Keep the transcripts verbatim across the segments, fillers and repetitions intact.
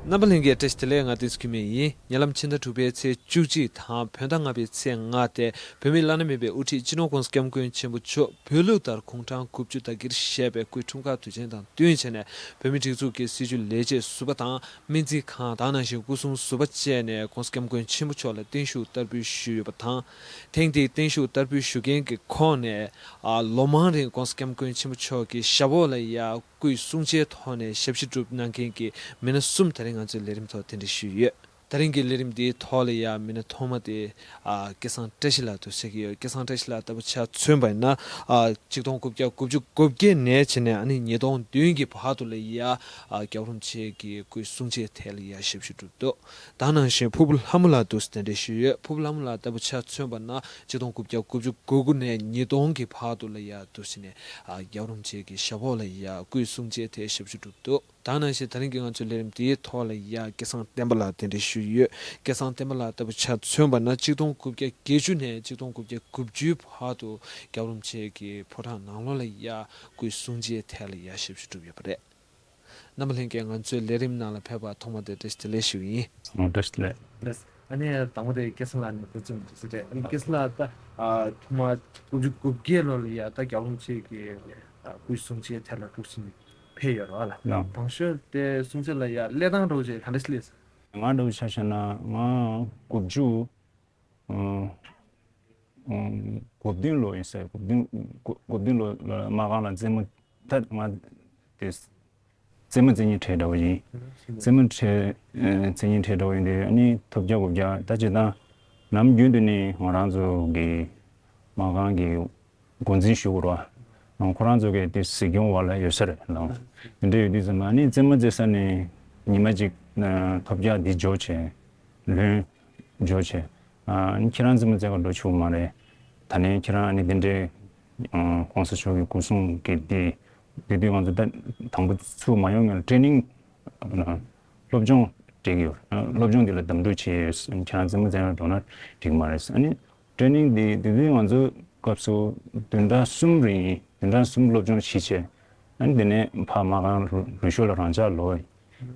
རྣམ་པ་ལྷན་རྒྱས་བཀྲ་ཤིས་བདེ་ལེགས། ང་བསྟན་འཛིན་འཁྱུད་མེད་ཡིན། ཉེ་ལམ་ཕྱི་ཟླ་དྲུག་པའི་ཚེས་བཅུ་གཅིག་དང་བོད་ཟླ་ལྔ་པའི་ཚེས་ལྔ་སྟེ་བོད་མིའི་བླ་ན་མེད་པའི་དབུ་ཁྲིད་སྤྱི་ནོར་༸གོང་ས་༸སྐྱབས་མགོན་ཆེན་པོ་མཆོག་བོད་ལུགས་ལྟར་དགུང་གྲངས་དགུ་བཅུ་ཟླ་བསྒྱུར་བཞེས་པའི་སྐུའི་འཁྲུངས་སྐར་དུས་ཆེན་དང་བསྟུན་བྱས་ནས་བོད་མིའི་སྒྲིག་འཛུགས་ཀྱི་སྲིད་བྱུས་ལས་བྱེད་ཟུར་པ་དང་སྨན་རྩིས་ཁང་དང་ནང་བཞིན་སྐུ་སྲུང་ཟུར་པ་བཅས་ནས་༸གོང་ས་༸སྐྱབས་མགོན་ཆེན་པོ་མཆོག་ལ་བརྟན་བཞུགས་བསྟར་འབུལ་ཞུས་ཡོད་པ་དང་། ཐེངས་འདིའི་བརྟན་བཞུགས་བསྟར་འབུལ་ཞུ་མཁན་གྱི་ཁོངས་ནས་ཨ་ལོ་མང་རིང་༸གོང་ས་༸སྐྱབས་མགོན་ཆེན་པོ་མཆོག་གི་ཞབས་འོག་ལ་ཡ་སྐུའི་གསུང་ཆོས་ཐོག་ནས་ཞབས་ཕྱི་བསྒྲུབས་གནང་མཁན་གྱི་མི་སྣ་གསུམ་ད་རིང་ང་ཚོའི་ལས་རིམ་ཐོག་གདན་འདྲེན་ཞུས་ཡོད། ད་རིང་གི་ལས་རིམ་འདིའི་ཐོག་ལ་ཡ་མི་སྣ་ཐོག་མ་དེ་ཨ་སྐལ་བཟང་བཀྲ་ཤིས་ལགས་འདུག་ཟེར་གྱི་ཡོད། སྐལ་བཟང་བཀྲ་ཤིས་ལགས་ལྟ་བུ་ཆ་མཚོན་པ་ཡིན་ན་ཨ་གཅིག་སྟོང་དགུ་བརྒྱ་དགུ་བཅུ་གོ་བརྒྱད་ནས་བྱས་ནས་ཨ་ནི་ཉིས་སྟོང་བདུན་གྱི་བར་དུ་ལ་ཡ་ཨ་རྒྱལ་བ་རིན་པོ་ཆེ་གི་སྐུའི་གསུང་ཆོས་ཐད་ལ་ཡ་ཞབས་ཞུ་བསྒྲུབས་འདུག། ད་ནང་བཞིན་ཕུར་བུ་ལྷ་མོ་ལགས་འདུག་གདན་འདྲེན་ཞུས་ཡོད། ཕུར་བུ་ལྷ་མོ་ལགས་ལྟ་བུ་ཆ་མཚོན་པ་ན་གཅིག་སྟོང་དགུ་བརྒྱ་དགུ་བཅུ་གོ་དགུ་ནས་ཉིས་སྟོང་གི་བར་དུ་ལ་ཡ་འདུག་ཟེར་ནས་ཨ་རྒྱལ་བ་རིན་པོ་ཆེ་གི་ཞབས་འོག་ལ་ཡ་སྐུའི་གསུང་ཆོས་ཐད་ཞབས་ཞུ་བསྒྲུབས་འདུག། ད་ནང་བཞིན་ད་རིང་གི་ང་ཚོའི་ལས་རིམ་འདིའི་ཐོག་ལ་ཡ་སྐལ་བཟང་བསྟན་པ་ལགས་གདན་འདྲེན་ཞུས་ཡོད། སྐལ་བཟང་བསྟན་པ་ལགས་ལྟ་བུ་ཆ་མཚོན་པ་ན་གཅིག་སྟོང་དགུ་བརྒྱ་བརྒྱད་ཅུ་ནས་གཅིག་སྟོང་དགུ་བརྒྱ་དགུ་བཅུའི་བར་དུ་རྒྱལ་བ་རིན་པོ་ཆེ་གི་ཕོ་བྲང་ནང་ལོགས་ལ་ཡ་སྐུའི་གསུང་ཆོས་ཐད་ལ་ཡ་ཞབས་ཞུ་བསྒྲུབས་ཡོད་པ་རེད། རྣམ་པ་ལྷན་རྒྱས་ང་ཚོའི་ལས་རིམ་ནང་ལ་ཕེབས་པར་ཐོག་མ་དེ་བཀྲ་ཤིས་བདེ་ལེགས་ཞུ་གི་ཡིན། ཨོ་བཀྲ་ཤིས་བདེ་ལེགས། ལགས། ཨ་ནི་དང་པོ་དེ་སྐལ་བཟང་ལགས་ནས་འགོ་རྩོམ་འདུག་ཟེར་ཏེ། ཨ་ནི་སྐལ་བཟང་ལགས་ད་ཨ་ཐོག་མ་དགུ་བཅུ་གོ་བརྒྱད་ལོ་ལ་ཡ་ད་རྒྱལ་བ་རིན་པོ་ཆེ་གི་ཨ་སྐུའི་གསུང་ཆོས་ཐད་ལ་འདུག་ཟེར་ནས་ཕེབས་ཡོད་རེད་བ་ལགས། ལགས། དང་ཤོས་དེ་གསུང་ཆོས་ལ་ཡ་སླེབས་སྟངས་འདྲ་བོ་ཅིག་ག་འདྲ་ཞིག་སླེབས་སོང་། ང་འདྲ་བོ་ཆ་བཞག་ན་ང་དགུ་བཅུ་ཨ་ཨ་གོ་བདུན་ལོ་ཡིན་ཟེར། གོ་བདུན་གོ་གོ་བདུན་ལོ་ལ་མ་གང་ལ་རྩེད་མོ་ད་ང་དེ་རྩེད་མོ་རྩེ་སྙིང་བྲལ་འདྲ་བོ་ཡིན། རྩེད་མོ་བྲལ་ཨ་རྩེ་སྙིང་བྲལ་འདྲ་བོ་ཡིན་དུས་ཨ་ནི་དྲུག་བརྒྱ་དགུ་བརྒྱ་ད་སྤྱིར་བཏང་ནམ་རྒྱུན་དུ་ནི་ང་རང་ཚོ་གི་མ་གང་གི་འགོ་འཛིན་ཞུ་དགོས་རེད་བ། ཁོ་རང་ཚོ་གི་དེ་གཟིགས་སྐྱོང་འོག་ལ་ཡོད་ས་རེད་ལགས། དེ་འདྲ་ཡོད་དུས་ཙམ་པ་ནི་རྩེད་མོ་རྩེ་ས་ནས་ཉི་མ་གཅིག་ཨ་ཐོབ་རྒྱག་འདི་འཇོག་བྱས། ལོན་འཇོག་བྱས། ཨ་ནི་ཁྱེད་རང་རྩེད་མོ་རྩེ་ག་འགྲོ་ཆོག་མ་རེད། ད་ནས་ཁྱེད་རང་ཨ་ནི་དེ་འདྲའི་ཨ་གོང་ས་མཆོག་གི་སྐུ་གསུང་གི་དེ་དེ་དུས་ང་ཚོ་ད་དང་པོ་ཚུར་མ་ཡོང་ངེར་ཊེ་ནིང་ཨ་སློབ་སྦྱོང་སྤྲད་ཀྱི་ཡོད། ཨ་སློབ་སྦྱོང་འདི་ལ་གདམ་འདུག་བྱས་ཡོད། ཁྱེད་རང་རྩེད་མོ་རྩེ་ག་འགྲོ་ན་འགྲིག་མ་རེད། ཨ་ནི་ཊེ་ནིང་འདི་དེ་དུས་ང་ཚོ་སྐབས་སུ་བདུན་ཕྲག་གསུམ་རིང་ཡིན། བདུན་ཕྲག་གསུམ་སློབ་སྦྱོང་བྱས་བྱས། ཨ་ནི་དེ་ནས་ཕར་མ་གང་རུ་རུ་ཤོད་ལ་རང་འཇགས་ལོག་ཡིན།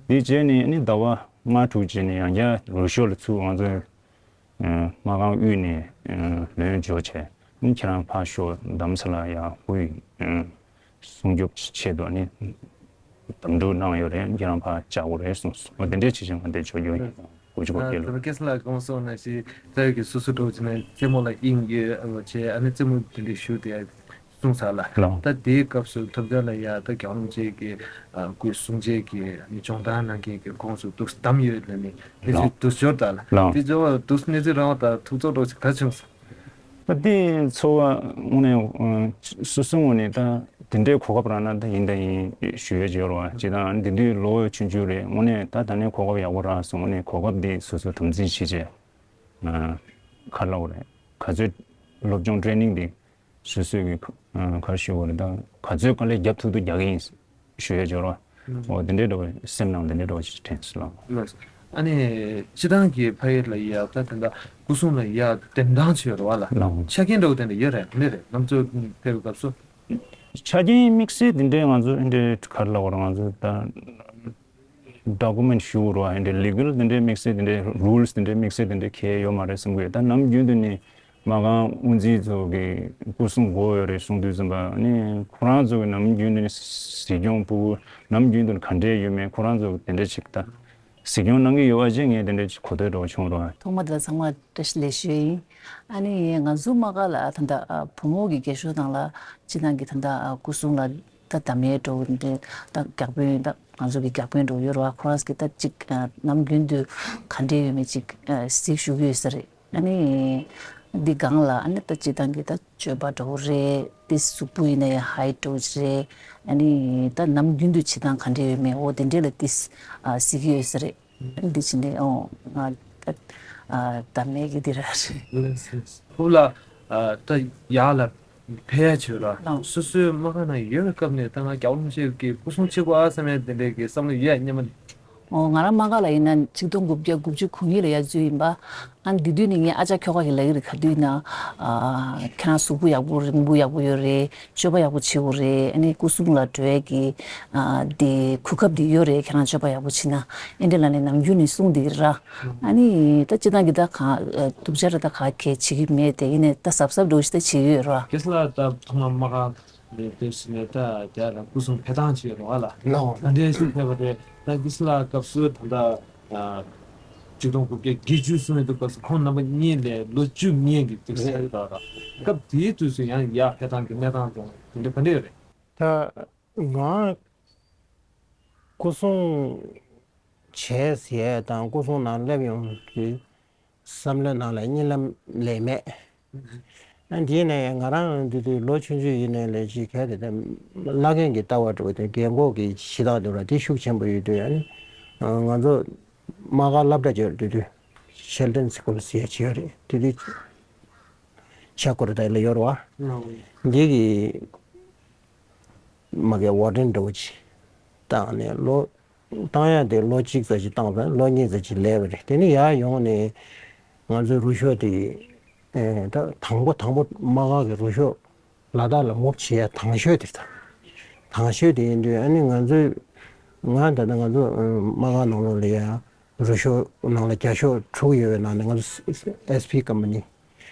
དེ་རྗེས་ནས་ཨ་ནི་ཟླ་བ་ལྔ་དྲུག་རྗེས་ནས་ཡང་བསྐྱར་རུ་ཤོད་ལ་ཚུར་ང་ཚོས་ཨ་མ་གང་དབུས་ནས་ཨ་ལོན་འཇོག་བྱས། ཨ་ནི་ཁྱེད་རང་ཕར་ཤོག་རྡ་རམ་ས་ལ་ཡར་དབུས་ཨ་སྲུང་སྐྱོབ་ཆེད་དུ་ཨ་ནི་གདམ་འདུག་གནང་ཡོད་རེད། ཁྱེད་རང་ཕར་བཅར་དགོས་རེད་གསུངས་སོང་། འོ་དེ་འདྲའི་ཆེད་ཆེད་ང་འདིར་འབྱོར་རྒྱུ་ཡིན། དགུ་བཅུ་གོ་བརྒྱད་ལོ། ད་སྐལ་བཟང་ལགས་གོང་སོང་ན་ཞིག་རྩ་བའི་གི་སོ་སོ་འགྲོ་བྱས་ནས་རྩེད་མོ་ལ་དབྱིངས་ཡོད་བྱས། ཨ་ནི་རྩེད་མོ་དེ་འདྲའི་ཞུ་དེ་གསུངས་ཚར་ལ། ལགས། ད་དེའི་སྐབས་སུ་ཐོབ་རྒྱག་ལ་ཡ་ད་རྒྱལ་བ་རིན་པོ་ཆེ་གི་ཨ་སྐུའི་གསུང་ཆོས་ཀྱི་ཨ་ནི་སྦྱོང་བརྡར་གནང་མཁན་གྱི་ཁོངས་སུ་འདུག་བདམས་ཡོད་ལ་ནི་གནས་ཚུལ་ལགས། འདུག་འབྱོར་ད་ལ། ལགས། དེ་འབྱོར་བ་འདུག་གནས་ཚུལ་རང་བ་དང་ཐུགས་ཚོར་འདྲ་ཞིག་ག་བྱུང་སོང་། ད་དེ་ཚོར་བ་དངོས་གནས་ཨ་སོ་སོའི་ངོས་ནས་ད་དེ་འདྲའི་གོ་སྐབས་རག་ན་ད་ཡིན་ད་ཡིན་ཞུ་ཡས་ཡོད་རེད་བ། སྤྱིར་བཏང་འདི་དུས་ལོ་ཆུང་ཆུང་རེད། དངོས་གནས་ད་ད་ནས་གོ་སྐབས་ཡག་པོ་རག་སོང་། དངོས་གནས་གོ་སྐབས་འདི་སོ་སོ་དམ་འཛིན་བྱེད་བྱས་ཨ་ག་རེ་ལབ་དགོས་རེད། ག་ཚོད་སློབ་སྦྱོང་ཊེ་ནིང་འདི་སོ་སོའི་གི་ཨ་ག་རེ་ཞུ་དགོས་རེད། ད་ག་ཚོད་དཀའ་ལས་རྒྱབ་ཐུབ་ཐུབ་རྒྱག་གི་ཡིན། ཞུ་ཡས་འབྱོར་བ། ཨོ་དེ་འདྲའི་འདྲ་བ་སེམས་ནང་དེ་འདྲའི་འདྲ་བ་ཞིག་དྲན་སོང་ལགས། ལགས་སོ། ཨ་ནི་སྤྱིར་བཏང་གི་ཕ་ཡུལ་ལ་ཡ་ད་དེ་འདྲ་སྐུ་སྲུང་ལ་ཡ་འགྲེམས་སྟོན་བྱས་ཡོད་རེད་བ་ལགས། ལགས། ཆ་རྐྱེན་འདྲ་བོ་དེ་འདྲ་ཡོད་རེད་མེད་རེད། ང་ཚོ་ཕེབས་པའི་སྐབས་སུ། ཆ་རྐྱེན་དམིགས་བསལ་དེ་འདྲའི་ང་ཚོ་འདི་འདྲའི་ག་རེ་ལབ་དགོས་རེད། ང་ཚོ་ད་ཌོ་ཀུ་མེན་ཊི་ཞུ་དགོས་རེད་བ། འདི་འདྲའི་ལི་གལ་དེ་འདྲའི་དམིགས་བསལ་དེ་འདྲའི་རུལ་སི་དེ་འདྲའི་དམིགས་བསལ་དེ་འདྲའི་གང་ཡང་ཡོད་མ་རེད་བསམ་གི་ཡོད། ད་ནམ་རྒྱུན་དུ་ནི། མ་གང་དབུ་འཛིན་ཚོ་གི་སྐུ་སྲུང་དགོས་ཡོད་རེད་གསུང་དུས་ཙམ་པ་ནི་ཁོ་རང་ཚོ་གི་ནམ་རྒྱུན་དུ་ནི་གཟིགས་སྐྱོང་ཕྲུ་གུ་ནམ་རྒྱུན་དུ་ནི་ག་འདྲས་ཡོད་མེད་ཁོ་རང་ཚོ་གི་དེ་འདྲས་ཅིག་ད་གཟིགས་སྐྱོང་གནང་གི་ཡོད་པ་ཅིག་ངས་དེ་འདྲས་ཅིག་གོ་ཐོས་འདྲ་བོ་བྱུང་རོགས། ཐོག་མ་དེ་ལ་ཚང་མ་བཀྲ་ཤིས་བདེ་ལེགས་ཞུ་ཡིན། ཨ་ནི་ང་ཚོ་མ་ག་ལ་ད་ལྟ་བུ་མོ་གི་རྒས་གཤོས་དང་ལ་སྤྱི་བཏང་གི་ད་ལྟ་སྐུ་སྲུང་ལ་ད་ད་མེད་འགྲོ་འདྲས་ད་བརྒྱ་དཔོན་ད་ང་ཚོ་གི་བརྒྱ་དཔོན་འགྲོ་ཡོད་རོགས། ཁོ་རང་གི་ད་ཅིག་ནམ་རྒྱུན་དུ་ག་འདྲས་ཡོད་མེད་ཅིག་གཟིགས་ཞུ་གི་ཡོད་ས་རེད། ཨ་ནི་འདི་སྒང་ལ་ཨ་ནི་ད་སྤྱིར་བཏང་གི་ད་སྤྱོད་པ་འདྲ་བོ་རེད། ཏིས་གཟུགས་པོ་ཡིན་ན་ཡང་ཧའི་འདྲ་བོ་ཅིག་རེད། ཨ་ནི་ད་ནམ་རྒྱུན་དུ་བྱེད་སྟངས་ག་འདྲས་ཡོད་མེད་འོ་དེ་འདྲས་ལ་ཏིས་ཨ་གཟིགས་ཀྱི་ཡོད་ས་རེད། ཨ་ནི་འདི་བྱས་ནས་ཨོ་ང་ད་ཨ་ད་མེད་གི་འདི་ར་རེད། ལགས་སོ། ཕུ་ལ་ཨ་ད་ཡག་ལ་ཕེབས་ཡ་བྱོས་ར། ལགས། སོ་སོའི་མ་ག་ན་ཡོད་པའི་སྐབས་ནས་ད་ང་རྒྱལ་བ་རིན་པོ་ཆེ་གི་སྐུ་སྲུང་བྱེད་དགོས་ཨ་བསམ་ཡ་དེ་འདྲས་ཀྱི་བསམ་བློ་ཡོད་ཡ་སྙམ་མ། ཨོ། ང་རང་དམག་སྒར་ལ་ཡིན་ན་ཆིག་སྟོང་དགུ་བརྒྱ་དགུ་བཅུ་གོ་གཉིས་ལ་ཡར་འཛུལ་ཡིན་པ། ཨ་ནི་དེ་དུས་ནས་ངས་ཨ་ཅག་ཁྱོ་ག་གིས་ལབ་ཀྱི་རེད། ག་དུས་ཡིན་ན། ཨ། ཁྱེད་རང་གཟུགས་པོ་ཡག་པོ་རེད། མིག་ཡག་པོ་ཡོད་རེད། སྤྱོད་པ་ཡག་པོ་བྱེད་དགོས་རེད། ཨ་ནི་སྐུ་སྲུང་ལ་འགྲོ་ཡས་ཀྱི། ཨ། དེ་གོ་སྐབས་དེ་ཡོད་རེད། ཁྱེད་རང་སྤྱོད་པ་ཡག་པོ་བྱེད་ན། ཨེ་འདྲ་ལབ་ནས་ནམ་རྒྱུན་ནས་གསུངས་བསྡད་ཀྱི་རེད། ཨ་ནི་ད་སྤྱིར་བཏང་གི་ད་ག་སྡུག་ཅག་རེད། ད་ག་གས་བྱེད་ཀྱི་མེད་དེ། ཡིན་ནའི་ད་གཟབ་གཟབ་འདྲ་བོ་ཞིག་ད་བྱེད་ཀྱི་ཡོད་རེད། ཁྱེད་ལ་ད་ཐོག་མ་དམག་སྒར་ནས་ཕེབས་ཟིན་ནས་ད་རྒྱ་ལ་སྐུ་སྲུང་ཕེབས་སྟངས་ཅིག་ཡོད་རེད་བ་ལ། ལགས། ད་འདྲའི་ཞིག་ཕེབས་པ་རེད། ད་ཁྱེད་ལ་སྐབས་སུ་ད་ལྟ་ཆིག་སྟོང་དགུ་བརྒྱ་བརྒྱད་ཅུ་གསུངས་ཡོད་འདུག་སྐབས་སུ་ཁོང་རྣམ་པ་གཉིས་ལས་ལོ་བཅུ་མིན་གྱི་དུས་ཚོད་རེད། ད་སྐབས་དེའི་དུས་སུ་ཡང་ཡར་ཕེབས་སྟངས་ཀྱི་གནས་སྟངས་དང་དེ་འདྲ་ག་འདྲ་ཡོད་རེད། ད་ང་སྐུ་སྲུང་བྱས་ཟེར་ཡས་དང་སྐུ་སྲུང་ནང་སླེབས་ཡོང་གི་བསམ་བློའི་ནང་ལ་གཉིད་ལམ་ལས་མེད། ཨ། དེ་ནས་ང་རང་འདི་དུས་ལོ་ཆུང་ཆུང་ཡིན་ནའི་ལས་ཅིག་གལ་ཏེ་བླ་རྒན་གྱི་ལྟ་བ་འདྲ་བོ་དེ་རྒན་གོག་གི་གཞི་བདག་འདྲ་བོ་དེ་ཤུགས་ཆེན་པོ་ཡོད་དུས། ཨ་ནི་ང་ཚོ་དམག་སྒར་སློབ་གྲྭ་ཅིག་ཡོད་རེད། དེ་དུས་ཤེལ་ཏན་སི་ཀུལ་ཟེར་ཡས་ཅིག་ཡོད་རེད། དེ་དུས་ཆ་ཀོ་རི་ད་ལ་ཡོད་རེད་བ། འདི་གི་མ་གི་ཝར་ཌེན་འདྲ་བོ་ཅིག་བཏང་ནས་ལོ། བཏང་ཡག་དེ་ལོ་གཅིག་ཙམ་ཞིག་བཏང་ཙང་ལོ་གཉིས་ཙམ་ཞིག་ལས་པ་རེད། དེ་ནས་ཡར་ཡོང་ནས་ང་ཚོའི་རུ་ཤོག་དེ། ཨེ། ད་དང་པོ་དང་པོ་དམག་སྒར་གྱི་རུ་ཤོག་ལ་དྭགས་ལ་མུ་བྱེད་ཡ་དང་ཤོས་དེ་རེད། ད་དང་ཤོས་དེ་ཡིན་དུས་ཨ་ནི་ང་ཚོས། ང་ད་ལྟ་ང་ཚོ་དམག་སྒར་ནང་ལོགས་ལ་ཡ་རུ་ཤོག་ནང་ལ་རྒྱ་ཤོག་དྲུག་ཡོད་པའི་ནང་ནས་ང་ཚོ་ཨེས་པི་ཀམ་པ་ནི་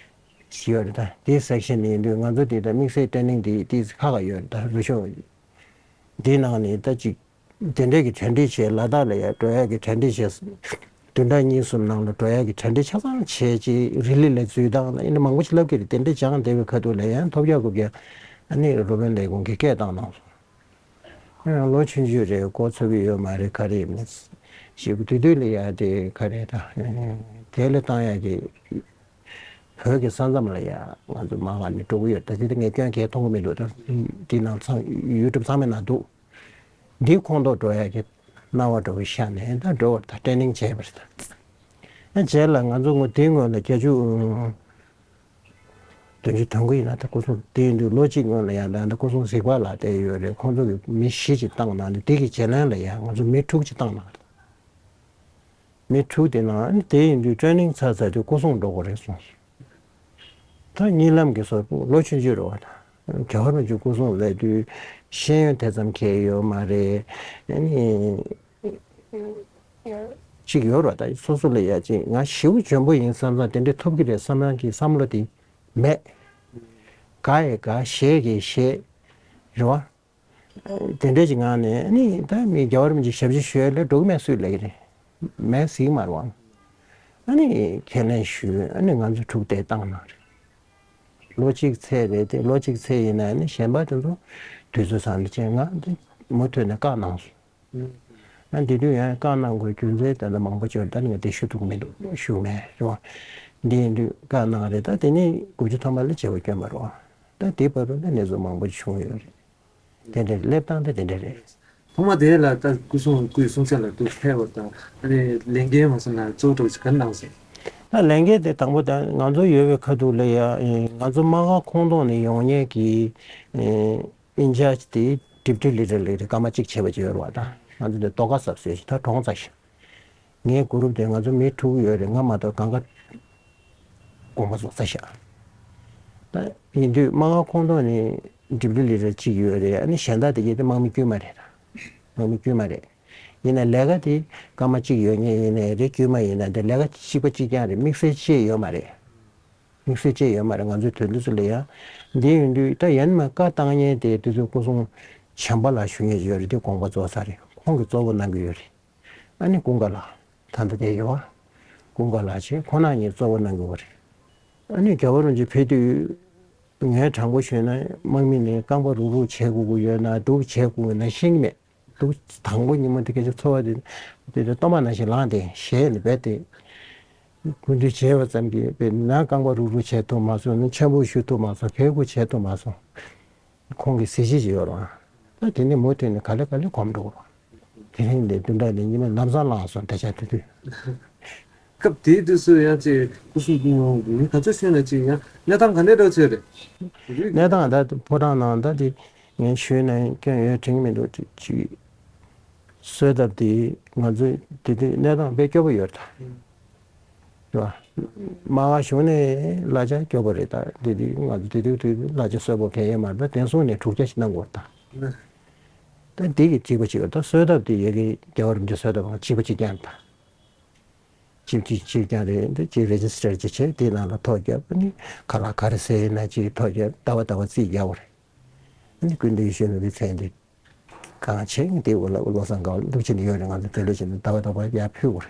ཞིག་ཡོད་རེད། ད་དེའི་སེག་ཤན་ཡིན་དུས་ང་ཚོ་དེ་ད་དམིགས་བསལ་ཊེ་ནིང་དེ་ཏིས་ཁག་ཁག་ཡོད་རེད། ད་རུ་ཤོག་དེའི་ནང་ནས་ད་ཅིག་དེ་འདྲས་ཀྱི་གྲ་སྒྲིག་བྱས། ལ་དྭགས་ལ་ཡ་འགྲོ་ཡ་གི་གྲ་སྒྲིག་བྱས། བདུན་ཕྲག་གཉིས་གསུམ་ནང་ལ་འགྲོ་ཡ་གི་གྲ་སྒྲིག་ཆ་ཚང་བྱས་རྗེས་རི་ལི་ལ་འཛུལ་སྟངས་ཨ་ནི་མང་པོ་ཞིག་ལབ་ཀྱི་རེད། དེ་འདྲས་སྦྱངས་བསྡད་པའི་ཁ་ཐུག་ལ་ཡང་ཐོབ་རྒྱག་དགོས་ཀྱང་ཨ་ནི་རུ་དཔོན་ལས་ཁུངས་ཀྱིས་སྐད་བཏང་གནང་སོང་། ཁོ་ཡང་ལོ་ཆུང་ཆུང་རེད། གོ་ཚོད་ཀྱི་ཡོད་མ་རེད། ག་རེ་ཡིན་ནས་ཞེས་དུས་དུས་ལ་ཡ་དེ་ག་རེ་ད་དེ་ལ་བཏང་ཡ་གི་བོད་ཀྱི་ས་མཚམས་ལ་ཡ་ང་ཚོ་མ་ག་ནས་འགྲོ་གི་ཡོད། ད་དེ་ད་ངས་སྐྱོན་གས་མཐོང་གི་མི་འདུག་ད་འདི་ནང་ཚང་ཡུ་ཊུབ་ཚང་མའི་ནང་འདུག་འདིའི་ཁོངས་གཏོགས་འགྲོ་ཡ་གི་སྣང་བ་འགྲོ་གི་ཤ་ནས་ད་འགྲོ་བར་ད་ཊེ་ནིང་བྱས་པ་རེད། ད་རྗེས་ལ་ང་ཚོ་ངོ་དེའི་སྔོན་ལ་བརྒྱད་ཅུ། བདུན་ཅུ་དོན་དགུ་ཡིན་ན་ད་སྐུ་སྲུང་དེ་ཡིན་དུས་ལོ་གཅིག་སྔོན་ལ་ཡང་ད་ད་སྐུ་སྲུང་གཟིགས་པ་ལ་བསྡད་ཡོད་རེད། ཁོང་ཚོ་གི་མི་བཞི་ཅིག་བཏང་གནང་ནས་དེ་གི་རྗེས་ལན་ལ་ཡང་ང་ཚོ་མི་དྲུག་ཅིག་བཏང་གནང་རེད། མི་དྲུག་དེ་ནང་དེ་ཡིན་དུས་ཊེ་ནིང་ཚར་ཚར་དུས་སྐུ་སྲུང་འགྲོ་དགོས་རེད་གསུངས་སོང་། ད་གཉིད་ལམ་གྱི་བཟོ་ལོ་ཆུང་ཆུང་རེད་བ། ད་རྒྱལ་བ་རིན་པོ་ཆེ་སྐུ་སྲུང་སླེབས་དུས་ཤེས་ཡོན་དེ་ཙམ་གས་ཡོད་མ་རེད། ཨ་ནི་ཅིག་ཡོད་རེད་བ། ད་སོ་སོ་ལ་ཡ་ཅིག་ང་ཞེ་པོ་འཇོན་པོ་ཡིན་བསམ་ཙང་དེ་འདྲས་ཐོབ་ཀྱི་རེད་བསམ་ཡག་གི་བསམ་བློ་དེ་མེད། དགའ་ཡི་དགའ། ཞེད་ཀྱི་ཞེད་རེད་བ། དེ་འདྲས་ཀྱི་ངང་ནས་ནི་ད་མི་རྒྱལ་བ་རིན་པོ་ཆེ་ཞབས་ཕྱི་ཞུ་ཡ་ལ་འགྲོ་གི་མེད་སུས་ལབ་ཀྱི་རེད། མེད་ཟེར་གྱི་མ་རེད་བ། ཨ་ནི་ཁས་ལེན་ཞུས། ཨ་ནི་ང་ཚོ་དྲུག་དེ་བཏང་གནང་རེད། ལོ་གཅིག་ཚད་རེད་དེ། ལོ་གཅིག་ཚད་ཡིན་ན་ནི་གཞན་པ་དེ་ཚོ་དུས་ཚོད་ཚང་ནས་བྱས། ང་དེ་མུ་མཐུད་ནས་བཀག་གནང་སོང་། ཨ་དེ་དུས་ཡང་བཀག་གནང་དགོས་རྒྱུ་མཚན་དེ་འདྲ་མང་པོ་བྱུང་། ད་ནི་ང་དེ་ཞུ་ཐུབ་ཀྱི་མི་འདུག་ཞུ་མེད་རེད་བ། འདི་ཡིན་དུས་བཀག་གནང་རེད། ད་དེ་ནི་དགུ་བཅུ་ཐམ་པ་ལ་བྱེད་པ་སྐྱོན་པ་རེད་བ། ད་དེའི་བར་དུ་ནི་གནས་ཚུལ་མང་པོ་བྱུང་ཡོད་རེད། དེ་འདྲའི་སླེབས་སྟངས་དེ་དེ་འདྲ་རེད། ཐོག་མ་དེ་ལ་ད་སྐུ་སྲུང་སྐུའི་སྲུང་བྱ་ལ་དུ་ཕེབས་པ་དང་ཨ་ནི་ལས་འགན་མ་སོང་ན་གཙོ་བོ་ག་རེ་གནང་སོང་། ད་ལས་འགན་དེ་དང་པོ་ད་ང་ཚོ་ཡོད་པའི་ཁ་ཐུག་ལ་ཡ་ང་ཚོ་དམག་སྒར་ཁོངས་གཏོགས་ནས་ཡོང་མཁན་གྱི་ཨིན་ཅར་ཇི་དེ་ཌེ་པུ་ཊི་ལི་ཌར་ལས་རིགས་སྐར་མ་གཅིག་བྱས་པ་ཅིག་ཡོད་རེད་བ། ད་ང་ཚོ་དེ་ལྟོ་ག་ཟབ་སོས་ཤིག་ད་གྲོང་ཚ་ཤག་ངའི་གུ་རུབ་དེ་ང་ཚོ་མི་དྲུག་ཡོད་རེད། ང་མ་གཏོགས་གང་ག་དགོངས་པ་རྫོགས་ཚར་ཤག་ད་ཡིན་དུས་དམག་སྒར་ཁོངས་གཏོགས་ནས་ཌེ་པུ་ཊི་ལི་ཌར་གཅིག་ཡོད་རེད། ཨ་ནི་གཞན་དག་དེ་གྱད་དེ་དམག་མི་དཀྱུས་མ་རེད། ད་དམག་མི་དཀྱུས་མ་རེད། ཡིན་ན་ལས་ཀ་དེ་སྐར་མ་གཅིག་ཡོད་མཁན་ཡིན་ནའི་རེད། དཀྱུས་མ་ཡིན་ན་དེ་ལས་ཀ་གཅིག་པ་གཅིག་རྐྱང་རེད། དམིགས་བསལ་ཅིག་ཡོད་མ་རེད། དམིགས་བསལ་ཅིག་ཡོད་མ་རེད། ང་ཚོའི་དོན་དུ་ཚོ་ལ་ཡ། འདི་ཡིན་དུས་ད་ཡན་མ་བཀའ་བཏང་མཁན་དེ་དུས་ཚོད་སྐུ་སྲུང་བྱམས་པ་ལགས་ཞུ་མཁན་ཡོད་རེད། དེ་དགོངས་པ་རྫོགས་ཚར་རེད། ཁོང་གིས་གཙོ་བོ་གནང་གི་ཡོད་རེད། ཨ་ནི་ཀུན་དགའ་ལགས། ད་ལྟ་དེ་ཡོད་བ། ཀུན་དགའ་ལགས་བྱས་ཁོང་རྣམ་གཉིས་གཙོ་བོ་གནང་གི་ཡོད་རེད། ཨ་ནི་རྒྱལ་བ་རིན་པོ་ཆེ་ཕེབས་དུས་ངས་དྲང་པོ་ཞུས་ན་དམག་མི་ནས་རྐང་པ་རུག་རུག་བྱེད་དགོས་ཀྱི་ཡོད་ན་སྡུག་བྱེད་དགོས་ཀྱི་ཡོད་ན་ཤེས་ཀྱི་མེད། འདུག་དང་པོ་ཉིན་མོ་དེ་སྐད་ཆ་ཚོར་བ་དེ་དེ་དེ་གཏོར་མ་ནང་བཞིན་ལངས་ཏེ་ཞལ་ནས་རྦད་དེ་སྐུ་མདུན་མཇལ་བ་ཙམ་གྱིས་རྦད་ན་རྐང་པ་རུག་རུག་བྱེད་ཐུབ་མ་སོང་། ན་ཆེན་པོ་ཞུ་ཐུབ་མ་སོང་། གད་སྐུ་བྱེད་ཐུབ་མ་སོང་། ཁོང་གི་གཟི་བརྗིད་ཅིག་ཡོད་རེད། ད་དེ་ནས་མུ་མཐུད་ནས་ག་ལེ་ག་ལེ་གོམས་འགྲོ་གི་རེད། དེ་རིང་ལས་བདུན་ཕྲག་ལས་ཉི་མ་ལམ་སང་ལངས་སོང་། ད་ཆ་དེ་དུས། སྐབས་དེའི་དུས་སུ་ཡང་ཅིག་སྐུ་སྲུང་མི་ག་ཚོད་ཤོད་ན་ཅིག་ཡང་གནས་སྟངས་ག་འདྲ་འདྲ་ཚོད་རེད། གནས་སྟངས་ད་ཕོ་བྲང་ནང་ད་དེ་ངས་ཞུས་ན་སྐྱོན་ཡོད་དྲན་གྱི་མི་འདུག་ཅིག་ཅིག་གསོལ་ཐབ་དེ་ང་ཚོ་དེ་དུས་གནས་སྟངས་དཔེ་སྐྱོ་པོ་ཡོད་རེད་ད། རེད་བ། དམག་སྒར་གཞུང་ནས་གླ་ཆ་སྐྱོ་པོ་རེད་ད། དེ་དུས་ང་ཚོ་དེ་དུས་དུས་གླ་ཆ་གསོད་པོ་གང་ཡོད་མ་རེད་ད། དེང་སང་ནས་དྲུག་བརྒྱ་ཞིག་གནང་དགོས་རེད་ད། ད་དེ་གི་གཅིག་པ་གཅིག་ཡོད་ད། གསོལ་ཐབ་དེ་ཡ་གི་རྒྱལ་བ་རིན་པོ་ཆེ་གསོལ་ཐབ་ང་གཅིག་པ་གཅིག་རྐྱང་རེད་ད། གཅིག་གཅིག་གཅིག་རྐྱང་རེད་འདི་གཅིག་རེ་ཇི་སི་ཊར་ཅིག་བྱས། དེའི་ནང་ལ་ཐོ་བརྒྱབ། ཨ་ནི་ཁ་ལག་ག་རེ་ཟས་ཡིན་ན་ཅིག་ཐོ་བརྒྱབ། ལྟ་བ་ལྟ་བ་རྩིས་རྒྱག་དགོས་རེད། ཨ་ནི་སྐུ་མདུན་ཡིད་བཞིན་ནོར་བུའི་མཚན་འདི་གང་བྱས་ངས་དེ་འོག་ལ་བློ་བཟང་དགའ་བ་ལུག་ཅིག་ནི་ཡོད་རེད། ང་ཚོ་དེ་འདྲ་བྱས་ནས་ལྟ་བ་ལྟ་བ་ཡར་ཕུལ་དགོས་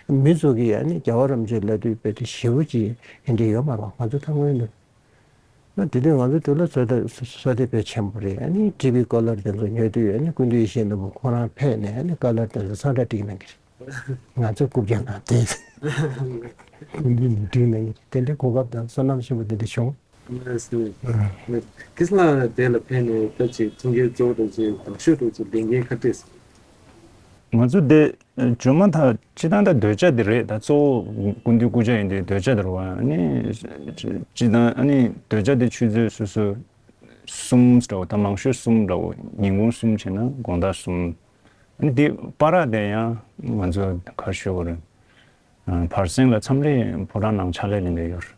རེད། མི་ཚོ་གིས་ཨ་ནི་རྒྱལ་བ་རིན་པོ་ཆེ་ལབ་དུས་དཔེ་དེ་ཞེ་པོ་ཅིག་ཡིན་འདྲ་ཡོད་མ་རེད། ང་ཚོ་ད་དངོས་གནས། ན་དེ་དུས་ང་ཚོ་དུས་ལ་ཚོད་ལྟ་ཚོད་ལྟ་དཔེ་ཆེན་པོ་རེད། ཨ་ནི་ཊི་ཝི་ཀོ་ལར་དེ་ཚོ་ཉོས་དུས་ཨ་ནི་སྐུ་མདུན་ཡིད་བཞིན་ནོར་བུ་ཁོ་རང་ཕེབས་ནས་ཨ་ནི་ཀོ་ལར་དེ་ཚོ་ཚང་འདྲ་སྒྲིག་གནང་གི་རེད། ང་ཚོ་རྐུབ་བཀྱག་ནང་བསྡད། སྐུ་མདུན་ནས་སྒྲིག་གནང་གི་རེད། དེ་འདྲའི་གོ་སྐབས་དང་བསོད་ནམས་ཆེན་པོ་དེ་འདྲ་བྱུང་། ལགས་སོ། ལགས་སོ། ཁྱེད་ཚོ་ལ་དེ་ལ་ཕེབས་ནས་ད་ཅིག་མཐུན་རྐྱེན་གཙོ་བོ་དང་ཅིག་དང་ཤོས་དང་ཅིག་ལས་འགན་ག་འདྲས། ང་ཚོ་དེ་བྱུང་མ་ཐག་སྤྱིར་བཏང་ད་འདོད་ཆགས་དེ་རེད། ད་གཙོ་བོ་སྐུ་མདུན་སྐུ་ཕྱྭ་ཡིན་དུས་འདོད་ཆགས་དེ་རེད་བ། ཨ་ནི་སྤྱིར་བཏང་ཨ་ནི་འདོད་ཆགས་དེ་ཆུ་ཚོད་སོ་སོ་གསུམ་འདྲ་བོ། ད་མང་ཤོས་གསུམ་འདྲ་བོ། ཉིན་གུང་གསུམ་བྱས་ན་དགོང་དག་གསུམ། ཨ་ནི་དེ་བར་དེ་ཡང་ང་ཚོ་ག་རེ་ཞུ་དགོས་རེད། ཨ། བར་གསེང་ལ་མཚམས་རེ་ཕོ་བྲང་ནང་ཕྱག་ལས་དེ་འདྲ་ཡོད་རེད།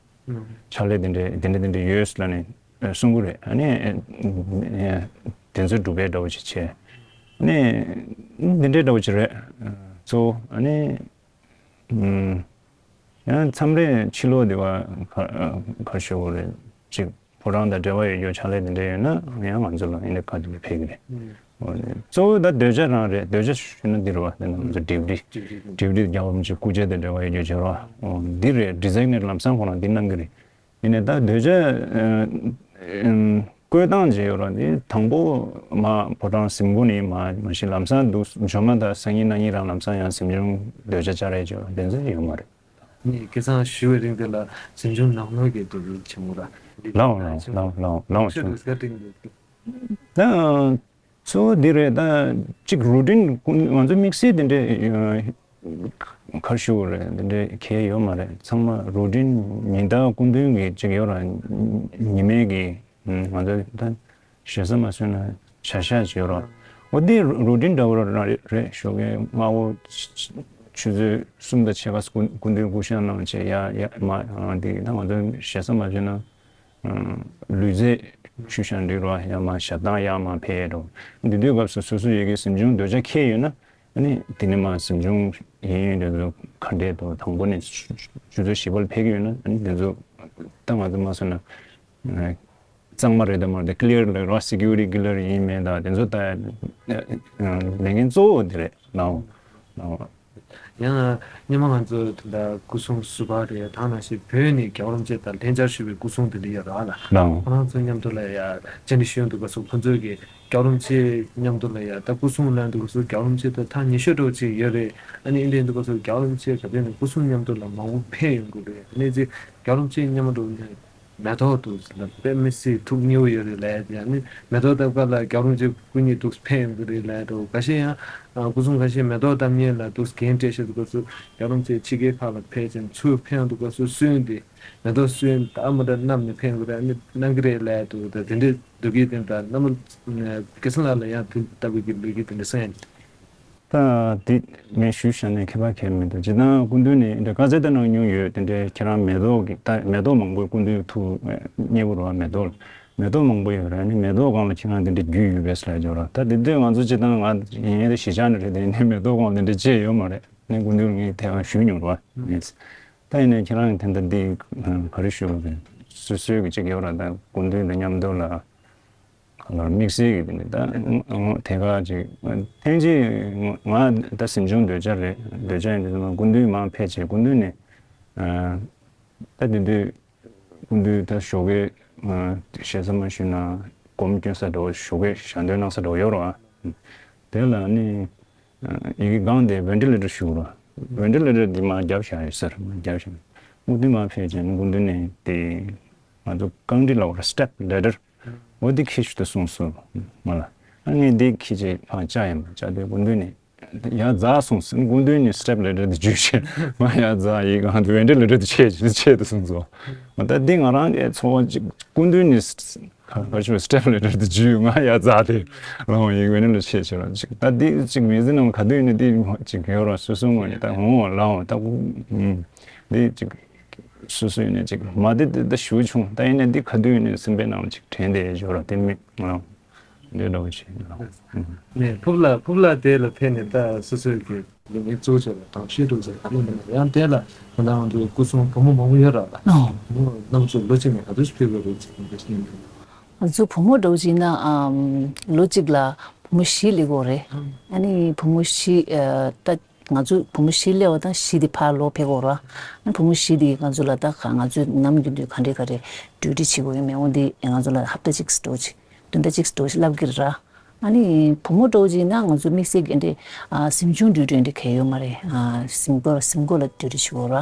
ཕྱག་ལས་དེ་འདྲ་དེ་འདྲ་དེ་འདྲ་ཡོད་ལབ་ནས་གསུང་གི་རེད། ཨ་ནི་དེ་ཚོ་སྒྲུབ་པའི་འདྲ་བོ་ཞིག་བྱས། ཨ་ནི་དེ་འདྲའི་འདྲ་བོ་ཞིག་རེད། གཙོ་བོ་ཨ་ནི་ཡང་མཚམས་རེ་ཕྱི་ལོགས་དེ་བ་ག་ག་རེ་ཞུ་དགོས་རེད། ཅིག་ཕོ་བྲང་དང་འབྲེལ་བ་ཡོད་རྒྱུ་ཕྱག་ལས་དེ་འདྲ་ཡོད་ན་ཡང་ང་ཚོ་ལ་ཨེ་འདྲ་ག་དེ་འདྲ་ཕེབས་ཀྱི་རེད། ཨོ་ནི་གཙོ་བོ་ད་འདོད་ཆགས་རང་རེད། འདོད་ཆགས་ཞུ་ན་འདི་རེད་བ། དེ་ནང་ང་ཚོ་སྒྲིབ་སྒྲིབ་སྒྲིབ་སྒྲིབ་རྒྱལ་བ་རིན་པོ་ཆེ་སྐུ་ཕྱྭ་དང་འབྲེལ་བ་ཡོད་རྒྱུ་ཕྱག་རོགས། ཨོ་འདི་རེད། ཌི་ཛའི་ནེཊ་ལམ་སང་ཁོ་རང་འདི་གནང་གི་རེད། ཡིན་ནའི་ད་འདོད་ཆགས་ཨ་ཨ་བཀོད་སྟངས་ཅིག་ཡོད་རེད། འདི་དང་པོ་མ་ཕོ་བྲང་གཟིམ་དགོན་ནས་མ་མ་གཞི་ལམ་སང་འདུག་འབྱོར་མ་ད་སང་ཉིན་གནངས་ཉིན་རང་ལམ་སང་ཡང་གཟིམ་ཆུང་འདོད་ཆགས་བཅར་ཡས་ཅིག་ཡོད་རེད། དེ་ཚོ་ཡོད་མ་རེད། ནི་ཁ་སང་ཞུ་བའི་རིང་དེ་ལ་གཟིམ་ཆུང་ནང་ལོགས་ཀྱི་དེ་རིགས་ཆེན་མོ་ར། ལའོ་ལའོ་ལའོ་ལའོ་ལའོ་ཆུ་ཆུ་དུས་སྐར་སྟེང་དུ། ད་གཙོ་བོ་འདི་རེད། ད་གཅིག་རུ་ཊིན་ང་ཚོ་དམིགས་བསལ་དེ་འདྲའི་ག་རེ་ཞུ་དགོས་རེད། དེ་འདྲའི་གལ་ཡོད་མ་རེད། ཚང་མ་རུ་ཊིན་ཉིན་ལྟར་སྐུ་མདུན་གྱི་གཅིག་ཡོད་ར། ཉི་མའི་གི་ང་ཚོ་ད་ཞེ་ས་མ་བཟོས་ན་བྱ་ཤ་ཅིག་ཡོད་ར། འོ་དེ་རུ་ཊིན་འདྲ་བོ་ར་རེད། ཞོགས་ཀའི་སྔ་པོ་ཆུ་ཚོད་གསུམ་དང་ཕྱེད་ཀ་སྐུ་སྐུ་མདུན་སྐུ་ཕྱྭ་གནང་བྱས་ཡ་ཡ་མ་འདི་ད་ང་ཚོ་ཞེ་ས་མ་བཟོས་ན་ལུས་རྩལ་ཆུ་བཞག་འདི་ར་ཡ་མ་ཞབས་ཐང་ཡ་མ་ཕེབས་རོ། འདི་དུས་སྐབས་སུ་སོ་སོ་ཡི་གེ་གཟིམ་ཆུང་འདོད་ཆགས་ཁེལ་ཡོད་ན། ཨ་ནི་དེ་ནས་མར་གཟིམ་ཆུང་ཡིན་ཡིན་དེ་ཚོ་ག་འདྲས་འདུག་དང་པོ་ནས་ཆུ་ཆུ་ཚོད་བཞི་པ་ལ་ཕེབས་ཀྱི་ཡོད་ན། ཨ་ནི་དེ་ཚོ་ད་ང་ཚོ་མ་སོང་ན་གཙང་མ་རེད་དམ་མ་རེད། ཀི་ལི་ཡར་ལ་ར་སི་ཀིའུ་རི་ཊི་ཀི་ལི་ཡར་ཡིན་མེད་དང་དེ་ཚོ་ད་ལས་འགན་གཙོ་བོ་དེ་རེད་ལགས། ལགས། ཡང་སྔོན་མ་ང་ཚོ་དེ་འདྲ་སྐུ་སྲུང་ཟུར་པ་རེད། ད་ནང་བཞིན་བོད་ནས་རྒྱལ་བ་རིན་པོ་ཆེ་དང་ལྷན་བཅར་ཞུས་པའི་སྐུ་སྲུང་དེ་འདྲ་ཡོད་ར་ལ། ལགས། ཁོ་རང་ཚོ་མཉམ་དུ་ལ་ཡ་བཅར་འདྲི་ཞུས་འདུག་ག་སོ་ཁོ་ཚོས་ཀྱི། རྒྱལ་བ་རིན་པོ་ཆེ་མཉམ་དུ་ལ་ཡ་ད་སྐུ་སྲུང་ལ་འདུག་སོ་རྒྱལ་བ་རིན་པོ་ཆེ་ད་ཐག་ཉེ་ཤོས་འདྲ་བོ་ཅིག་ཡོད་རེད། ཨ་ནི་ཨིན་ཌི་ཡ་འདུག་ག་སོ་རྒྱལ་བ་རིན་པོ་ཆེ་ག་དུས་ནས་སྐུ་སྲུང་མཉམ་དུ་ལ་མང་པོ་ཕེབས་ཡོང་གི་རེད། ཨ་ནི་ཅིག་རྒྱལ་བ་རིན་པོ་ཆེ་མཉམ་དུ་ནས་མེ་ཏོག་འདུག་ལ་དཔེ་མི་སྲིད་ཐུགས་མཉེས་པོ་ཡོད་རེད་ལབ་ཡ། ཨ་ནི་མེ་ཏོག་བཏབ་སྐབས་ལ་རྒྱལ་བ་རིན་པོ་ཆེ་སྐུ་ཉིད་འདུག་ཕེབས་ཡོང་གི་རེད་ལབ་འདུག་ཁ་ཤས་ཡང་སྐུ་སྲུང་ཁ་ཤས་མེ་ཏོག་བཏབ་མཁན་ལ་འདུག་འགན་སྤྲད་བཞག་འདུག་ག་སོ་རྒྱལ་བ་རིན་པོ་ཆེ་ཕྱི་རྒྱལ་ཁག་ལ་ཕེབས་ཙང་ཚུར་ཕེབས་ཡོང་འདུག་ག་སོ་སོན་དེ། མེ་ཏོག་སོན་ད་མ་འདྲ་བསྣམས་ནས་ཕེབས་དགོས་རེད། ཨ་ནི་གནང་གི་རེད་ལབ་འདུག་ད་དེ་འདྲའི་ལོ་རྒྱུས་དེ་འདྲ་རྣམ་པ་སྐལ་བཟང་ལགས་ལ་ཡང་དེ་ལྟ་བུའི་གི་ལོ་རྒྱུས་དེ་འདྲ་གསན་ཡ། ད་དེ་ངས་ཞུས་བཞག་ནས་ཁྱད་པར་གང་ཡང་མི་འདུག་སྤྱིར་བཏང་སྐུ་མདུན་ནས་འདྲ་བཀའ་སྩལ་ད་གནང་མྱོང་ཡོད། དེ་འདྲའི་ཁྱེད་རང་མེ་ཏོག་གི་ད་མེ་ཏོག་མང་པོ་སྐུ་མདུན་ཐུགས་མཉེས་པོ་རེད་བ། མེ་ཏོག་མེ་ཏོག་མང་པོ་ཡོད་རེད། ཨ་ནི་མེ་ཏོག་སྒང་ལ་ཁྱེད་རང་དེ་འདྲའི་རྒྱུས་ཡོད་པས་ལབ་ཀྱི་ཡོད་རེད། ད་དེ་དུས་ང་ཚོ་སྤྱིར་བཏང་ང་ཡིན་ཡིན་དེ་གཞིས་ཆགས་ནས་རེད། དེ་ཡིན་དེ་མེ་ཏོག་སྒང་དེ་འདྲ་བྱས་ཡོད་མ་རེད། ནས་སྐུ་མདུན་ངས་དེ་བ་ཞུས་མྱོང་རེད་བ། ད་ཡིན་ནའི་ཁྱེད་རང་གི་དེ་འདྲ་འདི་ག་རེ་ཞུ་དགོས་རེད། སོ་སོའི་གི་ཅིག་ཡོད་ར། ད་སྐུ་མདུན་དང་མཉམ་དུ་ལ་དམིགས་བསལ་གི་དེ་འདྲ་ད་དེ་ག་ཅིག་ཐེངས་གཅིག་ང་ད་གཟིམ་ཆུང་འདོད་ཆགས་རེད། འདོད་ཆགས་ཡིན་དུས་ཙམ་སྐུ་མདུན་མར་ཕེབས་བྱས་སྐུ་མདུན་ནས་ད་དེ་དུས་སྐུ་མདུན་ད་ཞོགས་ཀས་ཞེ་ས་མ་ཞུས་ན་སྒོམ་སྐྱོན་ས་འདྲ་བོ་ཞོགས་ཀས་ཞལ་འདོན་གནང་ས་འདྲ་བོ་ཡོད་ར། དེ་ལ་ནི། ཡི་གེ་སྒང་དེ་ཝེན་ཊི་ལེ་ཊར་ཞུ་ར། ཝེན་ཊི་ལེ་ཊར་འདི་མར་བརྒྱབ་བཞག་ཡོད་ཟེར། མར་བརྒྱབ་བཞག་སྐུ་མདུན་མར་ཕེབས་བྱས་ནས་སྐུ་མདུན་ནས་དེ་ང་ཚོ་རྐང་གྲི་ལ་བར་སི་ཊེབ་ལེ་ཊར་འོ་དེ་འཁྱེར་ཤོག་ད་གསུངས་སོང་ང་ལ། ཨ་ངས་དེ་འཁྱེར་བྱས་ཕར་བཅར་ཡིན། བཅར་དུས་སྐུ་མདུན་ནས་ཡར་འཛེགས་གསུངས་སོང་། སྐུ་མདུན་ནས་སི་ཊེབ་ལེ་ཊར་དེ་འཇུས་བྱས་མར་ཡར་འཛེགས། ཡི་གེ་སྒང་དེ་ཝེན་ཊི་ལེ་ཊར་དེ་ཆད་ཆད་དེ་གསུངས་སོང་། ད་འདི་ང་རང་གི་ཚོར་བ་ཅིག་སྐུ་མདུན་ནས། ཨ་བར་ཆུ་སི་ཊེབ་ལེ་ཊར་དེ་འཇུས་ང་ཡ་རྫ་དེ་ལའང་ཡིག་ཝེ་ནི་ལ་ཆེ་ཆེ་ར་ཅིག་ད་འདི་ཅིག་མི་ཟི་ནང་ག་དུས་ཡིན་ན་འདི་ཅིག་གེ་ར་སུ་སུ་ངོ་ནི་ད་ཧོ་ལའང་ད་གུ་འདི་ཅིག་སུ་སུ་ཡིན་ན་ཅིག་མ་འདི་འདི་ད་ཞུ་བྱུང་ད་ཡིན་ན་འདི་ག་དུས་ཡིན་ན་སེམས་པའི་ནང་ཅིག་དྲན་དེ་ཡ་ཞོ་ར་དེ་མི་ང་འདི་འདྲ་བོ་ཅིག་ལའང་། ནས་ཕུབ་ལ་ཕུབ་ལ་དེ་ལ་ཕེབས་ནས་ད་སོ་སོའི་གི་ལས་ངན་གཙོ་བོ་ཆེ་ལ་དང་ཤེས་སྒྲུབ་ཟེར་ག་ནས་མིན་ན་ཡང་དེ་ལ་ད་ནང་དུ་སྐུ་སྲུང་བུ་མོ་མང་པོ་ཡོད་ར་ལ། ཨོ། བུ་མོ་རྣམ་ཚོ་ལོ་གཅིག་ནས་ག་ཚོད་ཕེབས་དགོས་རེད་ཅེས་འདི་ཤེས་མི་འདུག་ང་ཚོ་བུ་མོ་འདྲ་བོ་ཅིག་ན་ཨམ་ལོ་གཅིག་ལ་བུ་མོ་བཞི་སླེབས་དགོས་རེད། ཨ་ནི་བུ་མོ་བཞི་ཨ་ད་ང་ཚོ་བུ་མོ་བཞི་སླེབས་པ་དང་བཞི་དེ་ཕར་ལོག་ཕེབས་དགོས་ར། ཨ་ནི་བུ་མོ་བཞི་དེ་ང་ཚོ་ལ་ད་ག་ང་ཚོས་ནམ་རྒྱུན་དུ་ག་འདྲས་ག་རེ་ཌིའུ་ཊི་བྱེད་དགོས་ཡོད་མེད་འོ་འདི་ང་ཚོ་ལ་ཧབ་ཏ་གཅིག་འགྲོ་ཅིག་བདུན་ཕྲག་གཅིག་འགྲོ་ཞིག་ལབ་ཀྱི་རེད་ར། ཨ་ནི་བུ་མོ་འདྲ་བོ་ཅིག་ཡིན་ན་ང་ཚོ་དམིགས་བསལ་གྱི་འདི་ཨ་གཟིམ་ཆུང་ཌིའུ་ཊི་འདི་གས་ཡོད་མ་རེད། ཨ་གཟིམ་སྒོ་གཟིམ་སྒོ་ལ་ཌིའུ་ཊི་བྱེད་དགོས་ར།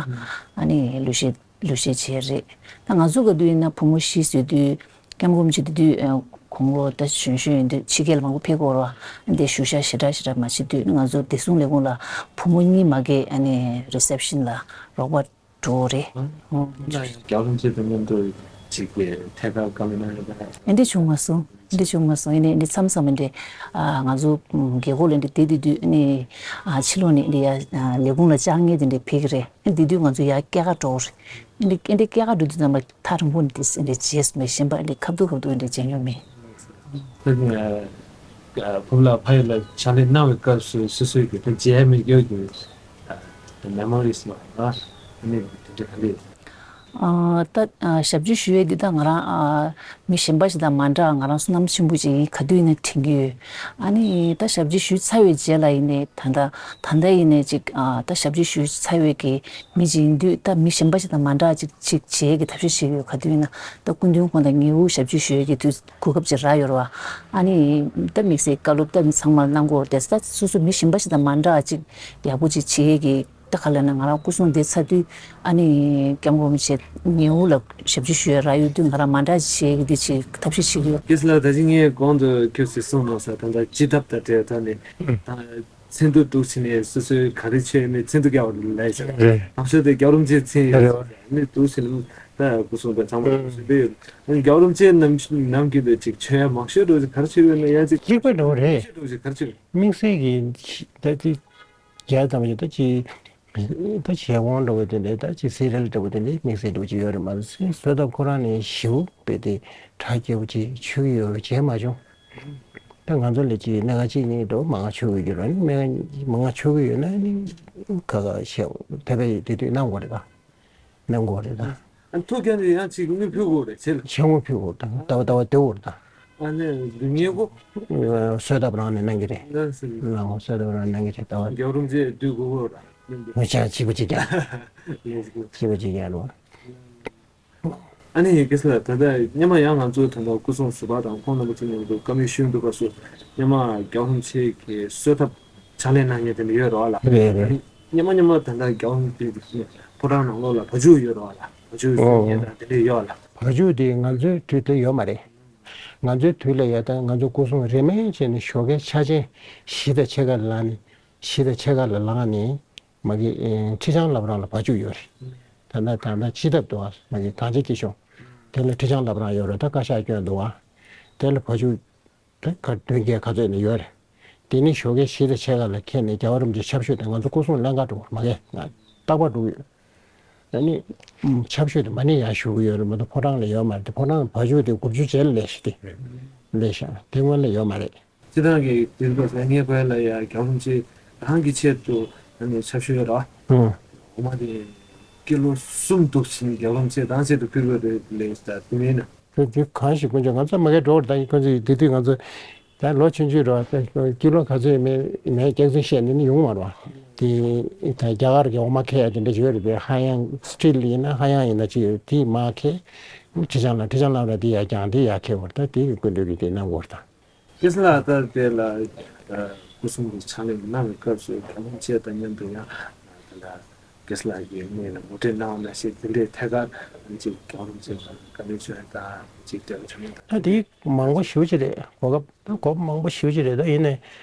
ཨ་ནི་ལུས་བཤེས་ལུས་བཤེས་བྱས་རེད། ད་ང་ཚོ་ག་དུས་ཡིན་ན་བུ་མོ་བཞི་བཟོས་དུས་སྐྱབས་མགོན་ཆེ་དེ་དུས་ཨ་ཁོང་ལོ་ད་གཞོན་གཞོན་ཡིན་དུས་ཕྱི་རྒྱལ་ལ་མང་པོ་ཕེབས་དགོས་ར། འདི་ཞུ་ཤག་ཞེ་དྲག་ཞེ་དྲག་མ་བྱེད་དུས་ང་ཚོ་བདེ་སྲུང་ལས་ཁུངས་ལ་བུ་མོ་གཉིས་མ་གས་ཨ་ནི་རི་སེབ་ཤན་ལ་རོགས་པ་འགྲོ་རེད། ཨང་། ཨོ། ན་རྒྱལ་བ་རིན་པོ་ཆེ་དང་མཉམ་དུ་ཅིག་གི་ཐད་ཀར་བཀའ་མོལ་གནང་ཡོད་པ། ཨེ་འདྲ་བྱུང་མ་སོང་། ཨེ་འདྲ་བྱུང་མ་སོང་། ཡིན་ནའི་ཨེ་འདྲ་མཚམས་མཚམས་ཨེ་འདྲ་ཨ་ང་ཚོ་ཨམ་རྒྱལ་སྒོ་ལ་ཨེ་འདྲ་བསྡད་དེ་དུས་ཨ་ནི་ཨ་ཕྱི་ལོགས་ནས་ཨེ་འདྲ་ཡ་ཨ་ལས་ཁུངས་ལ་བཅར་མཁན་དེ་འདྲ་ཕེབས་ཀྱི་རེད། ཨེ་འདྲ་དུས་ང་ཚོ་ཡར་སྐྱེལ་ག་འགྲོ་གི་རེད། ཨེ་འདྲ་ཨེ་འདྲ་སྐྱེལ་ག་འགྲོ་དུས་ཙམ་པ་ཐག་རིང་པོ་ནས་དེ་ཨེ་འདྲ་བརྗེད་སོང་བས་གཞན་པ་ཨེ་འདྲ་ཁ་ཐུག་ཁ་ཐུག་ཨེ་འདྲ་མཇལ་མྱོང་མེད། ཕུབ་ལ་ཕ་ཡུལ་ལ་ཕྱག་ལས་གནང་བའི་སྐབས་སུ་སོ་སོའི་གི་ད་མཇལ་མི་རྒྱུ་གི་མེ་མོ་རིས་ལ་ཨ་ནི་དེ་འདྲ་ག་འདྲ། ཨ་ད་ཨ་ཞབས་ཕྱི་ཞུ་ཡས་འདི་ད་ང་རང་ཨ་མི་གཞན་པ་ཞིག་དང་མ་འདྲ་ང་རང་བསོད་ནམས་ཆེན་པོ་ཅིག་ཡིན་ག་དུས་ཡིན་ན་དྲན་གྱི་ཡོད། ཨ་ནི་ད་ཞབས་ཕྱི་ཞུས་ཚར་བའི་རྗེས་ལ་ཡིན་ནའི་ད་ལྟ་ད་ལྟ་ཡིན་ནའི་ཅིག་ཨ་ད་ཞབས་ཕྱི་ཞུས་ཚར་བའི་གི་མི་ཅིག་ཡིན་དུས་ད་མི་གཞན་པ་ཞིག་དང་མ་འདྲ་ཅིག་ཅིག་བྱེད་ཀྱི་ཐབས་ཤེས་བྱེད་ཀྱི་ཡོད། ག་དུས་ཡིན་ན་ད་སྐུ་མདུན་ཁོང་དང་ཉེ་བོ་ཞབས་ཕྱི་ཞུ་ཡས་ཀྱི་དུས་གོ་སྐབས་ཅིག་རག་ཡོད་རེད་བ། ཨ་ནི་ད་དམིགས་བསལ་བཀའ་སློབ་ད་མི་ཚང་མར་གནང་དགོས་རེད། ད་སོ་སོ་མི་གཞན་པ་ཞིག་དང་མ་འདྲ་ཅིག་ཡག་པོ་ཅིག་བྱེད་ཡས་ཀྱི་ད་ག་ལབ་ན་ང་རང་སྐུ་སྲུང་བསྡད་ཚར་དུས་ཨ་ནི་སྐྱབས་མགོན་རིན་པོ་ཆེ་ཉེ་བོ་ལ་ཞབས་ཕྱི་ཞུ་ཡས་རག་ཡོད་དུས་ང་རང་མ་འདྲ་ཅིག་བྱེད་ཡས་ཀྱི་འདི་ཅིག་ཐབས་ཤེས་བྱེད་ཀྱི་ཡོད། ཀེ་སི་ལགས་ད་ཅི་ངས་གོང་དུ་ཁྱོད་ཚོས་གསུངས་གནང་ས་ད་ལྟ་སྤྱི་ཐབ་དང་འབྲེལ་ཐོག་ནས་ད། མཚན་ཐོ་འདུག་ཕྱིན་ནས་སོ་སོའི་ག་རེ་བྱས་མེད་མཚན་ཐོ་རྒྱག་པ་ལས་ཤག་རེད། ནང་ཤོག་དེ་རྒྱལ་བ་རིན་པོ་ཆེའི་མཚན་ཡོད་རེད་ཟེར་ནས་འདུག་ཕྱིན་ནས་ད་སྐུ་སྲུང་པ་ཚང་མ་ལ་ཞུ་འདོད་ཡོད། རྒྱལ་བ་རིན་པོ་ཆེ་ནམ་ནམ་རྒྱུན་དུ་ཅིག་མཆོད་ཡ་མང་ཤོས་འགྲོ་ཅིག་ག་རེ་བྱེད་ཡོད་ན་ཡ་ཅིག་གཅིག་པ་འགྲོ་རེད། མང་ཤོས་འགྲོ་ཅིག་ག་རེ་བྱེད་ཡོད། དམིགས་བསལ་གྱི་ད་ཅིག་རྒྱལ་ཙམ་ཞིག་ད་ཅིག་ད་བྱེད་དགོངས་འགྲོ་བའི་དེ་འདྲའི་ད་ཅིག་སི་རེལ་འདྲ་བོ་དེ་འདྲའི་དམིགས་བསལ་འགྲོ་ཅིག་ཡོད་རེད་མ་གཏོགས་བཟོད་ཐབས་ཁོ་རང་ནས་ཞེ་པོ་དཔེ་དེ་གྲ་རྒྱས་པོ་ཅིག་ཆོད་ཀྱི་ཡོད་རེད་བྱས་མ་བྱུང་། ད་ང་ཚོ་ལས་ཀྱི་སྣ་ཁ་གཅིག་གཉིས་འགྲོ་མང་ཆུ་གི་ཡོད་ར་ནི་སྨན་ཁང་མང་ཆུ་གི་ཡོད་ན་ནི་ཁ་ཁ་ཤས་དེ་བས་དེ་དུས་གནང་དགོས་རེད་ད། གནང་དགོས་རེད་ད། ཨ་ཐུག་ཀྱང་ནི་ཡང་གཅིག་དངུལ་ཕུལ་དགོས་རེད་ཚེ་ལ། ཆེ་དངུལ་ཕུལ་དགོས་ད་ལྟ་བ་ལྟ་བ་ལྟ་བུར་ད། ཨ་ནི་འདི་ངས་གོ། གསོལ་ཐབ་རང་ནས་གནང་གི་རེད། ལ་སི་ལ་གསོལ་ཐབ་རང་གནང་གི་རེད་ད་བ། རྒྱལ་བ་རིན་པོ་ཆེ་འདུས་དགོས་གོ་ར། ངོ་ཅག་གཅིག་པ་གཅིག་རྐྱང་། གཅིག་པ་གཅིག་རྐྱང་རེད་བ། ཨ་ནི་ཀེ་སི་ལགས་ད་ལྟ་སྔོན་མ་ཡང་ང་ཚོ་ད་ལྟ་སྐུ་སྲུང་ཟུར་པ་དང་ཁོང་རྣམ་པ་ཚོ་མཉམ་དུ་བཀའ་མོལ་ཞུས་འདུག་སྐབས་སུ་སྔོན་མ་རྒྱལ་བ་རིན་པོ་ཆེ་གི་གསོལ་ཐབ་ཕྱག་ལས་གནང་མཁན་དེ་འདྲ་ཡོད་རེད་བ་ལ། རེད་རེད། སྔོན་མ་སྔོན་མ་ད་ལྟ་རྒྱལ་བ་རིན་པོ་ཆེ་གི་ཕོ་བྲང་ནང་ལོགས་ལ་བ་ཕྱུགས་ཡོད་རེད་བ་ལ། བ་ཕྱུགས་ཨོ་གསོལ་མཁན་དང་དེ་འདྲ་ཡོད་བ་ལ། བ་ཕྱུགས་དེ་ང་ཚོའི་དུས་དེ་ཡོད་མ་རེད། ང་ཚོའི་དུས་ལ་ཡ་ད་ང་ཚོ་སྐུ་སྲུང་རེ་མེད་བྱས་ནས་ཞོགས་ཀའི་ཆ་ཆེན་བཞི་དང་ཕྱེད་ཀ་ལ་ལངས་ནས་བཞི་དང་ཕྱེད་ཀ་ལ་ལངས་ནས། མ་གི་ཨེ་ཁྲི་བྱང་བླ་བྲང་ལ་བ་ཕྱུགས་ཡོད་རེད། ད་ལྟ་ད་ལྟ་སྤྱི་ཐབ་འདུག་བ་མ་གི་གངས་ཅན་སྐྱིད་གཤོངས། དེ་ལ་ཁྲི་བྱང་བླ་བྲང་ཡོད་རེད་ད་བཀའ་ཤག་སྐྱོན་འདུག་བ། དེ་ལ་བ་ཕྱུགས་དེ་ཁ་བདུན་བརྒྱད་ག་ཚོད་ནས་ཡོད་རེད། དེ་ནི་ཞོགས་ཀའི་བཞི་དང་ཕྱེད་ཀ་ལ་ཁྱེར་ནས་རྒྱལ་བ་རིན་པོ་ཆེ་ཆབ་ཤོད་དེ་ང་ཚོ་སྐུ་སྲུང་ལེན་ག་འགྲོ་བ་མ་གི་ང་རྟག་པར་འགྲོ་གི་ཡོད། ཨ་ནི་ཆབ་ཤོད་དེ་མ་ཎི་ཡར་ཞུ་གི་ཡོད་རེད་མ་གཏོགས་ཕོ་བྲང་ལ་ཡོད་མ་རེད་དེ་ཕོ་བྲང་བ་ཕྱུགས་དེ་དགུ་བཅུ་བྱས་ལ་ལས་ཤི་དེ་ལས་ཤ་དེ་སྔོན་ལ་ཡོད་མ་རེད། སྤྱིར་བཏང་གི་དེ་འདྲ་ཟེར་ངས་གོ་ཡ་ལ་ཡ་རྒྱལ་བ་རིན་པོ་ཆེ་རང་གི་ཆེད་དུ་ཨ་ནི་ཆབ་ཤོད་ར། ཨོ་མ་དེ་ཀི་ལོ་གསུམ་འདུག་ཕྱིན་རྒྱལ་བ་རིན་པོ་ཆེ་རང་ཆེད་དུ་ཕུལ་དགོས་རེད་ལས་ད་དེ་མིན་ན། དེ་དེ་གང་ཞིག་ཀུན་ཀྱང་ང་ཚོ་མ་གའི་འགྲོ་བར་ད་ཡིན་ཁོ་ཚོ་ཡི་དེ་དུས་ང་ཚོ་ད་ལོ་ཆུང་ཆུང་ར་ཀི་ལོ་ག་ཚོད་ཡིན་མེད་མེད་སྐྱག་རྫུན་བཤད་ནས་ནི་ཡོང་མ་རེད་བ། དེ་ད་རྒྱ་གར་གྱི་འོ་མ་ཁེ་ཡ་དེ་འདྲ་ཞིག་ཡོད་རེད་པས་ཧ་ཡང་སི་ཊིལ་ཡིན་ན་ཧ་ཡང་ཡིན་ན་ཅི་ཡོད་དེ་མ་ཁེ། ཁྲི་བྱང་ལ་ཁྲི་བྱང་ལ་ར་དེ་ཡ་ཀྱང་དེ་ཡ་ཁེ་བར་ད་དེ་གི་ཀུན་འདུས་ཀྱི་དེ་གནང་དགོས་རེད་ད། ཀེ་སི་ལགས་ལྟར་དེ་ལ་སྐུ་སྲུང་གི་ཕྱག་ལས་གནང་བའི་སྐབས་སུ་རྒྱལ་བ་རིན་པོ་ཆེ་དང་མཉམ་དུ་ཡང་དེ་ལ་ཀེ་སི་ལགས་ཀྱི་གནས་ལ་ངོ་སྤྲོད་གནང་བ་ནང་བཞིན་དེ་འདྲའི་ཐད་ཀར་ཅིག་རྒྱལ་བ་རིན་པོ་ཆེ་དང་བཀའ་མོལ་ཞུ་ཡ་དང་ཅིག་འབྲེལ་བ་བྱུང་ཡོད་དམ། ད་དེ་མང་པོ་ཞེ་པོ་ཅིག་རེད་གོ་སྐབས་ད་གོ་སྐབས་མང་པོ་ཞེ་པོ་ཅིག་རེད་ད་ཡིན་ནའི་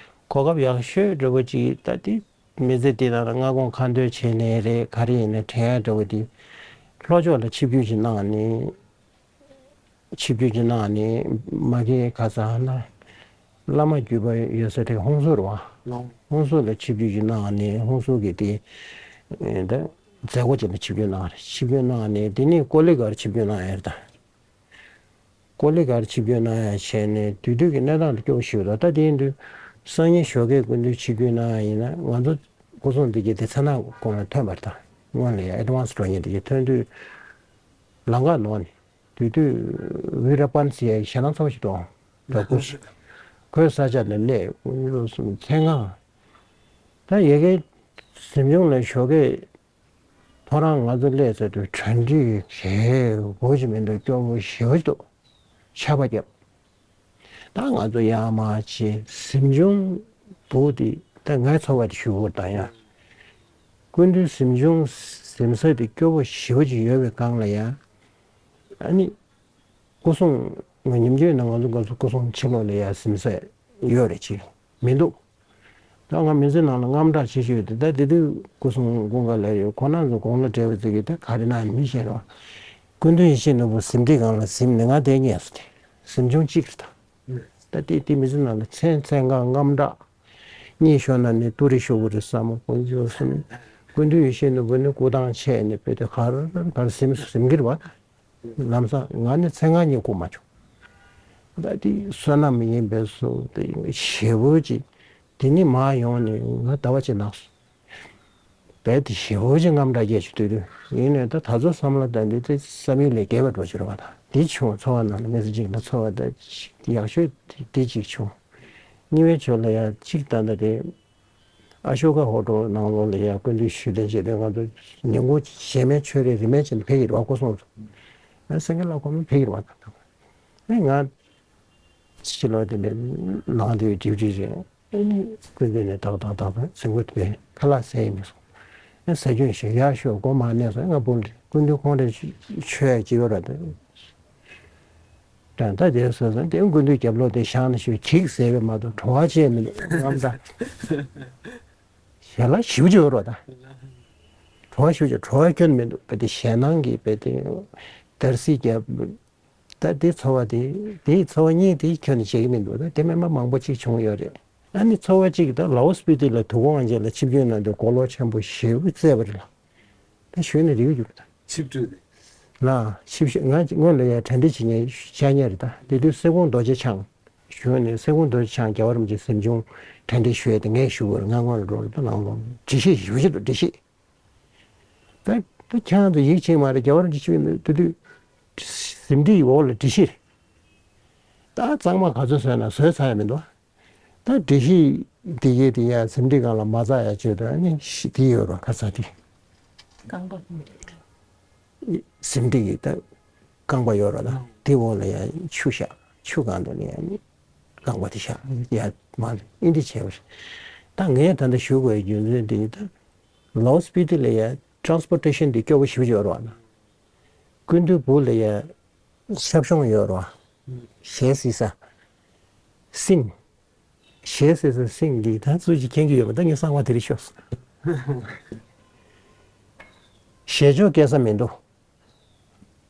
གོ་སྐབས་ཡག་ཤོས་འདྲ་བོ་ཅིག་ད་དེ་མི་ཚེ་འདི་ནང་ལ་སྔ་དགོང་ཁ་འདོན་བྱས་ནའི་རེད་ག་རེ་ཡིན་ནའི་དྲན་ཡ་འདྲ་བོ་དེ་ལྷོ་ཕྱོགས་ལ་ཆིབས་བསྒྱུར་ཅིག་གནང་ནས། ཆིབས་བསྒྱུར་གྱི་གནང་ནས་མ་གི་ག་ས་ན་བླ་མ་བརྒྱུད་པ་ཡོད་ས་དེ་ཧོན་སུར་བ། ཧོན་སུར་ལ་ཆིབས་བསྒྱུར་གྱི་གནང་ནས་ཧོན་སུར་གྱི་དེ་ད་མཛད་སྒོ་ཅན་ལ་ཆིབས་བསྒྱུར་གནང་རེད། ཆིབས་བསྒྱུར་གནང་ནས་དེ་ནས་ཀོ་ལི་གར་ཆིབས་བསྒྱུར་གནང་ཡ་རེད་ད། ཀོ་ལི་གར་ཆིབས་བསྒྱུར་གནང་ཡ་བྱས་ནས་དུས་དུས་ཀྱི་གནས་སྟངས་དེ་སྐྱོ་པོ་ཞིག་ཡོད་ད། ད་དེ་ཡིན་དུས་སང་ཉིན་ཞོགས་ཀས་སྐུ་མདུན་ཆིབས་བསྒྱུར་གནང་ཡ་ཡིན་ན་ང་ཚོ་སྐུ་སྲུང་འདི་གའི་དེ་ཚ་ནག་གོང་ལ་ཐོན་པ་རེད་ད། སྔོན་ལ་ཡ་ཨེ་ཌི་ཝན་སི་འགྲོ་མཁན་འདི་གའི་ཐོན་དུས་ལམ་ཁ་ནང་ནས། དུས་དུས་ཝི་ར་པན་ཟེར་ཡའི་ཞེད་སྣང་ཚ་བོ་ཞིག་འདུག་ད་སྐུ་ཞིག་ཁོའི་ས་ཆ་ནས་སླེབས། ཀུན་སློང་གསུམ་མཚན་གང་། ད་ཡ་གིའི་གཟིམ་ཆུང་ལ་ཞོགས་ཀས་ཐོ་རངས་ང་ཚོ་སླེབས་ཚར་དུས་གྲ་སྒྲིག་གས་གོ་ཅི་མི་འདུག་སྐྱོ་པོ་ཞེ་པོ་ཅིག་འདུག་ཆར་པ་བརྒྱབ། ད་ང་ཚོ་ཡར་མར་བྱས། གཟིམ་ཆུང་སྦུག་དེ་ད་ངའི་ཚོར་བ་དེ་ཞུ་དགོས་དང་ཡང་། སྐུ་མདུན་གཟིམ་ཆུང་གཟིམ་ས་དེ་སྐྱོ་པོ་ཞེ་པོ་ཅིག་ཡོད་པའི་སྒང་ལ་ཡང་། ཨ་ནི། སྐུ་སྲུང་ང་ཉིན་རྒྱུན་ནང་ང་ཚོ་སྐུ་སྲུང་ཕྱི་ལོགས་ལ་ཡར་གཟིམ་ས་ཡོད་རེད་ཅིག་མི་འདུག་ད་ང་མི་ཚེ་ནང་ལ་དངངས་སྐྲག་ཆེ་ཤོས་དེ་ད་དེ་དུས་སྐུ་སྲུང་ཀུན་དགའ་ལགས་ཡོད། ཁོ་རང་ཚོ་དགུང་ལོ་བགྲེས་པ་ཚོ་གིས་ད་ག་རེ་གནང་མི་ཤེས་རོགས། སྐུ་མདུན་ཡིད་བཞིན་ནོར་བུ་གཟིམ་ཁྲི་སྒང་ལ་གཟིམ་ནས་ང་དེ་ངས་སོ་དེ་གཟིམ་ཆུང་གཅིག་རེད་ད། ད་དེ་དེ་མི་ཚེ་ནང་ལ་མཚན་མཚན་གང་དངངས་སྐྲག་གཉིད་ཤོར་ན་ནི་ཏུ་རེ་ཤོར་བོ་རེད་བསམ་མོ་ཀུན་སྤྱོད་གསུམ། སྐུ་མདུན་ཡིད་བཞིན་ནོར་བུ་ནི་སྐུ་ཐང་ཆད་ནས་བོད་དེ་གར་གར་གཟིམ་གཟིམ་གྱི་རེད་བ། ལམ་སང་ང་ནི་མཚན་གང་གཉིད་ཁུག་མ་བྱུང་། ད་དེ་བསོད་ནམས་ཡིན་པས་སོ་དེ་ཞེ་པོ་ཅིག་དེ་ནི་མར་ཡོང་ནས་ང་ཟླ་བ་གཅིག་ལངས་སོང་། རྦད་དེ་ཞེ་པོ་ཅིག་དངངས་སྐྲག་སྐྱེས་བྱུང་དུས་དུས་ཡིན་ནས་ད་ད་ཚོ་བསམ་བློ་བཏང་དུས་དེ་བསམ་ཡུལ་ལས་བརྒལ་བ་འགྲོ་བྱུང་རེད་བ། ད་དེ་བྱུང་ཚོར་བ་ནང་ལ་མི་ཚེ་གཅིག་ལ་ཚོར་བ་ད་ཡག་ཤོས་དེ་དེ་གཅིག་བྱུང་། གཉིས་པའི་ཕྱོགས་ལ་ཡང་གཅིག་ད་ལྟ་དེ། ཨ་ཤོ་ཀ་ཧོ་ཊེལ་ནང་ལོགས་ལ་ཡང་སྐུ་མདུན་ཞུས་དོན་བྱས་ཏེ་ང་ཚོ་ཉིན་གུང་གཞན་མའི་ཆོས་རེ་རིན་མེད་བྱས་ནས་ཕེབས་ཀྱི་རེད་བ། སྐུ་སྲུང་ཚོ། ཨ་སེང་གེ་ལ་ཁོ་མོ་ཕེབས་ཀྱི་རེད་བ། ཨེ་ང་ཕྱི་ལོགས་དེ་འདྲ་ནང་དེ་ཌིའུ་ཊི་རེད། ཨེ་ནི་སྐུ་མདུན་ནས་ཏག་ཏག་ཏག་ཏག་ཟིན་གོ་དེ་ཁ་ལག་ཟས་ཡིན་མི་སོང་། ཨེ་ཟ་རྒྱུ་ཞིག་ཡར་ཤོག་སྒོ་མ་ནས་སོང་། ང་བུ་སྐུ་མདུན་ཁོང་རེ་ཆོས་ཡ་ཅི་ཡོད་ར་དེ། ད་ལྟ་དེ་སོ་སོ་དེ་དགུན་དུས་རྒྱབ་ལོགས་དེ་བཞག་ནས་ཞོག་གིག་ཟེར་བས་མ་གཏོགས་བྲོ་བ་ཅན་མི་འདུག་ངམ་ད། ཞལ་ལག་ཞིབ་ཅིག་ཡོད་རོགས་ད། བྲོ་བ་ཞིབ་ཅིག་བྲོ་བ་ཁྱོན་མི་འདུག་པ་དེ་ཞེད་སྣང་གིས་པ་དེ་དར་སིག་རྒྱབ། ད་དེ་ཚོར་བ་དེ་དེའི་ཚོར་བ་གཉིས་དེ་ཁྱོན་ནས་བྱེད་ཀྱི་མི་འདུག་ད་དེ་མེད་མ་མང་པོ་ཅིག་བྱུང་ཡོད་རེད། ཨ་ནི་ཚོར་བ་གཅིག་ད་ལའོ་སྤི་ཏི་ལ་དུ་ཀོང་ཨན་ཅེ་ལ་ཆིབས་བསྒྱུར་གནང་དུས་གོ་ལོག་ཆེན་པོ་ཞེ་པོ་བཙལ་བ་རེད་ལ། ད་ཞོལ་ནས་རིག་གི་འདུག་ད། ཆིབས་བསྒྱུར་དེ། ལ་ཆིབས་ཞབས་ང་སྔོན་ལ་ཡ་གྲ་སྒྲིག་བྱེད་མཁན་བཅར་མཁན་རེད་ད། དེ་དུས་སེ་གོང་རྡོ་རྗེ་འཆང་། གཞུང་ནས་སེ་གོང་རྡོ་རྗེ་འཆང་རྒྱལ་བ་རིན་པོ་ཆེ་གཟིམ་ཆུང་གྲ་སྒྲིག་ཞུ་ཡས་དེ་ངས་ཞུ་དགོས་རེད། ང་སྔོན་ལ་འགྲོ་རེད་ད་ནང་ལོགས་འགྲེལ་བཤད་ཞུ་བཞིན་དུ་འགྲེལ་བཤད། ད་ད་ཁྱེད་རང་ཚོ་ཡིད་ཆེས་མ་རེད། རྒྱལ་བ་རིན་པོ་ཆེ་དེ་དུས་གཟིམ་ཁྲིའི་འོག་ལ་འགྲེལ་བཤད་རེད། ད་གཙང་མ་ག་ཚོད་བཟོས་ན་བཟོས་ཚར་ཡ་མི་འདུག་ད་འགྲེལ་བཤད་འདི་གའི་དེ་ཡ་གཟིམ་ཁྲིའི་སྒང་ལ་མ་འཛེགས་ཡ་བྱས་དུས་ཨ་ནི་ཤི་དེ་ཡོད་རོགས་ཁ་ཚ་དེ། རྐང་པ། གཟིམ་ཁྲི་ཡི་ད་རྐང་པ་ཡོད་ར་ད། དེ་འོག་ལ་ཡང་ཆུ་བཞག་ཆུ་སྒང་དུ་ནི་ཡང་རྐང་པ་དེ་བཞག་ཡ་མ་ཨིན་དེ་བྱས་པ་རེད། ད་ངས་ད་ལྟ་ཞུ་དགོས་རྒྱུ་མཚན་དེ་ནི་ད་ལའོ་སྤི་ཏི་ལ་ཡང་ཊ་རན་སི་པོ་ཊེ་ཤན་དེ་སྐྱོ་པོ་ཞེ་པོ་ཅིག་ཡོད་ར་བ་ན། སྐུ་མདུན་སྦུག་ལ་ཡང་ཤབ་གཞོང་ཡོད་ར་བ། ཞལ་བསིལ་ས། སིང་། ཞལ་བསིལ་ས་སིང་འདི་ད་ཚོད་ཅིག་མཁྱེན་གྱི་ཡོད་པ་ད་ངས་གསང་བ་དེ་རིགས་ཤོད་སོང་། ཞལ་སྦྱོར་སྐྱེལ་ས་མི་འདུག་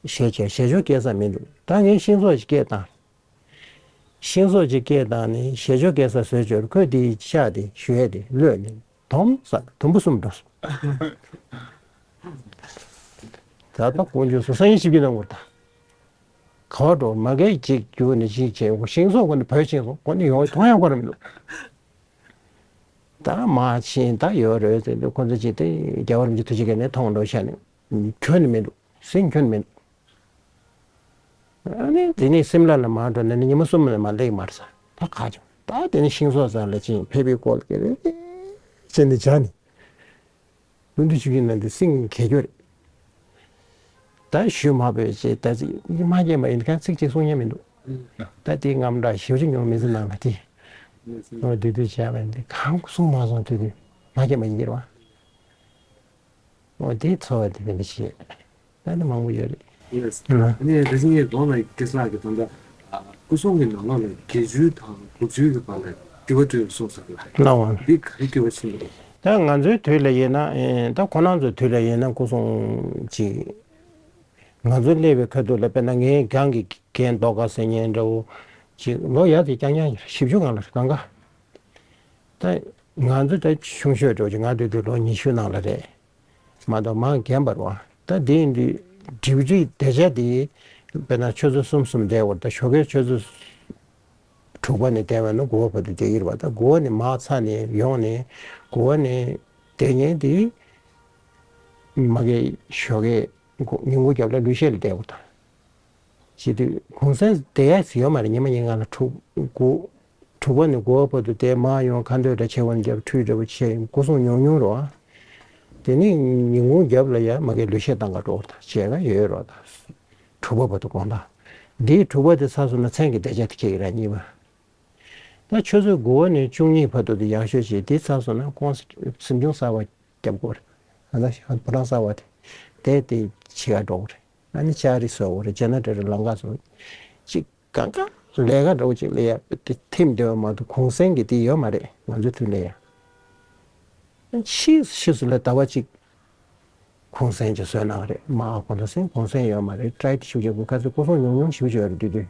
ཞལ་བྱས་ཞལ་སྦྱོར་སྐྱེལ་ས་མི་འདུག་ད་ངས་ཤིང་བཟོ་ཅིག་སྐྱེལ་བཏང་། ཤིང་བཟོ་ཅིག་སྐྱེལ་བཏང་ནས་ཞལ་སྦྱོར་སྐྱེལ་ས་བཟོས་བྱས་ཁོས་དེའི་ཤ་དེ་ཞུ་ཡས་དེ་གློད་ནས་དོམ་ཟ་དུམ་བུ་གསུམ་འགྲོ་སོང་། ད་ལྟ་དཀོན་མཆོག་གསུམ་སང་ཉིན་ཞིབ་ཀྱི་གནང་བར་ད། ག་བ་འགྲོ་མ་གས་གཅིག་རྒྱུག་ནས་གཅིག་བྱས་ཤིང་བཟོ་ཁོ་ནི་བོད་ཤིང་བཟོ་ཁོ་ནི་ཡོང་མཐོང་ཡང་ཁོ་ར་མི་འདུག་ད་མ་ཕྱིན་ད་ཡོད་རེད་ཟེར་དུས་ཁོ་ཚོ་ཅིག་དེ་རྒྱལ་བ་རིན་པོ་ཆེ་ཐུགས་རྗེ་ག་ནས་མཐོང་འགྲོ་ཤ་ནི་ཁྱོན་ནི་མི་འདུག་སེམས་ཁྱོན་ནི་མི་འདུག་ཨ་ནི་དེ་ནས་སིམ་ལ་ལ་མ་འགྲོ་ནས་ནི་ཉི་མ་གསུམ་ལ་མ་སླེབས་མར་ས་ད་ཁ་ཆུང་ད་དེ་ནས་ཤིང་བཟོ་ས་ལ་ཅིག་ཕེབས་པའི་སྐོར་གྱི་རེད་ཟེར་ནས་བྱ་ནི། ལྷུན་དུ་ཆུ་ཡིན་ན་འདི་སིང་གས་རྒྱུ་རེད། ད་ཞུས་མ་བོས་ཅེས་ད་ཅིག་མ་སྐྱེས་མ་ཡིན་གང་ཚིག་ཅིག་གསུང་ཉན་མི་འདུག་ད་དེའི་དངངས་སྐྲག་ཞེ་པོ་ཅིག་མྱོང་མི་ཚེ་ནང་ལ་དེ། ཨོ་དེ་དུས་བྱས་པ་ཡིན་ཏེ་གང་གསུང་མ་སོང་དེ་དུས་མ་སྐྱེས་མ་ཡིན་གྱི་རེད་བ། ཨོ་དེའི་ཚོར་བ་དེ་དེ་འདྲ་ཞིག་ད་ནི་མང་པོ་ཡོད་རེད། ཡེས། ཨ་ནི་ད་ཅི་ངས་གོང་ལ་སྐད་ཆ་ལ་གི་ད་ལྟ་སྐུ་སྲུང་གི་ནང་ལོགས་ལ་དགེ་བཅུ་དང་དགུ་བཅུ་གི་བར་ལ་དྲི་བ་དྲིས་གསུངས་ས་ལ། ལགས་འོང་། འདི་ག་རེ་དྲི་བ་ཕྱིན་པ་རེད། ད་ང་ཚོའི་དུས་ལ་ཡིན་ན་ཨེ་ད་ཁོ་རང་ཚོའི་དུས་ལ་ཡིན་ན་སྐུ་སྲུང་ཅིག་ ང་ཚོ་སླེབས་པའི་ཁ་ཐུག་ལ་དཔེར་ན་ངའི་སྒང་གི་རྒན་རྡོ་དཀར་ཟེར་མཁན་འདྲ་བོ་ཅིག་ལོ་ཡག་དེ་རྐྱང་རྐྱང་ཡིན། བཞི་བཅུ་སྒང་ལ་རེད་སྒང་ག་ད་ང་ཚོ་ད་ཆུང་ཤོས་འདྲ་བོ་ཅིག་ང་འདྲ་དུས་ལོ་ཉི་ཤུ་ནང་ལ་རེད། མ་གཏོགས་མང་རྒན་པ་རེད་བ། ད་དེ་ཡིན་དུས་ཌིའུ་ཊི་སྡེ་ཆ་དེ་དཔེར་ན་ཆུ་ཚོད་གསུམ་གསུམ་བསྡད་དགོས་རེད། ད་ཞོགས་ཀའི་ཆུ་ཚོད་དྲུག་པ་ནས་བསྡད་པ་ན་དགུ་པ་བར་དུ་བསྡད་ཀྱི་རེད་བ། ད་དགུ་པ་ནས་མར་ཚར་ནས་ཡོང་ནས་དགུ་པ་ནས་བསྡད་མཁན་དེ་མ་གི་ཞོགས་ཀའི་ཉིན་གུང་རྒྱབ་ལ་ལུས་བཤད་ལ་བསྡད་དགོས་ད། བྱེད་དུས་གུང་སེང་བསྡད་ཡ་ཡོད་མ་རེད། ཉི་མ་ཉིན་གང་ལ་དྲུག་དགུ་དྲུག་པ་ནས་དགུ་པ་བར་དུ་བསྡད། མར་ཡོང་ཁ་འདོན་འདྲ་བྱེད་པ་ནས་རྒྱབ་ཁྲུས་འདྲ་བོ་བྱས་ཡིན། སྐུ་སྲུང་ཉུང་ཉུང་རེད་བ། དེ་ནས་ཉིན་གུང་རྒྱབ་ལ་ཡ་མ་གི་ལུས་བཤད་བཏང་ག་འགྲོ་བ་དང་བྱས་ག་ཡོད་རོགས་དང་། དྲུག་པ་བར་དུ་དགོངས་དག་འདིའི་དྲུག་པ་དེ་ཚར་སོང་ན་མཚན་གྱི་བདེ་འཇགས་དེ་ཁྱེད་ཀྱི་རང་ཉིད་པ། ད་ཆུ་ཚོད་དགུ་པ་ནས་བཅུ་གཉིས་བར་དུ་དེ་ཡག་ཤོས་བྱས། དེ་ཚར་སོང་ན་ཁོང་སེམས་ཆུང་གསར་བ་རྒྱབ་དགོས་རེད། ང་ད་ཕོ་བྲང་གསར་བ་དེ་དེ་དེ་ཕྱི་ག་འགྲོ་དགོས་རེད། ཨ་ནི་ལྕགས་རི་བཟོ་དགོས་རེད། ཇེ་ནེ་རེ་ཊར་ལམ་ཁ་བཟོ། ཅིག་གང་ག་ལས་ཀ་འདྲ་བོ་ཅིག་ལས་ཡ་དེ་ཐིམ་བསྡད་པ་མ་གཏོགས་གུང་སེང་གི་དེ་ཡོད་མ་རེད། ང་ཚོའི་དུས་ལས་ཡ། ཕྱིས་ཕྱིས་སུ་ལ་ཟླ་བ་གཅིག་གུང་སེང་ཅིག་བཟོས་གནང་བ་རེད། མ་གུང་སེང་གུང་སེང་ཡོད་མ་རེད། ཊེ་རེ་ཊི་ཤུགས་ཆེ་དགོས། ཁ་སང་སྐུ་སྲུང་ཉུང་ཉུང་ཞེ་པོ་ཅིག་ཡོད་རེད། དུས་དུས་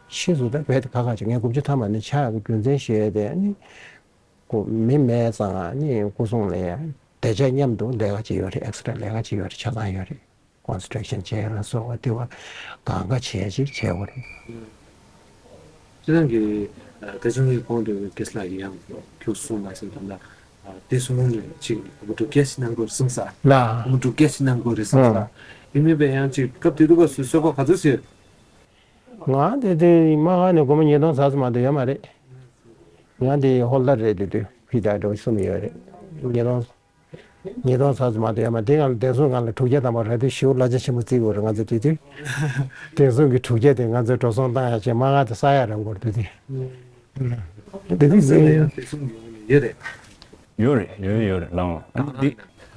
ཕྱིས་སུ་ད་རྦད་དེ་ཁག་ཁག་ཅིག་ངས་དགུ་བཅུ་ཐམ་པ་ནས་ཆགས་ཡག་གི་རྒྱུ་མཚན་ཞུ་ཡས་དེ། ཨ་ནི་ཁོ་མི་མེད་ཙང་ཨ་ནི་སྐུ་སྲུང་ལ་ཡ་བདེ་འཇགས་མཉམ་དུ་ལས་ཀ་ཅིག་ཡོད་རེད། ཨེག་སི་རེ་ལས་ཀ་ཅིག་ཡོད་རེད། ཆ་ཚང་ཡོད་རེད། ཀོན་སི་ཊེག་ཤན་བྱས་ལ་སོགས་པ་དེ་བ་གང་ག་བྱས་ཅིག་བྱས་པ་རེད། སྤྱིར་བཏང་གི་ད་ཆུང་གི་གོང་དུ་ཀེ་སི་ལགས་ཀྱིས་ཡང་ཁྱུག་གསུངས་མ་ཟིན་ད་ལྟ་དེ་གསུང་ནས་ཅིག་མུ་ཏུ་ཀེ་སི་གནང་དགོས་གསུངས་ས། ལ། མུ་ཏུ་ཀེ་སི་གནང་དགོས་རེད་གསུངས་ས། ཨང་། དེ་མིན་པའི་ཡང་ཅིག་སྐབས་དེ་དུས་སྐབས་སུ་གསོལ་ཕོགས་ག་ཚོད་ཟེར། ང་དེ་དུས་མ་ཧ་ནས་སྒོར་མོ་ཉིས་སྟོང་ཙམ་ཙམ་མ་གཏོགས་ཡོད་མ་རེད། ང་དེ་ཧོལ་ཌར་རེད། དེ་དུས་ཕི་ད་འགྲོ་གསུམ་ཡོད་རེད། ཉིས་སྟོང་ཉིས་སྟོང་ཙམ་ཙམ་མ་གཏོགས་ཡོད་མ་རེད། དེ་སྒང་ལ་བདེ་སྲུང་སྒང་ལ་དྲུག་བརྒྱ་ཐམ་པ་རག་དུས་ཞེ་པོ་གླ་ཆ་ཆེན་པོ་བརྩི་དགོས་རེད། ང་ཚོ་དེ་དུས་བདེ་སྲུང་གི་དྲུག་བརྒྱ་དེ་ང་ཚོས་འགྲོ་སོང་བཏང་ཡག་བྱས་མ་ང་དེ་ས་ཡ་རང་སྒོར་དེ་དུས་དེ་དུས་ཟེར་ཡང་བདེ་སྲུང་ཡོང་ནས་ཡོད་རེད། ཡོད་རེད། ཡོད་ཡོད་རེད་ལགས། ཨ་ནི་འདི།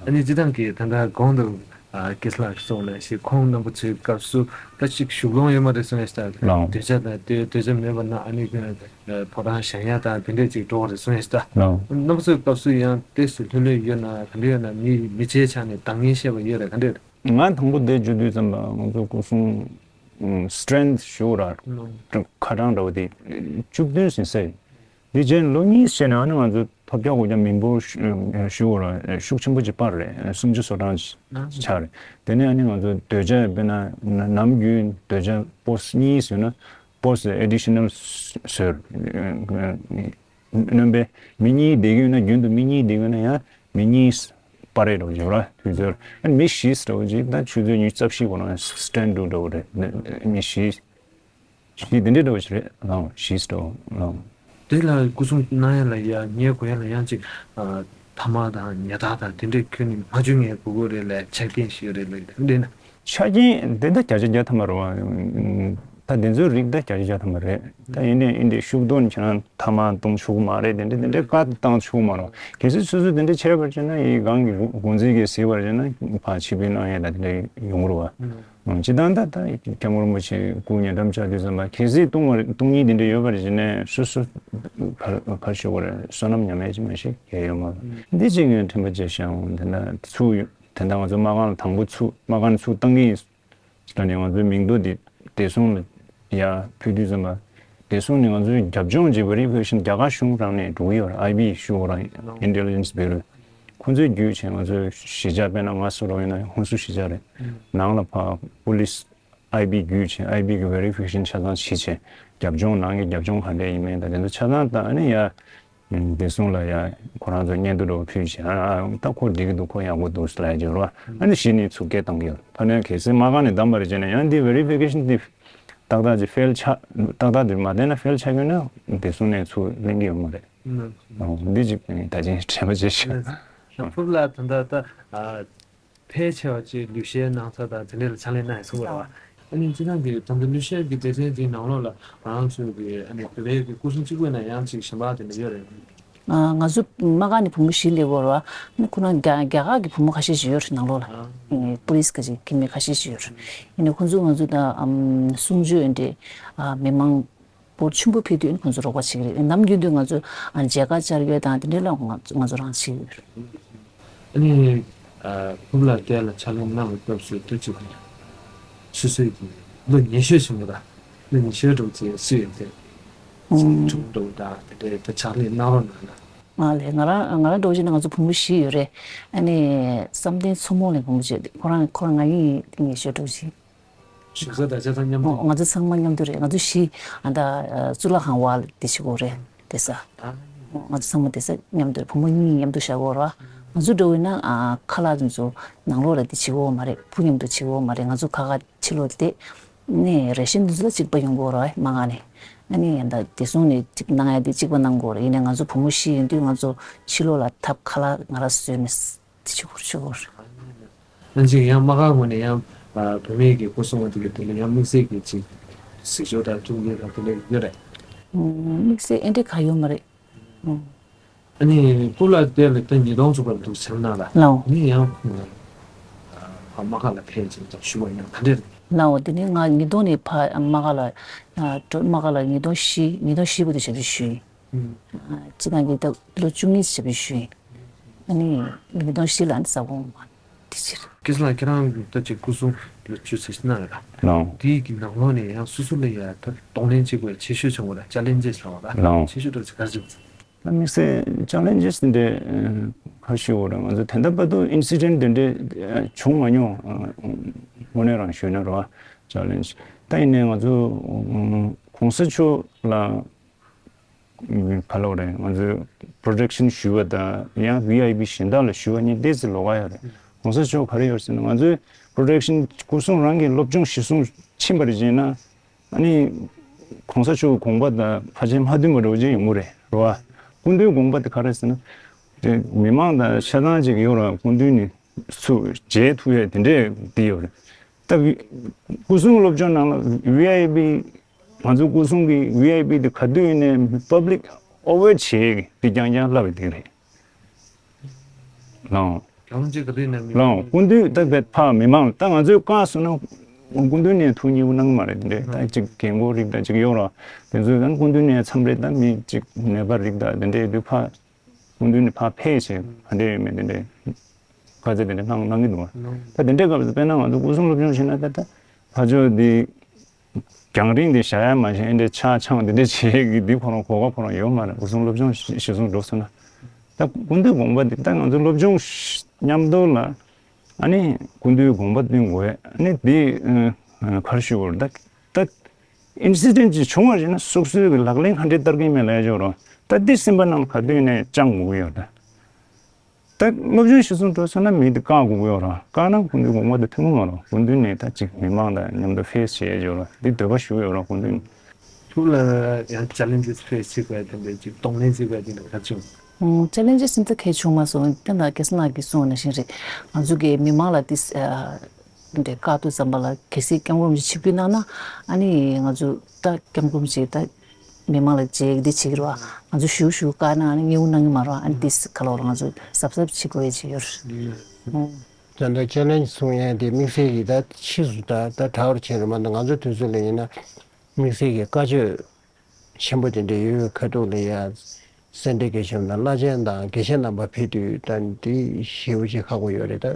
ཨ་ནི་སྤྱིར་བཏང་གི་ད་ལྟ་གོང་དུ་ཀེ་སི་ལགས་གསུངས་ལ་ཞིག་ཁོང་རྣམ་པ་ཚོའི་སྐབས་སུ་ད་ཅིག་བཞུགས་ལོང་ཡོད་མ་རེད་གསུངས་ཡ་ཞིག་ད་ལགས། སྡོད་བྱ་དང་དེ་སྡོད་བྱ་མེད་པ་ན་ཨ་ནི་ཕོ་བྲང་བཞེངས་ཡ་དང་དེ་འདྲས་ཅིག་འགྲོ་བ་རེད་གསུངས་ཡ་ཞིག་ད་ལགས། རྣམ་པ་ཚོའི་སྐབས་སུ་ཡང་ཏོག་ཙམ་ལྷོད་ལྷོད་ཡོད་ན་ག་འདྲ་ཡོད་ན། མི་མི་ཚེའི་ཆ་ནས་འདང་ངེས་བཤད་པ་ཡོད་རེད་ག་འདྲ་ཡོད་རེད། ང་དང་པོ་འདིར་འབྱོར་དུས་ཙམ་པ་ང་ཚོ་སྐུ་སྲུང་སི་ཊེ་རེན་ཐི་ཞུ་ར་ཁ་གྲངས་འདྲ་བོ་དེ་བཅུ་བདུན་ཟིན་ས་ཡིན། འདི་རྗེས་ལོ་གཉིས་བྱས་ནས་ཨ་ནི་ང་ཚོ་ཐོབ་རྒྱག་དགོས་རྒྱ་མི་འབོར་ཞུ་བ་ལ་ཤུགས་ཆེན་པོ་ཅིག་སྤར་རེད། སུམ་ཅུ་སོ་གྲངས་ཆགས་རེད། དེ་ནས་ཨ་ནི་ང་ཚོ་སྡོད་བྱ་དཔེར་ན་ནམ་རྒྱུན་སྡོད་བྱ་པོ་སི་གཉིས་བཟོས་ན་པོ་སི་ཨེ་ཌི་ཤི་ནལ་བཟོས། སྣོན་པའི་མི་གཉིས་བསྡད་ཀྱི་ཡོད་ན་རྒྱུན་དུ་མི་གཉིས་བསྡད་ཀྱི་ཡོད་ན་ཡང་མི་གཉིས་སྤར་རེད་འགྲོ་བྱེད་ར་དུས་ཚོད་ཨ་ནི་མི་བཞི་ཟེར་བ་ཅིག་ད་ཆུ་ཚོད་ཉི་ཤུ་རྩ་བཞི་གོ་ན་སི་ཊེན་ཌར་འགྲོ་བ་རེད། མི་བཞི། ཞིག་འདི་འདྲའི་འདྲ་བ་ཞིག་རེད་ལགས། ཞིག་འདྲ་བ་ལགས། དེ་ལ་སྐུ་སྲུང་གནང་ཡ་ལ་ཡ་ངའི་གོ་ཡ་ལ་ཡང་ཅིག་ཨ་ཐ་མག་དང་ཉལ་ཐ་དང་དེ་འདྲས་ཁྱོན་ནས་མ་བྱུང་ངའི་གོ་གོ་རེད་ལ་ཆ་རྐྱེན་ཞིག་རེད་ལ་དེ་འདྲས་ན། ཆ་རྐྱེན་དེ་ད་བརྒྱ་ཆ་བརྒྱ་ཐམ་པ་རེད་བ། ད་དེ་ཚོའི་རིགས་ད་བརྒྱ་ཆ་བརྒྱ་ཐམ་པ་རེད། ད་ཡིན་ནའི་ཡིན་དེ་ཤུགས་རྡོ་ནི་ཁྱེད་རང་ཐ་མག་གཏོང་ཆོག་གི་མ་རེད། དེ་འདྲས་དེ་འདྲས་བཀའ་བཏང་ཆོག་གི་མ་རེད་བ། གལ་སྲིད་སོ་སོས་དེ་འདྲས་བྱས་པར་བྱས་ན་ཡི་གང་གི་འགོ་འཛིན་གྱིས་གཟིགས་པར་བྱས་ན་ཕར་ཕྱིར་འབུད་གནང་ཡས་ད་དེ་འདྲས་ཡོང་གི་རེད་བ། སྤྱིར་བཏང་ད་ལྟ་སྐྱབས་མགོན་རིན་པོ་ཆེ་སྐུ་ཉེ་འགྲམ་བཅར་དུས་ཙམ་པ་གལ་སྲིད་གཏོང་བ་གཏོང་ཉིན་དེ་འདྲ་ཡོད་པར་བྱས་ནས་སོ་སོ་གར་གར་ཞུ་བར་བསོད་ནམས་ཉམས་མེད་ཅིག་མ་ཞིག་ཡོད་ཡོད་མ་རེད། འདི་གཅིག་ངས་དྲན་པ་བརྗེད་ཤག་འོང་དེ་འདྲ་ཚུགས་ཡོད། དེ་འདྲ་ང་ཚོ་མ་རྐང་ལ་དང་པོ་ཚུགས་མ་རྐང་ཚུགས་བཏང་གི་ཡིན་ཟེར་ནས་ང་ཚོའི་མིང་ཐོ་འདི་བདེ་སྲུང་ལ་ཡར་ཕུལ་དུས་ཙམ་པ་བདེ་སྲུང་ནས་ང་ཚོའི་རྒྱབ་ལྗོངས་ཀྱི་བེ་རི་ཕི་ཀེ་ཤན་རྒྱ་གར་གཞུང་རང་ནས་འགྲོ་གི་ཡོད་རེད། ཨའི་བི་ཞུ་བ་རང་ཨིན་ཊེ་ལི་ཇེན་སི་བེ་རུ། ཁོང་ཚོའི་བརྒྱུད་བྱས་ང་ཚོའི་གཞིས་ཆགས་དཔེར་ན་ང་སུ་རོ་ཡིན་ན་ཧུན་སུར་གཞིས་ཆགས་རེད། ནང་ལ་ཕར་པུ་ལིས་ཨའི་བི་བརྒྱུད་བྱས་ཨའི་བི་གི་བེ་རི་ཕི་ཀེ་ཤན་ཆ་ཚང་བྱས་བྱས་རྒྱབ་ལྗོངས་ནང་གི་རྒྱབ་ལྗོངས་ག་འདྲས་ཡིན་མིན་དང་དེ་ཚོ་ཆ་ཚང་བལྟས་ནས་ཡ་བདེ་སྲུང་ལ་ཡ་ཁོ་རང་ཚོ་སྙན་ཐོ་འདྲ་བོ་ཕུལ་བྱས་ཨ་ཨ་ད་ཁོ་བདེ་གི་འདུག་ཁོ་ཡག་པོ་འདུག་ཟེར་ལབ་ཡ་བྱས་རོ། ཨ་ནི་གཞི་ནས་ཚུགས་སྐད་བཏང་གི་ཡོད། ཕ་ནས་གལ་སྲིད་མ་རྐང་ནས་བདམས་པ་རེད་བྱས་ན་ཡང་འདི་བེ་རི་ཕི་ཀེ་ཤན་འདི་ཏག་ཏག་ཅིག་ཕེལ་ཆགས་ཏག་ཏག་འདི་མ་བསྡད་ན་ཕེལ་ཆགས་ཀྱི་ཡོད་ན་བདེ་སྲུང་ནས་ཚུར་ལེན་གི་ཡོད་མ་རེད། ཨོ་འདི་ཅིག་ད་ཅིག་དྲན་པ་བརྗེད་ཤག་ཕུབ་ལ་ད་ལྟ་ད། ཕལ་ཆེ་བ་ཅིག་ལུས་བཤལ་གནང་ས་དང་དེ་འདྲ་ལ་ཕྱག་ལས་གནང་ཡོད་ཟེར་བ་རེད་བ། ཨ་ནི་སྤྱིར་བཏང་གི་ད་ལྟ་ལུས་བཤལ་གྱི་སྡེ་ཚན་དེའི་ནང་ལོགས་ལ་ང་རང་ཚོའི་གི་ཨ་ནི་བོད་པའི་གི་སྐུ་སྲུང་གཅིག་པུ་ཡིན་ན་ཡང་ཅིག་གཞན་པ་དེ་འདྲ་ཡོད་རེད། ང་ཚོ་མ་རྐང་ནས་བུ་མོ་བཞི་སླེབས་ཡོད་རེད་བ། ཨ་ནི་ཁོ་རང་རྒྱ་རྒྱ་གར་གྱི་བུ་མོ་ཁ་ཤས་ཤིག་ཡོད་རེད་ནང་ལོགས་ལ། ཨ་ཨ་པུ་ལིས་ཁ་ཅིག་ཁྱིམ་མི་ཁ་ཤས་ཤིག་ཡོད་རེད། ཡིན་ནའི་ཁོ་ཚོ་ང་ཚོ་ད་ཨམ་གསུང་ཆོས་འདི་ཨ་མི་མང་འབོར་ཆེན་པོ་ཕེབས་དུས་ཁོང་ཚོ་རོགས་པ་བྱེད་ཀྱི་རེད། ནམ་རྒྱུན་དུ་ང་ཚོ་མཇལ་ཁ་བཅར་ཡས་དང་དེ་འདྲའི་ལ་ང་ང་ཚོ་རང་བྱེད་ཀྱི་ཡོད་རེད། ཨ་ནི་ཕུབ་ལ་དེ་ལ་ཕྱག་ལས་གནང་བའི་སྐབས་སུ་དུས་ཚོད་ སོ་སོའི་གི་ལོ་ཉེ་ཤོས་ཆེན་པོ་དང་། ལོ་ཉེ་ཤོས་འགྲོ་ཚེ་སུ་ཡོད་ཚེ། ཨུམ། ཆུང་འགྲོ་དང་དེ་འདྲའི་ད་ཕྱག་ལས་གནང་རོགས་གནང་ན། ང་ལས་ང་རང་ང་རང་འགྲོ་བཞིན་ན་ང་ཚོ་བུ་མོ་བཞི་ཡོད་རེད། ཨ་ནི་བསམ་གཏན་མཚོ་མོ་ལས་བུ་མོ་བྱས་ཁོ་རང་ཁོ་རང་ང་ཡིན་ཉེ་ཤོས་འགྲོ་བཞིན། ཞིག་ས་དང་ཆ་ཚང་མཉམ་དུ། ང་ཚོ་ཚང་མ་མཉམ་དུ་རེད། ང་ཚོ་བཞི་ཨ་ད་གཙུག་ལག་ཁང་བ་ལ་དེ་བྱེད་དགོས་རེད་དེ་ས། ང་ཚོ་ཚང་མ་དེ་ས་མཉམ་དུ་རེད། བུ་མོ་གཉིས་མཉམ་དུ་བཞག་དགོས་རེད། ང་ཚོ་འགྲོ་བས་ན་ཨ་ཁ་ལག་དེ་ཚོ་ནང་ལོགས་ལ་དེ་བྱེད་དགོས་མ་རེད། བུ་མཉམ་དུ་བྱེད་དགོས་མ་རེད། ང་ཚོ་ཁ་ཁ་ཕྱི་ལོགས་དེ་ནས་རེ་ཤན་དེ་ཚོ་ལ་གཅིག་པ་ཡོང་དགོས་རེད། མ་ག་ནས་ཨ་ནི་ཡང་ད་དེ་སོང་ནས་གཅིག་གནང་ཡ་དེ་གཅིག་པ་གནང་དགོས་རེད། ཡིན་ནའི་ང་ཚོ་བུ་མོ་བཞི་ཡིན་དུས་ང་ཚོ་ཕྱི་ལོགས་ལ་ཐབ་ཁ་ལག་ང་རང་བཟོས་ནས། དེ་ཆུ་བུར་ཆུ་བུར། ཨ་ནི་ཅིག་ཡང་མ་ཁག་ངོས་ནས་ཡང་བུད་མེད་ཀྱི་སྐུ་སྲུང་བ་དེ་གའི་དེ་ལ་ཡང་དམིགས་བསལ་གྱི་ཅིག་གཟིགས་ཞིབ་དང་ཐུགས་འགན་དང་དེ་འདྲ་ཡོད་རེད། དམིགས་བསལ་ཨེ་འདྲ་ག་ཡོད་མ་རེད། ཨ་ནི་སྐུ་ལ་དེ་ལ་ད་ཉིས་སྟོང་བཅུ་པར་འདུག་བྱས་ན་ལ། ལའོ། ནི་ཡང་ཕ་མ་ཁག་ལ་ཕེབས་ཅིག་ཅིག་ཞུ་བ་ཡང་ག་འདྲ་རེད། ལའོ། དེ་ནི་ང་ཉིས་སྟོང་ནས་ཕ་མ་ཁག་ལ་མ་ཁག་ལ་ཉིས་སྟོང་བཞི་ཉིས་སྟོང་བཞི་བར་དུ་ཞབས་ཕྱི་ཞུས་ཡིན། སྤྱི་བཏང་གི་ད་ལོ་བཅུ་གཉིས་ཞབས་ཕྱི་ཞུས་ཡིན། ཨ་ནི་ཉིས་སྟོང་བཞི་ལ་ཨ་ནི་ས་བོན་མ་དེ་ཕྱིར། ཀེ་སི་ལགས་ཁྱེད་རང་གི་ད་ཅིག་སྐུ་སྲུང་ལོ་བཅུ་ཚེ་ཕྱི་ན་ཡོད་ལ། ལའོ། དེའི་གི་ནང་ལོགས་ནས་ཡང་སོ་སོ་ལ་ཡ་ད་གདོང་ལེན་བྱེད་དགོས་ཆེ་ཤོས་བྱུང་བ་ལ་ཅ་ལེན་ཇེ་སི་ལབ་པ་ལ། ལའོ། ཆེ་ཤོས་འདྲ་ཅིག་ག་རེ་བྱུང་སོང་། ད་དམིགས་བསལ་ཅ་ལེན་ཇེ་སི་འདི་འདྲ་ག་ཞུ་དགོས་རེད། ང་ཚོ་དེ་འདྲ་བར་དུ་ཨིན་སི་ཌེན་ཊི་འདི་འདྲ་བྱུང་མ་མྱོང་། དངོས་གནས་རང་ཞུས་ན་རེད་བ། ཅ་ལེན་ཇི་ད་ཡིན་ནའི་ང་ཚོ་གོང་ས་མཆོག་ལ། ག་ལབ་རེད། ང་ཚོས་པྲོ་ཊེག་ཤན་ཞུས་པ་དང་ཡང་ཝི་ཨའི་པི་གཞན་དག་ལ་ཞུས་པ་གཉིས་ཏོག་ཙམ་ལོགས་ཀ་ཡོད་རེད། གོང་ས་མཆོག་ག་རེ་ཡོད་ཟེར་ན་ང་ཚོས་པྲོ་ཊེག་ཤན་སྐུ་སྲུང་རང་གི་སློབ་སྦྱོང་གཞིར་བཟུང་ཕྱིན་པར་བྱས་ན་ཨ་ནི་གོང་ས་མཆོག་གི་དགོངས་པ་དང་ཕལ་ཆེར་མ་མཐུན་པ་འདྲ་བོ་ཅིག་ཡོང་གི་རེད་རེད་བ། སྐུ་མདུན་དགོངས་པ་དེ་ག་རེ་ཟེར་ན་དེ་མི་མང་དང་ཆ་ཚང་ཅིག་ཡོད་རེད། སྐུ་མདུན་ནི་ཚུར་མཇལ་ཐུབ་ཡས་དེ་འདྲས་དེ་ཡོད་རེད། ད་སྐུ་སྲུང་སློབ་སྦྱོང་ནང་ལ་ཝི་ཨའི་པི་ང་ཚོ་སྐུ་སྲུང་གི་ཝི་ཨའི་པི་དེ་ག་དུས་ཡིན་ནའི་པབ་ལིག་ཨོ་ཝེར་བྱེད་ཀྱི་དེ་རྐྱང་རྐྱང་ལབ་པའི་དེ་རེད། ལའོ། གང་ཅི་ག་དུས་ནས་མི་ལའོ། སྐུ་མདུན་ད་བེད་ཕ་མི་མང་ད་ང་ཚོའི་བཀའ་སོང་ན་སྐུ་མདུན་ནས་ཐུགས་མཉེས་པོ་གནང་གི་མ་རེད། དེ་འདྲས་ད་ཅིག་རྒན་གོག་རིགས་ད་ཅིག་ཡོད་ར། དེ་ཚོས་ད་སྐུ་མདུན་ནས་མཚམས་རེ་ད་མི་ཅིག་ནད་པ་རིགས་ད་དེ་འདྲས་དུས་ཕ་སྐུ་མདུན་ནས་ཕ་ཕེབས་བྱས་ག་འདྲས་ཡོད་མེད་དེ་འདྲས་བཀའ་རྒྱ་དེ་འདྲས་གནང་གནང་གི་འདུག་བ། ད་དེ་འདྲས་སྐབས་སུ་དཔེར་ན་ང་ཚོ་སྐུ་སྲུང་སློབ་སྦྱོང་བྱས་ན་ད་ད་ཕ་ཆོས་འདི། རྒྱང་རིང་དེ་བཞག་ཡ་མ་བཞག་ཨེ་འདྲས་ཆག་ཆང་དེ་འདྲས་བྱེད་ཀྱི་འདི་ཁོ་རང་གོ་སྐབས་ཁོ་རང་ཡོད་མ་རེད། སྐུ་སྲུང་སློབ་སྦྱོང་གཞིར་བཟུང་འགྲོ་སོང་ན། ད་སྐུ་མདུན་དགོངས་པ་འདི་ད་ང་ཚོ་སློབ་སྦྱོང་མཉམ་དུ་ལ་ཨ་ནི་སྐུ་མདུན་དགོངས་པ་བསྟུན་དགོས། ཨ་ནི་འདི་ག་རེ་ཞུ་དགོས་རེད། ད་ད་ཨིན་སི་ཌེན་ཊི་ཅིག་བྱུང་བ་ཡིན་ན་སོ་སོའི་གི་ལག་ལེན་ག་འདྲས་བསྟར་གི་མེད་ལ་ཡ་ཅོག་རོ། ད་འདི་སེམས་པ་ནང་ག་དུས་ནས་བཅངས་དགོས་ཀྱི་ཡོད་ད། ད་སློབ་སྦྱོང་གཞིར་བཟུང་འགྲོ་སོང་ན་མི་དེ་བཀག་དགོས་ཀྱི་ཡོད་རེད། བཀག་ན་སྐུ་མདུན་དགོངས་པ་དེ་ཐུན་མོང་མ་རེད། སྐུ་མདུན་ནས་ད་ཅིག་མི་མང་དང་མཉམ་དུ་ཕེ་སི་བྱེད་ཡས་ཡོད་རེད། འདི་འདོད་པ་ཞུ་ཡོད་རེད་སྐུ་མདུན། ཐུགས་ལ་ཡང་ཅ་ལེན་ཇེ་སི་ཕེ་སི་བྱེད་དགོས་ཡ་དེ་འདྲ་ཅིག་གདོང་ལེན་བྱེད་དགོས་ཡ་དེ་འདྲ་ག་ཚོད། ཅ་ལེན་ཇེ་སི་ད་གལ་བྱུང་མ་སོང་། དེ་ལ་སྐལ་བཟང་ལགས་ཀྱིས་གསུངས་པ་ནང་བཞིན་རེད། ང་ཚོ་གི་མི་མང་ལ་དེ་འདྲའི་བཀག་དུས་ཙམ་པ་ལ་གལ་སྲིད་སྐྱབས་མགོན་རིན་པོ་ཆེ་ཆིབས་བསྒྱུར་གནང་ན་ཨ་ནི་ང་ཚོ་ད་སྐྱབས་མགོན་རིན་པོ་ཆེ་ད། མི་མང་ལ་བརྗེ་གི་འདི་བྱེད་ཀྱི་རེད་བ། ང་ཚོ་ཞུ་ཞུ་བཀའ་གནང་ནས་དངུལ་གནང་གི་མ་རེད་བ། ཨ་ནི་ཏིས་ཁ་ལོ་ལ་ང་ཚོ་གཟབ་གཟབ་བྱེད་དགོས་ཡ་བྱེད་ཡོད་རེད། ད་ལྟ་ཅ་ལེན་ཇི་གསུང་ཡ་དེ་དམིགས་བསལ་གྱི་ད་ཕྱིས་སུ་ད་ད་དྲག་རུ་ཕྱིན་རེད་མ་གཏོགས་ང་ཚོ་དུས་ཚོད་ལ་ཡིན་ན་དམིགས་བསལ་གྱི་བཀའ་ཆོས་ཆེན་པོ་དེ་འདྲ་ཡོད་ཡོད་ཁ་ཐུག་ལ་ཡ་སེ་འབྲས་དགེ་བཤེས་དང་བླ་ཆེན་དང་དགེ་བཤེས་རྣམ་པ་ཕེབས་དུས་ད་འདི་ཞེ་པོ་ཅིག་ཁག་པོ་ཡོད་རེད། ད་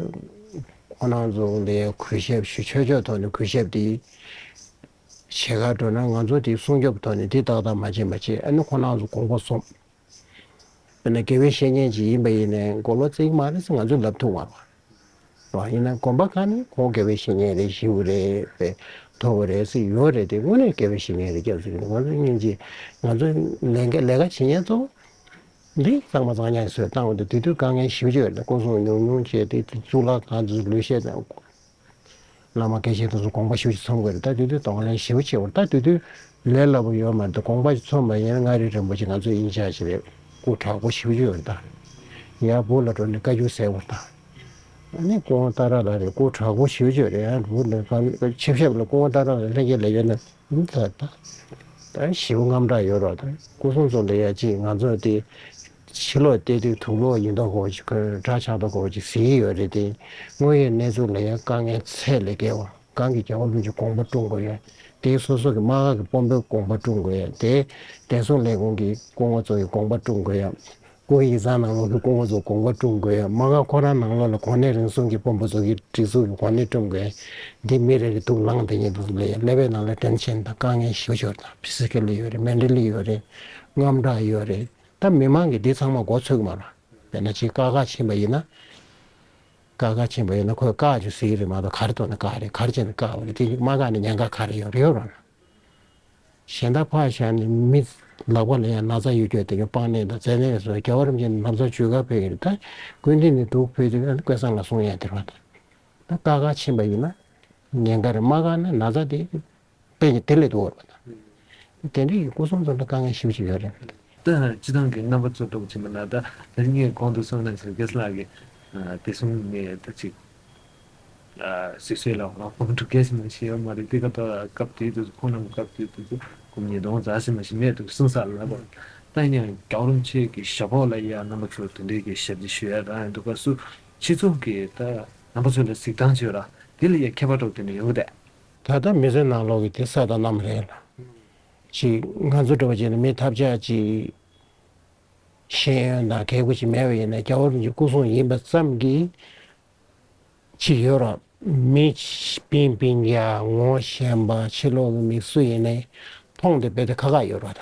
ཁོ་རང་ཚོ་ལ་ཡ་གུས་ཞབས་ཞུ་ཆོས་ཕྱོགས་ཐོག་ནས་གུས་ཞབས་དེ། ཞེ་དགའ་འགྲོ་ན་ང་ཚོ་དེ་སྲུང་སྐྱོབ་ཐོག་ནས་དེ་ཏག་ཏག་མ་བྱེད་མ་བྱེད་ཨ་ནི་ཁོ་རང་ཚོ་དགོངས་པ་སོང་། དཔེར་ན་དགེ་བའི་བཤེས་གཉེན་ཅིག་ཡིན་པ་ཡིན་ནའི་མགོ་ལོག་བརྩི་གི་མ་རེད་ཟེར་ང་ཚོས་ལབ་ཐུབ་མ་རེད་བ། ཡིན་ན་དགོན་པ་ཁག་ནས་ཁོང་དགེ་བའི་བཤེས་གཉེན་རེད་ཞིའུ་རེད་པས་མཐོ་བོ་རེད་ཟེར་ཡོད་རེད་དེ་དངོས་གནས་དགེ་བའི་བཤེས་གཉེན་རེད་སྐྱབས་ཟེར་གི་ང་ཚོ་སྙིང་རྗེ་ང་ཚོ་ལས་ཀ་ལས་ཀ་བྱེད་མཁན་ཚོ་འདི་གཙང་མ་གཙང་རྐྱང་བཟོས་བཏང་བ་དེ་དུས་དུས་དཀའ་ངལ་ཞེ་པོ་ཅིག་ཡོད་རེད། སྐུ་སྲུང་ཉུང་ཉུང་བྱས་དེ་གཙུག་ལག་ཁང་ཚོ་ལུས་ཤེས་དང་། བླ་མ་དགེ་བཤེས་དེ་ཚོ་དགོངས་པ་ཞེ་པོ་ཅིག་ཚོམ་དགོས་རེད། ད་དེ་དུས་གདོང་ལེན་ཞེ་པོ་ཅིག་བྱེད་དགོས་རེད། ད་དེ་དུས་ལས་སླ་པོ་ཡོད་མ་རེད། དགོངས་པ་ཅིག་ཚོམ་པ་ཡིན་ན་མངའ་རིས་རིན་པོ་ཆེ་ང་ཚོ་དབྱིན་ཇི་ཞིག་རེད། སྐུ་དྲག་པོ་ཞེ་པོ་ཅིག་ཡོད་རེད། ད་ཡར་སྦུག་ལ་འགྲོ་ནས་བཀའ་བཀྱོན་གསལ་པོ་རེད། ད་ཨ་ནི་སྐུ་ངོ་ཏཱ་ར་ལགས་རེད། སྐུ་དྲག་པོ་ཞེ་པོ་ཅིག་རེད། ཡང་སྦུག་ལ་གང་ཆིབས་ཞབས་ལ་སྐུ་ངོ་ཏཱ་ར་ལགས་ལྷན་རྒྱས་ལས་ཡོད་ན། ད་ད་ད་ཞེ་པོ་རྔམ་དྲག་ཡོད་རེད། ད་སྐུ་སྲུང་ཚོ་ལ་ཡ་ཅིག་ང་ཚོ་དེ་ཕྱི་ལོགས་བལྟས་དུས་དུག་ལོག་ཡིན་མདོག་གོ་ཅིག་འདྲ་ཆགས་མདོག་གོ་ཅིག་གཟིགས་ཡོད་རེད་དེ། དངོས་ཡོད་གནས་ཚུལ་ལ་ཡ་དཀའ་ངལ་ཚད་ལས་བརྒལ་བ་གང་གི་རྒྱལ་བ་རིན་པོ་ཆེ་དགོངས་པ་སྲུང་དགོས་ཡ། དེ་སོ་སོ་གི་དམག་སྒར་གི་དཔོན་པོའི་དགོངས་པ་སྲུང་དགོས་ཡ། དེ་བདེ་སྲུང་ལས་ཁུངས་ཀྱི་སྐུ་ངོ་ཚོ་ཡི་དགོངས་པ་སྲུང་དགོས་ཡ། སྐུ་ཡི་གཟའ་ནང་ལོགས་ཀྱི་སྐུ་ངོ་ཚོ་དགོངས་པ་སྒྲུབ་དགོས། མ་ག་ཁོ་རང་ནང་ལོགས་ལ་གོ་གནས་རང་སྲུང་གི་དཔོན་པོ་ཚོ་གི་སྒྲིག་འཛུགས་ཀྱི་གོ་གནས་སྒྲུབ་དགོས། འདི་མི་རེ་རེ་སྡུག་ལངས་དེ་ཉིད་དུ་ལས་ཀླད་པའི་ནང་ལ་ཊེན་ཤན་དང་དཀའ་ངལ་ཞེ་པོ་ཅིག་ཡོད་རེད། ད་ཕི་སི་ཀལ་ལི་ཡོད་རེད། མེན་ཊལ་ལི་ཡོད་རེད། དངངས་སྐྲག་ཡོད་རེད། ད་མི་མང་གིས་འདི་ཚང་མ་མགོ་ཚོད་ཀྱི་མ་རེད། དཔེར་ན་ཅིག་དཀའ་ཁག་ཕྱིན་པ་ཡིན་ན། དཀའ་ཁག་ཕྱིན་པ་ཡིན་ན་ཁོས་བཀག་ཅིག་ཟེར་གྱི་རེད་མ་གཏོགས། ག་རེ་ཐོག་ནས་བཀག་རེད། ག་རེ་བྱས་ནས་བཀག་པ་རེད། དེ་མ་བཀག་ནས་ཉེན་ཁ་ག་རེ་ཡོད་རེད། ཡོད་རེད། གཞན་དག་ཕར་བཞག་ནས་མི་ལག་པ་ལ་ཡང་ན་ཚ་ཡོད་རྒྱུ་དེ་ཚོ་སྤང་ནས་དང་རྩེད་ནས་སོགས། རྒྱལ་བ་རིན་པོ་ཆེ་ནམ་བཟའ་བཅུ་ག་ཕེབས་ཀྱི་རེད། ད་སྐུ་མདུན་ནས་འདུག་ཕེབས་དུས་ཀུན་བཟང་ལ་གསུང་ཡ་དེ་རེད་པ། ད་དཀའ་ཁག་ཕྱིན་པ་ཡིན་ན་ཉེན་ཁ་རེད། མ་བཀག་ན་ན་ཚ་དེ་དཔེ་ཀྱི་དེ་ལས་སྡུག་རེད་པ། ད་དེ་འདྲའི་སྐུ་སྲུང་ཚོ་ལ་དཀའ་ངལ་ཞེ་པོ་ཅིག་ཡོད་རེད། ད་སྤྱི་བཏང་གི་རྣམ་པ་ཚོ་འགྲོ་ཕྱིན་པ་ན། ད་ད་ངས་གོང་དུ་གསུངས་ནང་བཞིན་རྒྱལ་སྲས་ལགས་ཀྱིས་ཨ་དེ་གསུམ་ནས་ད་ཅིག་ཨ་སིག་སོའི་ལ་ཧོང་ཀྲུག་གེ་སི་མ་ཤེས་ཡོད་མ་རེད། དེ་ག་ད་སྐབས་དེ་དུས་ཁོང་རྣམས་སྐབས་དེ་དུས་སྐུ་ཉིས་སྟོང་རྩ་ཟིན་མ་ཤེས་མེད་དུ་གསུངས་ས་ལ་ལ་ད་ཡིན་ཡང་རྒྱལ་བ་རིན་པོ་ཆེ་གི་ཞབས་འོག་ལ་ཡ་རྣམ་པ་ཚོ་དེ་འདྲའི་གི་ཞབས་ཕྱི་ཞུ་ཡ་རང་ཡིན་འདུག་ག་སུ་སྤྱི་ཚོགས་ཀྱི་ད་རྣམ་པ་ཚོ་ལ་གཟིགས་སྟངས་བྱོས་ར་དེ་ལ་ཡ་ཁྱད་པར་འགྲོ་དེ་འདྲ་ཡོང་གི་ད། ད་ལྟ་མི་ཚེ་ནང་ལོགས་ཀྱི་དེ་ས་དང་གནམ་རེད་ལ། ཅིག་ང་ཚོ་འདྲ་བ་ཅིག་ལ་མི་ཐབས་ཆག་ཅིག་ཤེས་ཡོན་དང་གལ་གུ་ཅིག་མེད་པ་ཡིན་ན་རྒྱལ་བ་རིན་པོ་ཆེ་སྐུ་སྲུང་ཡིན་པ་ཙམ་གྱིས་ཅིག་ཡོད་ར། མི་སྤིན་སྤིན་ཡ་ངོ་ཤེས་པ་ཕྱི་ལོགས་ཀྱི་མི་སུ་ཡིན་ནའི་མཐོང་དེ་དཔེ་དེ་ཁག་ཁག་ཡོད་ར། ད་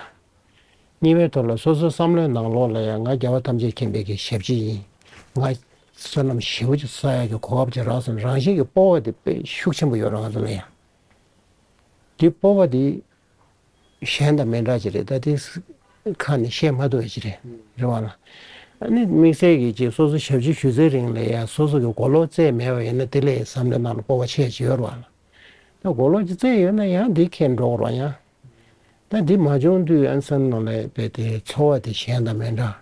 གཉིས་པའི་ཐོག་ལ་སོ་སོའི་བསམ་བློའི་ནང་ལོགས་ལ་ཡང་ང་རྒྱལ་བ་ཐམས་ཅད་མཁྱེན་པའི་གི་ཞབས་ཕྱི་ཡིན། ང་བསོད་ནམས་ཞེ་པོ་ཅིག་བསགས་ཡག་གི་གོ་སྐབས་ཅིག་རག་སོང་། རང་བཞིན་གྱི་སྤོབས་པ་དེ་དཔེ་ཤུགས་ཆེན་པོ་ཡོད་ར། ང་ཚོ་ལ་ཡང་དེ་སྤོབས་པ་དེ་གཞན་དང་མི་འདྲ་ཅིག་རེད། ད་དེ་ཁ་ནས་བཤད་མ་ཐུབ་པ་ཅིག་རེད། རེད་བ་ལ། ཨ་ནི་དམིགས་བསལ་གྱི་ཅིག་སོ་སོ་ཞབས་ཕྱི་ཞུ་ཚེ་རིང་ལ་ཡང་སོ་སོ་གི་གོ་ལོག་བཙལ་མེད་པ་ཡིན་ན་དེ་ལས་བསམ་བློའི་ནང་ལ་སྤོབས་པ་ཆེ་ཅིག་ཡོད་ར་བ་ལ། ད་གོ་ལོག་ཅིག་བཙལ་ཡོད་ན་ཡང་འདི་ཁྱེར་འགྲོ་དགོས་རེད་ཡང་། ད་འདི་མ་བྱུང་དུས་ཨན་སན་ནོ་ལས་པའི་དེ་འཚོ་བ་དེ་གཞན་དང་མི་འདྲ།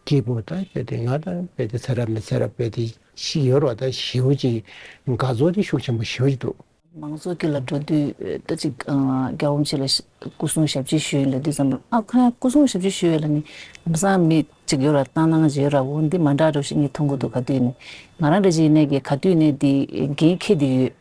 སྐྱིད་པོ་ད་པའི་དེ་ང་ད་པའི་དེ་ཚེ་རབས་ནས་ཚེ་རབས་པའི་དེ་ཤི་ཡོད་རོགས། ད་ཞེ་པོ་ཅིག་དགའ་ཚོར་དེ་ཤུགས་ཆེན་པོ་ཞེ་པོ་ཅིག་འདུག། མང་ཚོགས་དཀྱིལ་ལ་འགྲོ་དུས་ད་ཅིག་རྒྱལ་བ་རིན་པོ་ཆེ་ལ་སྐུ་གསུང་ཞབས་ཕྱི་ཞུས་ལ་དུས་ཙམ་པ་ཨ་ཁོ་ཡང་སྐུ་གསུང་ཞབས་ཕྱི་ཞུས་ལ་ནི་ལམ་སང་མི་ཅིག་ཡོད་ར་བཏང་གནང་བྱེད་ར་འོ་འདི་མ་འདྲ་འགྲོ་ཞིག་ངས་མཐོང་གི་འདུག་ག་དུས་ནི། ང་རང་འདྲ་ཅིག་ཡིན་ནའི་གི་ག་དུས་ནས་འདི་འགན་འཁྱེར་བསྡད་ཡོད།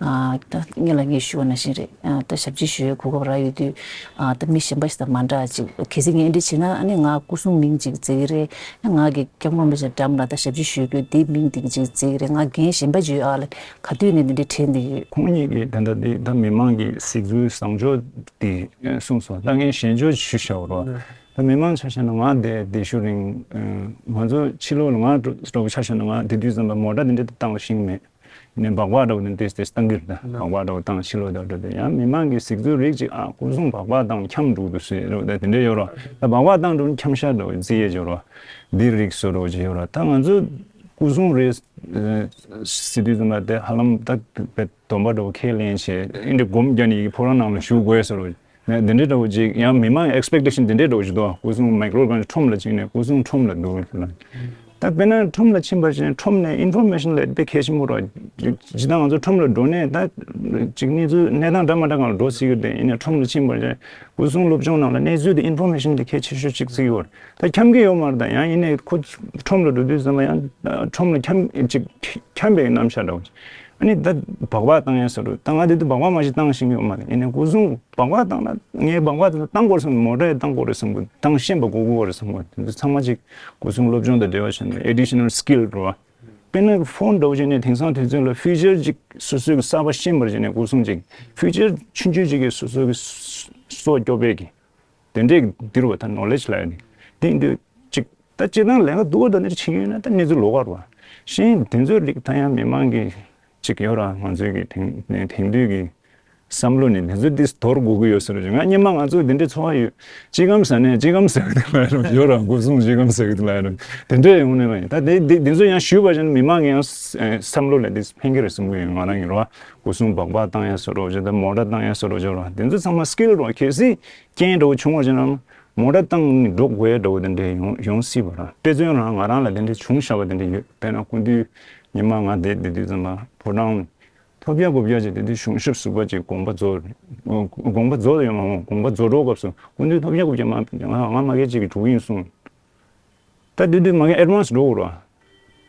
ཨ་ད་སྔོན་ལ་ངས་ཞུས་པ་ནང་བཞིན་རེད། ཨ་ད་ཞབས་ཕྱི་ཞུ་ཡའི་གོ་སྐབས་རག་ཡོད་དུས་ཨ་ད་མི་གཞན་པ་ཞིག་དང་མ་འདྲ་ཅིག་གལ་སྲིད་ངས་འདི་བྱས་ན་ཨ་ནི་ང་སྐུ་སྲུང་མིང་ཅིག་བརྩི་གི་རེད། ཨ་ང་གི་སྐྱབས་མགོན་རིན་པོ་ཆེ་འགྲམ་ལ་ད་ཞབས་ཕྱི་ཞུ་རྒྱུ་འདི་མིང་འདི་ཅིག་བརྩི་གི་རེད། ང་འགན་གཞན་པ་ཅིག་ཡོད་ཨ་ལ་ག་དུས་ནས་འདི་འདྲ་དྲན་བསྡད་ཡོད། ཁོང་གཉིས་ཀྱིས་ད་ལྟ་འདི་ད་མི་མང་གི་གཟིགས་ཚུལ་བཟང་ཕྱོགས་འདི་གསུངས་སོང་། ད་ངས་ཞན་ཕྱོགས་ཞུ་བྱ་བ་རོགས། ད་མི་མང་ཆ་བཞག་ན་ང་དེ་དེ་ཤུ་རིང་ང་ཚོ་ཕྱི་ལོགས་ལ་ང་འགྲོ་འགྲོ་བ་ཆ་བཞག་ན་ང་དེ་དུས་ཙམ་པ་མོ་ཊ་དེ་འདྲ་བཏང་ཤེས་མེད། ནས་སྦག་སྦག་འདྲ་བོ་དེ་ཏེས་ཏེས་བཏང་གི་རེད། ད་སྦག་སྦག་འདྲ་བོ་བཏང་ཕྱི་ལོགས་དེ་འགྲོ་དེ་ཡང་མི་མང་གི་གཟིགས་ཚུལ་རིགས་ཅིག་ཨ་སྐུ་སྲུང་སྦག་སྦག་བཏང་འཁྱམ་འགྲོ་འདུག་ཟེར་རོ། ད་དེ་འདྲ་ཡོད་རོ། ད་སྦག་སྦག་བཏང་འགྲོ་འཁྱམ་ཤ་འདྲ་བོ་རྩི་ཡས་ཡོད་རོ། འདི་རིགས་བཟོ་འདྲ་བོ་ཅིག་ཡོད་རོ། ད་ང་ཚོ་སྐུ་སྲུང་རེད་ཟེར་དུས་ཙམ་པ་དེ་ཧ་ལམ་ད་བེད་སྡོམ་པ་འདྲ་བོ་ཁས་ལེན་བྱས་ཨིན་འདྲ་སྒོམ་རྒྱག་ནས་ཡི་གེ་ཕོ་བྲང་ནང་ལ་བཞུགས་དགོས་ཟེར་རོ། ནས་འདི་འདྲའི་འདྲ་བོ་ཅིག་ཡང་མི་མང་ཨེགས་པེག་ཊེ་ཤན་འདི་འདྲའི་འདྲ་བོ་ཅིག་འདུག། སྐུ་སྲུང་མའི་ཀྲོ་གང་ཁྲོམ་ལ་བཅུག་ནས་སྐུ་སྲུང་ཁྲོམ་ལ་འདུག་ལ། ད་དཔེར་ན་ཁྲོམ་ལ་ཕྱིན་པ་ཅིན་ཁྲོམ་ནས་ཨིན་ཕོར་མེ་ཤན་ལ་དཔེ་གལ་ཆེན་པོ་རེད། ཇི་ལྟར་ང་ཚོ་ཁྲོམ་ལ་འགྲོ་ནས་ད་ཅིག་གནས་ཚུལ་གནས་སྟངས་འདྲ་མ་འདྲ་གང་ལ་འགྲོ་སྲིད་ཀྱི་རེད། ཡིན་ནའི་ཁྲོམ་ལ་ཕྱིན་པ་ཅིན་སྐུ་སྲུང་སློབ་སྦྱོང་ནང་ལ་གནས་ཚུལ་དེ་ཨིན་ཕོར་མེ་ཤན་དེ་གལ་ཆེ་ཤོས་ཅིག་བརྩི་གི་ཡོད་རེད། ད་འཁྱམ་གི་ཡོད་མ་རེད། ད་ཡང་ཡིན་ནའི་ཁོ་ཁྲོམ་ལ་འགྲོ་དུས་ཙམ་པ་ཡང་ཁྲོམ་ལ་འཁྱམ་ཅིག་འཁྱམ་པའི་རྣམ་གཞག་འདྲ་བོ་ཅིག། ཨ་ནི་ད་སྦག་སྦག་བཏང་ཡ་ཟེར་རོ། ད་ང་དེ་དུས་སྦག་སྦག་མ་ཞིག་བཏང་ཤེས་ཀྱི་ཡོད་མ་རེད། ཡིན་ནའི་སྐུ་སྲུང་སྦག་སྦག་བཏང་ན་ངས་སྦག་སྦག་དེ་ཚོ་བཏང་དགོས་བསམ་གི། མོ་ཊ་ཡང་བཏང་དགོས་རེད་བསམ་གི། བཏང་ཤེས་པ་དགོས་ཀྱི་རེད་བསམ་གི། དེ་ཚོ་ཚང་མ་ཅིག་སྐུ་སྲུང་སློབ་སྦྱོང་དང་འབྲེལ་བ་བྱས་ནས་ཨེ་ཌི་ཤ་ནལ་སི་ཀིལ་རེད་བ། དཔེར་ན་ཕོན་འདྲ་བོ་བྱས་ནས་དེང་སང་དུས་ཚོད་ལ་ཕི་ཅར་ཅིག་སོ་སོའི་གི་གསར་པ་ཤེས་པར་བྱས་ནས་སྐུ་སྲུང་ཅིག་ཕི་ཅར་ཆུང་ཆུང་ཅིག་གིས་སོ་སོའི་གི་སྲོག་སྐྱོབ་པའི་གི་དེ་འདྲས་འདིར་བ་ད་ནོ་ལེ་ཇི་ལ་ཡོད་ནི་དེ་འདི་ཅིག་ད་སྤྱིར་བཏང་ལས་ཀ་སྡུག་པ་དང་ནི་ཕྱིན་ཡོད་ན་ད་གནས་ཚུལ་ལོགས་ཀ་རེད་བ། གཞན་དེ་ཚོའི་རིགས་ད་ཡང་མི་མང་གི་ཅིག་ཡོད་ར། ང་ཚོའི་གི་དེང་དེང་དུས་ཀྱི་བསམ་བློ་ནི་དེ་ཚོ་ཏིས་དོར་དགོས་ཀྱི་ཡོད་ཟེར་རོ། ང་སྙེ་མ་ང་ཚོ་དེ་འདྲའི་འཚོ་བ་ཡོད། སྤྱི་ཁམས་ཟ་ནས་སྤྱི་ཁམས་ཟ་གི་དེ་ལ་རོ་ཡོད་ར། སྒོ་སྲུང་སྤྱི་ཁམས་ཟ་གི་དེ་ལ་རོ་དེ་འདྲས་ཡོང་ནས་མ་ཡིན། ད་དེ་དེ་དེ་ཚོ་ཡང་ཞུས་པ་བཞིན་མི་མང་གི་ཡང་བསམ་བློ་ལ་ཏིས་ཕན་གི་རེད་བསམ་གི་ཡོད། ང་རང་ཡོད་ར། སྒོ་སྲུང་སྦག་སྦག་བཏང་ཡ་ཟེར་རོ་ཅེ་ད་མོ་ཊ་བཏང་ཡ་ཟེར་རོ་ཅེ་རོ་དེ་ཚོ་ཚང་མ་སི་ཀིལ་རོ། གལ་སྲིད་རྐྱེན་འདྲ་བོ་བྱུང་བ་ཅིག་ན་མོ་ཊ་བཏང་ནས་འགྲོ་དགོས་ཡ་འདྲ་བོ་དེ་འདྲས་ཡོང་ཡོང་སྲིད་པ་ར། དཔེ་མཚོན་རང་ང་རང་ལ་དེ་འདྲས་བྱུང་བཞག་པ་དེ་འདྲས་ཡོད། དཔེར་ན་སྐུ་མདུན་ཉི་མ་ང་དེ་དེ་དུས་ཙམ་པ་ཕོ་བྲང་ཐོབ་རྒྱག་གོ་རྒྱག་ཅིག་དེ་དུས་གཞུང་ཞབས་ཟུར་པ་ཅིག་དགོངས་པ་རྫོགས་དགོངས་པ་རྫོགས་ཡོད་མ་འོང་། དགོངས་པ་རྫོགས་འགྲོ་སྐབས་སུ་སྐུ་མདུན་ཐོབ་རྒྱག་གོ་རྒྱག་མ་ང་ང་མ་གལ་ཅིག་གི་འགྲོ་གི་ཡིན་གསུངས། ད་དེ་དུས་མ་གལ་ཨེ་ཌ་ཝན་སི་འགྲོ་དགོས་ར།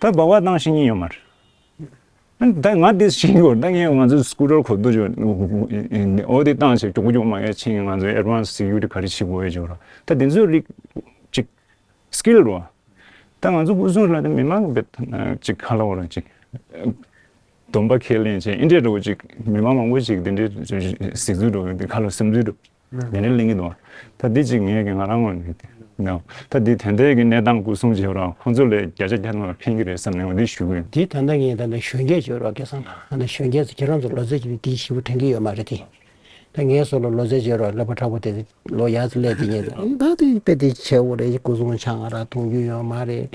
ད་སྦག་སྦག་བཏང་ཤེས་ཉེན་ཡོད་མ་རེད། ད་ང་དེ་ཤེས་ཀྱི་ཡོད། ད་ངས་ང་ཚོའི་སྐུ་ཊར་གོ་ཏོ་ཅོ་འོ་དེ་བཏང་བྱས་མགྱོགས་མགྱོགས་མ་ཡ་ཕྱིན། ང་ཚོའི་ཨེ་ཌ་ཝན་སི་སི་ཀིའུ་རི་ཊི་ག་རེ་བྱེད་དགོས་ཡ་ཅོ་ར། ད་དེ་ཚོའི་རིགས་ཅིག་སི་ཀིལ་རོ། ད་ང་ཚོ་སྐུ་སྲུང་ལ་ད་མི་མང་གི་ཅིག་ཁ་ལོ་རང་ཅིག་སྡོམ་པ་ཁས་ལེན་བྱས་ཨིན་འདྲས་འདྲ་བོ་ཅིག་མི་མང་མང་པོ་ཅིག་དེ་འདྲའི་གཟིགས་ཚུལ་འདྲ་བོ་འདི་ཁ་ལོ་བསམ་ཚུལ་འདྲ་བོ་དེ་འདྲའི་གླེང་གི་འདུག་ད་འདི་ཅིག་ངས་ཀྱི་ང་རང་ངོས་ནས་ད་འདི་དེ་འདྲའི་གི་གནས་སྟངས་སྐུ་སྲུང་བྱེད་རོགས་ཁོང་ཚོ་ལས་བརྒྱ་ཆ་བརྒྱ་ཐམ་པ་ཕན་གི་རེད་བསམ་ནས་འོ་འདི་ཞུ་གི་ཡོད། འདི་ད་ལྟ་ངས་ད་ལྟ་གཞོན་སྐྱེས་བྱེད་རོགས་སྐལ་བཟང་ལགས་ད་ལྟ་གཞོན་སྐྱེས་ཚོ་ཁྱེད་རང་ཚོ་ལོ་ཚད་ཀྱི་འདི་ཞིབ་པོ་དྲན་གི་ཡོད་མ་རེད་དེ། ད་ངས་སོ་ལོ་ལོ་ཚད་བརྗེ་རོགས་ཀླད་པ་མཁྲེགས་པོ་དེ་ལོ་ཡར་ཙམ་སླེབས་དེ་ངས་ད་དེ་དཔེ་དེ་བྱས་འོ་རེད། སྐུ་སྲུང་ཆང་ང་རག་འཐུང་རྒྱུ་ཡོད་མ་རེད།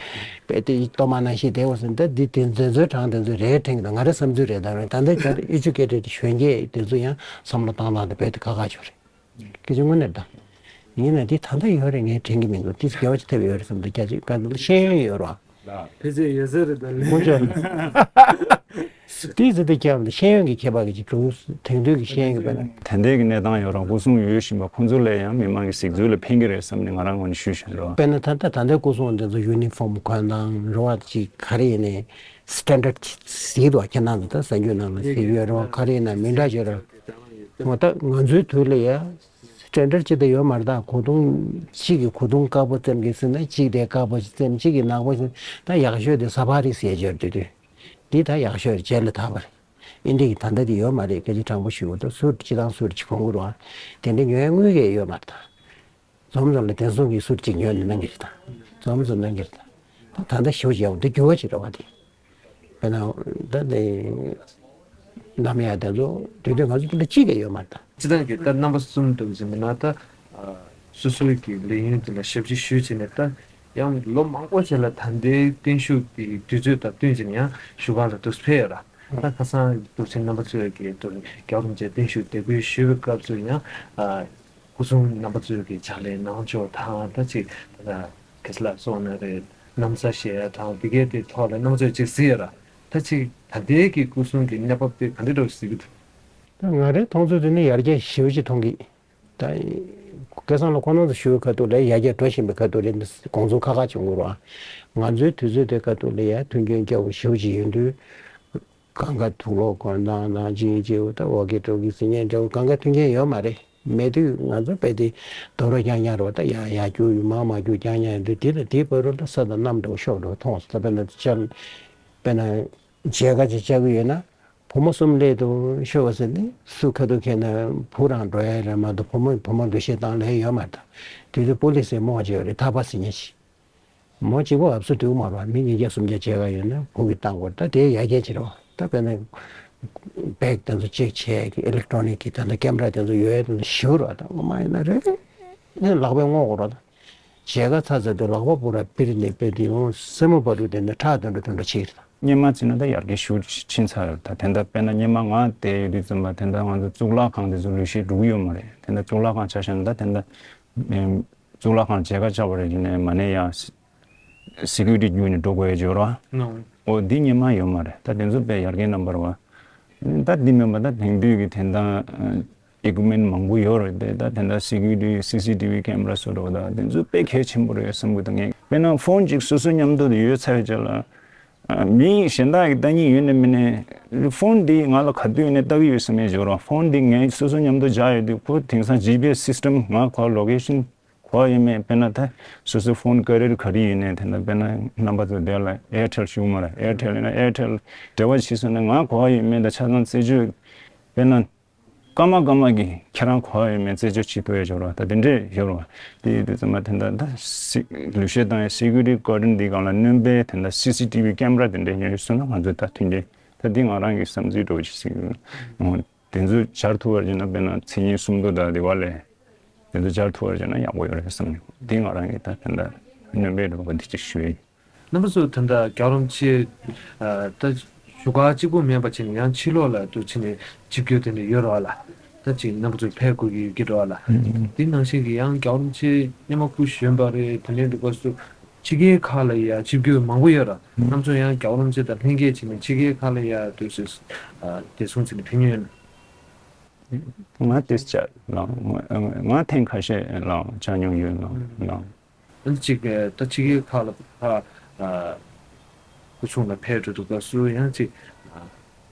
དཔེ་དེ་ལྟོ་མ་ན་ཤི་དེ་འོ་ཟེར་ད་འདི་དེ་འཛེམ་ཟོན་གྲངས་དེ་ཚོ་རེད་དྲན་གི་འདུག་ང་རའི་བསམ་ཚུལ་རེད། ད་རེད་ད་ལྟ་ཅར་ཨེ་ཇུ་ཀེ་ཊེ་ཌི་གཞོན་སྐྱེས་དེ་ཚོ་ཡང་བསམ་བློ་བཏང་སྟངས་དེ་དཔེ་དེ་ཁག་ཁག་ཆགས་རེད། སྐད་ཆ་དངོས་གནས་ད་ཡིན་ན་འདི་ད་ལྟ་ཡོད་རེད། ངས་དྲན་གི་མི་འདུག་འདི་དགེ་བ་ཅིག་ཐེབས་ཡོད་རེད་བསམ་འདུག་རྒྱ་ཆེ་ག་འདི་ཤེས་ཡོན་ཡོད་རོགས། ཕལ་ཆེར་ཡོད་ས་རེད་ད་ལན། དངོས་ཆོས་དེའི་ཟི་ཏི་སྐྱབས་ལ་ཤེས་ཡོན་གྱི་ཁྱད་པར་གྱི་ཅིག་གྲུ་དེང་དུས་ཀྱི་ཤེས་ཡོན་གྱི་དཔེར་ན། དེ་འདྲའི་གི་གནས་སྟངས་ཡོད་རང་སྐུ་སྲུང་ཡོད་བཞིན་པ་ཁོང་ཚོ་ལས་ཡང་མི་མང་གི་གཟིགས་ཚུལ་ལ་ཕན་གྱི་རེད་བསམ་ནས་ང་རང་ངོས་ནས་ཞུས་བཞིན་རེད། དཔེར་ན་ད་ལྟ་ད་ལྟའི་སྐུ་སྲུང་དེ་ཚོ་ཡུ་ནི་ཕོམ་གོན་སྟངས་རེད་བ་ཅིག་ག་རེ་ཡིན་ནའི་སི་ཊན་ཌར་ཌི་ཅིག་གཟིགས་འདུག་ཁྱེད་རང་ཚོ་ད་གསར་འགྱུར་ནང་ལ་གཟིགས་ཡོད་རེད་བ། ག་རེ་ཡིན་ན་མི་འདྲ་ཡོད་རེད། འོ་ད་ང་ཚོའི་དུས་ལ་ཡ་སི་ཊན་ཌར་ཌི་ཅིག་ད་ཡོད་མ་རེད། ད་གོས་ཐུང་གཅིག་གིས་གོས་ཐུང་དཀར་པོ་བཙེམ་གི་ཟེར་ན་གཅིག་དེ་དཀར་པོ་ཞིག་བཙེམ་གཅིག་གིས་ནག་པོ་ཞིག་ད་ཡག་ཤོས་དེ་ས་ཕ་རི་ཟེར་ཡོད་དུས་དུས། འདི་ད་ཡག་ཤོས་རེད། རྗེས་ལ་ད་བར་ཨིན་ཌི་གི་ད་ལྟ་དེ་ཡོད་མ་རེད། སྐད་ཆ་དྲང་པོ་ཞུ་བ་ད་སུ་སྤྱི་བཏང་སུ་གཅིག་གོང་གི་རོགས་དེ་འདྲ་ཉོ་ཡ་དངུལ་གས་ཡོད་མ་རེད། ད་འཛོམས་འཛོམས་ལ་དེང་སང་གི་སུ་གཅིག་ཉོས་ནས་གནང་གི་རེད། ད་འཛོམས་འཛོམས་གནང་གི་རེད། ད་ད་ལྟ་ཞེ་པོ་ཅིག་ཡག་པོ་འདི་འགྱུར་བ་ཅིག་རེད་བ་དེ། དཔེར་ན་ད་དེ་ནམ་ཡ་དེ་ཚོ་དུས་དུས་ང་ཚོ་དེ་ལ་གཅིག་གས་ཡོད་མ་རེད། ད། སྤྱི་བཏང་གི་ད་རྣམ་པ་གསུམ་འདུག་ཟེར་མིན་ན་ད་སོ་སོའི་གི་ལས་ཡུན་དེ་ལ་ཞབས་ཕྱི་ཞུས་བྱས་ནས་ད་ཡང་ལོ་མང་པོ་ཞིག་ལ་ད་ལྟའི་བརྟན་བཞུགས་ཀྱི་དུས་ཚོད་དང་བསྟུན་བྱས་ནས་ཡང་བཞུགས་སྒར་ལ་དུ་ཕེབས་ཡོད་ར། ད་ཁ་སང་འདུག་ཆེན་རྣམ་པ་ཚོས་ཀྱི་དུ་རྒྱལ་བ་རིན་པོ་ཆེ་བརྟན་བཞུགས་དད་གུས་ཞུ་བའི་སྐབས་སུ་ཡང་སྐུ་སྲུང་རྣམ་པ་ཚོས་ཀྱི་ཕྱག་ལས་གནང་ཕྱོགས་དང་ད་ཅིག་ད་ག་ཚོད་ལ་སོང་ན་རེད། ན་བཟའ་བཞེས་ཡ་དང་དེ་གའི་དེ་ཐོག་ལ་རྣམ་པ་ཚོས་ཅིག་གཟིགས་ཡོད་ར། ད་ཅིག་ད་ལྟའི་གི་སྐུ་སྲུང་གི་གནས་བབ་དེ་ག་འདྲ་འདྲ་བོ་གཟིགས་ཀྱི་འདུག་ད་ང་རའི་མཐོང་ཚུལ་དེ་ནི་ཡར་རྒྱས་ཞེ་པོ་ཅིག་མཐོང་གི། ད་སྐལ་བཟང་ལགས་ཁོང་རྣམ་ཚོ་ཞུ་བའི་ཁ་ཐུག་ལ་ཡར་རྒྱས་འགྲོ་བཞིན་པའི་ཁ་ཐུག་ལ་དགོངས་ཚོར་ཁག་ཁག་བྱུང་གི་རེད་བ། ང་ཚོའི་དུས་ཚོད་དེ་ཁ་ཐུག་ལ་ཡར་མཐུན་རྐྱེན་སྐྱོ་བོ་ཞེ་པོ་ཅིག་ཡོད་དུས། གང་ག་དུག་ལོག་གོན་སྟངས་དང་ཅིག་ཅིག་ད་འོ་གེ་སྤྲོ་གི་ཟིན་ཉན་འདྲ་བོ་གང་ག་མཐུན་རྐྱེན་ཡོད་མ་རེད། མེད་དུས་ང་ཚོ་དཔེ་དེ་རྡོ་རོ་རྐྱང་རྐྱང་རེད་བ། ད་ཡར་ཡར་རྒྱུག་ཡོད་མར་མར་རྒྱུག་རྐྱང་རྐྱང་ཡོད་དུས་དེ་ལ་དེའི་བར་དུ་ད་ས་དང་གནམ་འདྲ་བོ་ཤོར་འགྲོ་མཐོང་སོང་། ད་དཔེར་ན་ཅར་དཔེར་ན་མཇལ་ཁ་ཅིག་བཅར་གི་ཡོད་ན། བུ་མོ་གསུམ་སླེབས་འདུག་ཤོད་པ་ཟེར་ནས་སུ་ཁ་ཐུག་ཁེལ་ན་བུ་རང་འགྲོ་ཡ་རེད་མ་གཏོགས་བུ་མོ་བུ་མོ་འགྲོ་ཤེས་སྟངས་ལས་ཡོད་མ་རེད། དེ་དུས་པུ་ལི་སི་མོ་ཅིག་ཡོད་རེད། ཐག་པ་ཟིན་ཉེ་ཞིག་མོ་གཅིག་པོ་ཨབ་སུ་འདུག་མ་རེད། མི་ཉིས་བརྒྱ་སུམ་བརྒྱ་མཇལ་ཁ་ཡོད་ན་བུ་གི་བཏང་དགོས། ད་དེ་ཡ་གྱལ་ཅིག་རེད་བ། ད་དཔེར་ན་བེག་དེ་ཚོ་ཅེག་བྱས་ཀྱི་ཨི་ལེག་ཊོ་ནིག་གི་ད་ལྟ་ཀེམ་ར་དེ་ཚོ་ཡོད་དེ་ཚོ་ཞིབ་རེད་བ། ད་ངོ་མ་ཡིན་ན་རེད་ནས་ལག་པས་སྔོག་དགོས་རེད་བ། ད་མཇལ་ཁ་ཚར་ཚར་དུས་ལག་པ་པུ་ར་པིར་ནས་དཔེ་དེ་འོང་སེན་མོ་བ་རུ་དེ་ནས་ཁྲག་དོན་འགྲོ་དོན་འགྲོ་བྱེད་ཀྱི་རེད། སྔོན་མ་བྱས་ན་ད་ཡར་རྒྱས་ཞེ་པོ་ཕྱིན་ཚར་ཡོད། ད་དེ་འདྲ་དཔེར་ན་སྔོན་མ་ང་བསྡད་ཡོད་དུས་ཙམ་པ་དེ་འདྲ་ང་ཚོ་གཙུག་ལག་ཁང་དེ་ཚོ་ལུས་ཤེས་འགྲོ་གི་ཡོད་མ་རེད། དེ་འདྲ་གཙུག་ལག་ཁང་ཆ་བཞག་ན་ད་དེ་འདྲ་ཨེམ་གཙུག་ལག་ཁང་མཇལ་ཁ་བཅར་བ་རེད་ནས་མ་ནས་ཡ་སི་ཀུ་རི་ཊི་བརྒྱུད་ནས་འགྲོ་དགོས་ཡ་ཅིག་ཡོད་རེད་བ། ནོ། འོ་འདི་སྔོན་མ་ཡོད་མ་རེད། ད་དེ་ཚོ་དཔེ་ཡར་རྒྱས་རྣམ་པ་རེད་བ། ད་འདི་མིན་པ་ད་དེང་དུས་ཀྱི་དེ་འདྲ་ཨི་ཀུ་མེན་མང་པོ་ཡོད་རེད་དེ། ད་དེ་འདྲ་སི་ཀུ་རི་ཊི་སི་སི་ཊི་ཝི་ཀེམ་ར་བཟོ་འདྲ་བོ་ད་དེ་ཚོ་དཔེ་གལ་ཆེན་པོ་རེད་བསམ་གི་འདུག་ངས་དཔེར་ན་ཕོན་ཅིག་སོ་སོ་མཉམ་དུ་ཡོད་ཚར་བའི་རྗེས་ལ་མི་གཞན་དག་གི་ལྟ་སྙིང་ཡོད་ནས་མིན་ནས་ཕོན་འདི་ང་ལ་ག་དུས་ནས་ལྟ་གི་ཡོད་བསམ་ཡས་འཇོག་རོགས། ཕོན་འདི་ངས་སོ་སོ་མཉམ་དུ་བཞག་ཡོད་དུས་ཁོ་དེང་སང་ཇི་པི་ཨེ་སི་སི་ཊམ་ང་གོ་ལོ་ཀེ་ཤན་གོ་ཡོད་མེད། དཔེར་ན་ད་སོ་སོ་ཕོན་ཀེ་རི་ཡར་ག་རེ་ཡིན་ནས་དེ་འདྲ་དཔེར་ན་རྣམ་པ་ཚོ་དེ་ལ་ཨེར་ཊེལ་ཞུ་མ་རེད། ཨེར་ཊེལ་ཡིན་ན་ཨེར་ཊེལ་འབྲེལ་བ་བྱེད་སོང་ན་ང་གོ་ཡོད་མེད། ད་ཆ་ཚང་རྩད་གཅོད་དཔེར་ན། སྐར་མ་སྐར་མ་གི་ཁྱེད་རང་གོ་བ་ཡོད་མེད་རྩད་གཅོད་བྱེད་ཐུབ་ཡ་ཡོད་རེད་བ། ད་དེ་འདྲས་ཡོད་རེད་བ། དེ་ཡིན་དུས་ཙམ་པ་དེ་འདྲ་ད་སི་ལུས་ཤེས་དང་ཡ་སི་ཀུ་རི་ཊི་ཀར་ཊན་འདི་སྒང་ལ་སྣོན་པའི་དེ་འདྲ་སི་སི་ཊི་ཝི་ཀེམ་ར་དེ་འདྲས་ཡོད་སོང་ན་ང་ཚོས་ད་མཐུན་རྐྱེན་ད་འདི་ང་རང་གི་བསམ་ཚུལ་འདྲ་བོ་ཅིག་ཟིག་ཡོད། འོ་དེ་ཚོ་སྦྱར་ཐུབ་པ་བྱས་ན་དཔེར་ན་མཚན་ཉིན་སུམ་མདོ་དང་དེ་བ་ལས་དེ་ཚོ་སྦྱར་ཐུབ་པ་བྱས་ན་ཡག་པོ་ཡོད་རེད་བསམ་ནས་འདི་ང་རང་གི་ད་དེ་འདྲ་སྣོན་པའི་འདྲ་བོ་འདི་ཅིག་ཞུ་ཡ་ཡིན། རྣམ་པ་ཚོ་ད་ལྟ་རྒྱལ་བ་རིན་པོ་ཆེ་ད་བཞུགས་སྒར་གཅིག་པུ་མིན་པ་བྱས་ནས་ཡང་ཕྱི་ལོགས་ལ་དུ་ཕྱིན་ནས་ཆིབས་བསྒྱུར་དེ་འདྲ་ཡོད་རེད་བ་ལ། ད་ཅིག་རྣམ་པ་ཚོ་ཕེབས་དགོས་ཀྱི་ཡོད་ཀྱི་རེད་བ་ལ། དེ་ནང་བཞིན་གྱི་ཡང་རྒྱལ་བ་རིན་པོ་ཆེ་སྔོན་མ་སྐུ་གཞོན་པ་རེད། དེ་འདྲའི་འདུག་པ་སུ་ཕྱི་རྒྱལ་ཁག་ལ་ཡ་ཆིབས་བསྒྱུར་མང་པོ་ཡོད་རེད། རྣམ་པ་ཚོ་ཡང་རྒྱལ་བ་རིན་པོ་ཆེ་དང་ལྷན་རྒྱས་བྱས་ནས་ཕྱི་རྒྱལ་ཁག་ལ་ཡ་དུ་སུ་དེ་སོང་ཚེ་ནས་ཕེབས་མྱོང་ཡོད་ན། ང་དེ་ཅག་ལ་ང་ཐེངས་ཁ་ཤས་ལ་བཅར་མྱོང་ཡོད་ལ་ལ། ཨ་ནི་གཅིག་ད་ཕྱི་རྒྱལ་ཁག་ལ་ཕ་སྐུ་སྲུང་ལ་ཕེབས་འགྲོ་དུས་སྐབས་སུ་ཡང་གཅིག་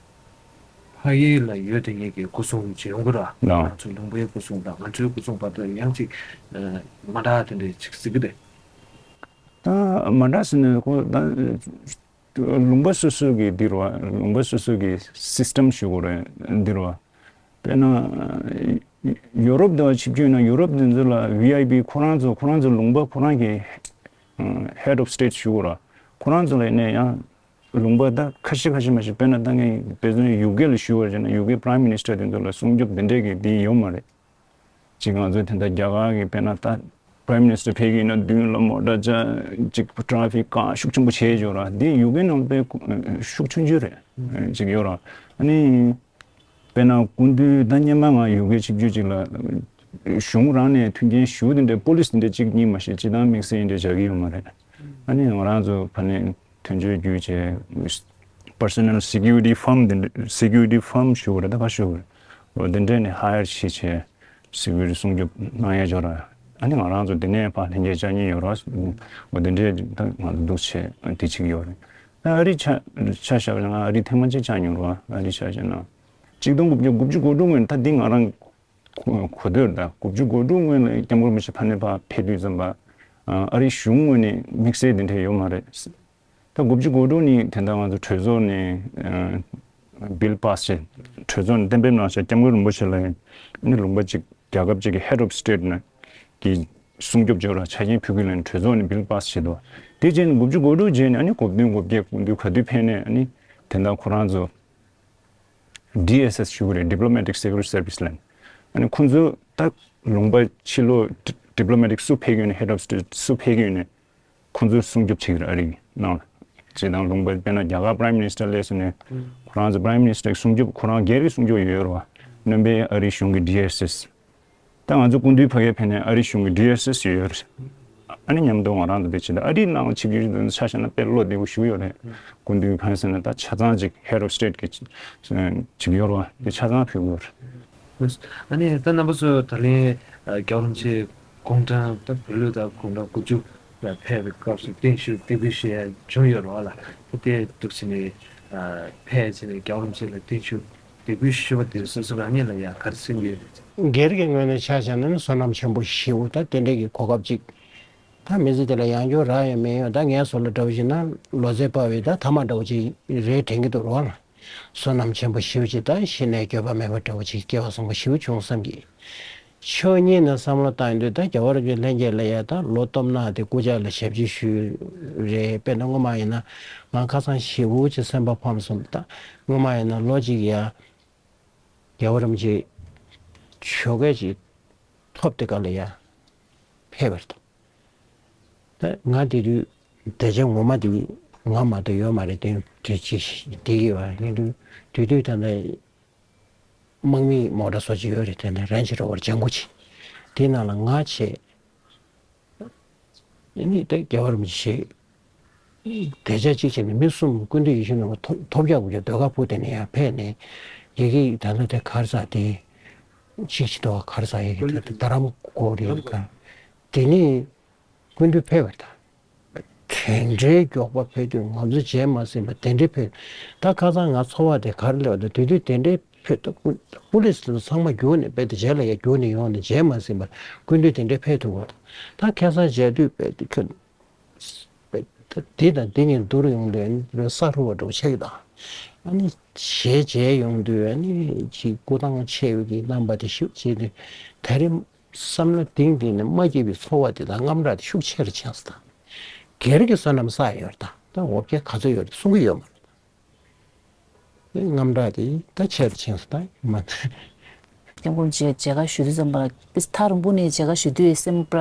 ཕ་ཡུལ་ལ་ཡོད་དེ་ངེད་ཀྱི་སྐུ་སྲུང་ཅིག་ཡོང་གི་ར། ང་ཚོ་ལུང་པའི་སྐུ་སྲུང་དང་ང་ཚོའི་སྐུ་སྲུང་བར་དུ་ཡང་གཅིག་མ་འདྲ་དེ་འདྲའི་ཅིག་གཟིགས་ཀྱི་རེད། ད་ ད་མ་འདྲ་ཟེར་ན་ཁོ་ད་ལུང་པ་སོ་སོ་གི་འདི་རེད་བ། ལུང་པ་སོ་སོ་གི་སིས་ཊམ་ཞུ་དགོས་རེད་འདི་རེད་བ། དཔེར་ན་ཡུ་རོབ་དང་ཆིབས་བསྒྱུར་ན་ཡུ་རོབ་དེ་ཚོ་ལ་བི་ཨའི་པི་ཁོ་རང་ཚོ་ཁོ་རང་ཚོ་ལུང་པ་ཁོ་རང་གི་head of state ཞུ་དགོས་རེད། ཁོ་རང་ཚོ་ལ་ནས་ཡང་ལུང་པ་ད་ཁ་ཤས་ཁ་ཤས་མ་ཞིག་དཔེར་ན་ད་ངས་དཔེ་མཚོན་ཡུ་ཀེ་ལ་ཞུ་བ་བྱས་ན་ཡུ་ཀེ་Prime Minister དེ་ཚོ་ལ་སྲུང་སྐྱོབ་དེ་འདྲས་ཀྱི་དེ་ཡོད་མ་རེད། ཅིག་ང་ཚོའི་དེ་འདྲ་རྒྱ་གར་གྱི་དཔེར་ན་ད་Prime Minister ཕེབས་ཀྱི་ཡིན་ན་མདུན་ལ་མོ་ཊ་ཅག་ཅིག་ཊ་ར་ཕིག་བཀག་ཤུགས་ཆེན་པོ་བྱས་ཡོད་ར། འདི་ཡུ་ཀེ་ནང་དཔེ་ཤུགས་ཆུང་ཆུང་རེད་ཅིག་ཡོད་ར། ཨ་ནི་དཔེར་ན་སྐུ་མདུན་ད་སྔོན་མ་ང་ཡུ་ཀེ་ཆིབས་བསྒྱུར་ཅིག་ལ་གཞུང་རང་ནས་མཐུན་རྐྱེན་ཞུ་དེ་འདྲའི་པོ་ལི་སི་དེ་འདྲའི་གཅིག་གཉིས་མ་ཞིག་སྤྱི་བཏང་དམིགས་བསལ་དེ་འདྲ་བྱ་གི་ཡོད་མ་རེད། ཨ་ནི་ང་རང་ཚོ་ཕ་ནས་དོན་གཅོད་བརྒྱུད་བྱས་personal security firm དེ་འདྲ་security firm ཞུ་དགོས་རེད། ད་ག་ཞུ་དགོས་རེད། འོ་དེ་འདྲས་ནས་ཧ་ཡར་བྱས་བྱས་སི་ཀུ་རི་ཊི་སྲུང་སྐྱོབ་གནང་ཡ་ཅོག་ར། ཨ་ནི་ང་རང་ཚོ་དེ་ནས་ཕར་ལྷན་རྒྱས་བཅར་མཁན་ཡོད་ར། འོ་དེ་འདྲས་ད་ང་ཚོ་འདུག་བྱས་དེ་བྱེད་ཀྱི་ཡོད་རེད། ཨ་རི་ཆ་ཆ་བཞག་ན་ང་ཨ་རི་ཐེངས་མ་གཅིག་བཅར་མྱོང་ར། ཨ་རི་ཆ་བཞག་ན་གཅིག་སྟོང་དགུ་བརྒྱ་དགུ་བཅུ་གོ་དྲུག་སྔོན་ད་འདི་ང་རང་གོ་གོ་ཐོས་ད་དགུ་བཅུ་གོ་དྲུག་སྔོན་ལ་སྐྱབས་མགོན་རིན་པོ་ཆེ་ཕ་ནས་ཕར་ཕེབས་དུས་ཙམ་པ་ཨ་རི་གཞུང་ངོས་ནས་དམིགས་བསལ་དེ་འདྲས་ཡོད་མ་རེད། ད་དགུ་བཅུ་གོ་དྲུག་ནི་དེ་འདྲ་ང་ཚོ་གྲོས་ཚོགས་ནས་ཨ་བིལ་པཱ་སི་བྱས། གྲོས་ཚོགས་ནས་གཏན་འབེབས་གནང་བྱས་སྐྱབས་མགོན་རིན་པོ་ཆེ་ལ་ནི་ལུང་པ་གཅིག་རྒྱལ་ཁབ་གཅིག་གི་head of state ནས་ཀྱི་སྲུང་སྐྱོབ་བྱེད་རོགས་ཆ་རྐྱེན་ཕུལ་དགོས་ལབ་ནས་གྲོས་ཚོགས་ནས་བིལ་པཱ་སི་བྱས་འདུག་དེ་རྗེས་ནས་དགུ་བཅུ་གོ་དྲུག་རྗེས་ནས་ཨ་ནི་གོ་བདུན་གོ་བརྒྱད་གོ་བདུན་ག་དུས་ཕེབས་ནས་ཨ་ནི་དེ་འདྲ་ཁོ་རང་ཚོ་ཌི་ཨེསི་ཨེསི་ཞུ་གི་རེད། Diplomatic Security Service ལབ་ནས། ཨ་ནི་ཁོང་ཚོ་ད་ལུང་པ་ཕྱི་ལོགས་diplomatic སུ་ཕེབས་ཀྱི་ཡོད་ནས་head of state སུ་ཕེབས་ཀྱི་ཡོད་ནས། ཁོང་ཚོའི་སྲུང་སྐྱོབ་བྱེད་ཀྱི་རེད། ཨ་རི་ནང་ལ་བྱེད་སྟངས་ལུང་པ་དཔེར་ན་རྒྱ་གར་Prime Minister སླེབས་སོང་ནས་ཁོ་རང་ཚོ་Prime Minister གི་སྲུང་སྐྱོབ་ཁོ་རང་སྒེར་གྱི་སྲུང་སྐྱོབ་ཡོད་རེད་བ། སྣོན་པའི་ཨ་རི་གཞུང་གི་ཌི་ཨེསི་ཨེསི། ད་ང་ཚོ་སྐུ་མདུན་ཕ་གིར་ཕེབས་ནས་ཨ་རི་གཞུང་གི་ཌི་ཨེསི་ཨེསི་ཡོད་རེད། ཨ་ནི་མཉམ་དུ་ང་རང་ཚོ་དེ་བྱེད་ད་ཨ་རི་ནང་ལ་ཆིབས་བསྒྱུར་དེ་ཚོ་ཆ་བཞག་ན་དཔེ་བློ་བདེ་པོ་ཞིག་ཡོད་རེད། སྐུ་མདུན་གང་ཟེར་ན་ད་ཆ་ཚང་ཅིག་head of state གི་ཅིག་ཡོད་རེད་བ། དེ་ཆ་ཚང་ཕེབས་ཀྱི་ཡོད་རེད། ཨ་ནི་ད་རྣམ་པ་ཚོ་ད་ལན་རྒྱལ་བ་རིན་པོ་ཆེ་དགུང་གྲངས་ད་བོད་ལོ་ད་དགུང་གྲངས་དགུ་བཅུ་ལ་ཕེབས་པའི་སྐབས་སུ་བརྟན་བཞུགས་གཏན་འཁེལ་ཞུ་ཡ་བྱུང་ཡོད་རེད་བ་ལ། ད་དེ་འདུག་བྱས་ནས་ཕེབས་བྱས་ནས་རྒྱལ་བ་རིན་པོ་ཆེ་ལ་བརྟན་བཞུགས་གཏན་འཁེལ་ཞུ་བ་དེ་སོ་སོ་རང་ཉིད་ལ་ཡ་ག་རེ་སེམས་ཡོད་རེད། སྒེར་གྱི་ངོས་ནས་ཆ་བཞག་ན་ནི་བསོད་ནམས་ཆེན་པོ་ཞེ་པོ་ད་དེ་འདྲས་ཀྱི་གོ་སྐབས་ཅིག་ད་མི་ཚེ་དེ་ལ་ཡང་བསྐྱར་རག་ཡོད་མེད་ཡོད་ད་ངའི་བཟོ་ལ་འདྲ་བོ་ཞིག་ན་ལོ་ཙཱའི་པ་ཝའི་ད་ཐ་མ་འདྲ་བོ་ཅིག་རེད་དྲན་གྱི་འདུག་རོགས་ལ། བསོད་ནམས་ཆེན་པོ་ཞེ་པོ་ཅིག་དང་ཤི་ནས་འགྱོད་པ་མེད་པ་འདྲ་བོ་ཅིག་སྐལ་བ་བཟང་པོ་ཞེ་པོ་བྱུང་བསམ་གྱི། ཕྱོགས་གཉིས་ནས་བསམ་བློ་བཏང་དུས་ད་རྒྱལ་བ་རིན་པོ་ཆེ་ལྷན་རྒྱས་ལ་ཡ་ད་ལོ་སྟོབས་ན་དེ་སྐུ་ཕྱྭ་ལ་ཞབས་ཕྱི་ཞུས་རེད། དཔེར་ན་སྔོན་མ་ཡིན་ན་ང་ཁ་སང་ཞེ་པོ་ཅིག་སེམས་པ་ཕམ་སོང་། ད་སྔོན་མ་ཡིན་ན་ལོ་གཅིག་ཡ་རྒྱལ་བ་རིན་པོ་ཆེ་ཆོ་ག་ཅིག་ཐོབ་དེ་ག་ལ་ཡ་ཕེབས་པ་རེད། ད་ང་དེ་དུས་བདེ་ཆེན་ངོ་མ་དེ་ང་མ་གཏོགས་ཡོད་མ་རེད། དེ་དེ་ཅི་དེ་གི་བ་ཡིན་དུས་དུས་དུས་ད་ལྟ་དམག་མིའི་མོ་ཊ་བཟོ་ཅིག་ཡོད་རེད། དེ་ནས་རེན་ཇི་རོ་ཝར་ལྗང་ཁུ་ཅིག་དེའི་ནང་ལ་ང་བྱས། ཨ་ནི་ད་རྒྱལ་བ་རིན་པོ་ཆེ་དེ་ཆ་གཅིག་བྱས་ནས་མི་གསུམ་སྐུ་མདུན་ཡིད་བཞིན་ནོར་བུ་ཐོབ་ཐོབ་རྒྱག་དགོས་ཀྱི་ཟློས་གར་ཕུག་དེ་ནས་ཡར་ཕེབས་ནས་ཡི་གེ་ད་ལྟ་དེ་གར་ས་དེ་གཅིག་བྱས་འདུག་ག་གར་ས་ཡི་གེ་ད་ལྟ་རྡ་རམ་སྐོར་ཡོད་ག་དེ་ནས། སྐུ་མདུན་ཕེབས་པ་དང་། དེ་འདྲའི་མགྱོགས་པ་ཕེབས་དུས་ང་ཚོ་བརྗེད་མ་ཟིན་པ་དེ་འདྲའི་ཕེབས། ད་ཁ་སང་ང་ཚོར་བ་དེ་ག་རེ་སླེབས་པ་དང་དེ་དུས་དེ་འདྲའི་ཕེབས་ད་པུ་པུ་ལིས་དེ་ཚོ་ཚང་མ་རྒྱུགས་ནས་རྦད་དེ་རྗེས་ལ་ཡར་རྒྱུགས་ནས་ཡོང་ནས་བརྗེད་མ་ཟིན་པ་སྐུ་མདུན་དེ་འདྲའི་ཕེབས་ཐུབ་པ་དང་། ད་ཁ་སང་མཇལ་དུས་རྦད་དེ་ཁྱོད་རྦད་དེ་འདི་དང་འདི་གཉིས་བསྡུར་ཡོང་དུས་ས་རུབ་པ་འདྲ་བོ་ཆགས་ཀྱི་འདུག་ཨ་ནི་ཞལ་མཇལ་ཡོང་དུས་ཨ་ནི་ཅིག་སྐུ་ཐང་ཆེ་བའི་གི་རྣམ་པ་དེ་ཤུགས་ཆེ་དུས་ད་རེས། བསམ་བློ་གཏིང་གཏིང་ནས་མ་སྐྱིད་པའི་ཚོར་བ་དེ་དང་དངངས་སྐྲག་དེ་ཤུགས་ཆེ་རུ་ཕྱིན་སོང་། སྒེར་གྱི་བསོད་ནམས་བསགས་ཡོད་རེད། ད་འོ་བརྒྱལ་ག་ཚོད་ཡོད་རེད་གསུང་གི་ཡོད་མ་རེད། དངངས་སྐྲག་དེ་ད་ཆེ་རུ་ཕྱིན་སོང་། ད་མ། སྐྱབས་མགོན་མཇལ་མཇལ་ཁ་ཞུ་དུས་ཙམ་པ་ལ་དཔེ་ཐག་རིང་པོ་ནས་མཇལ་ཁ་ཞུ་དུས་སེམས་པ་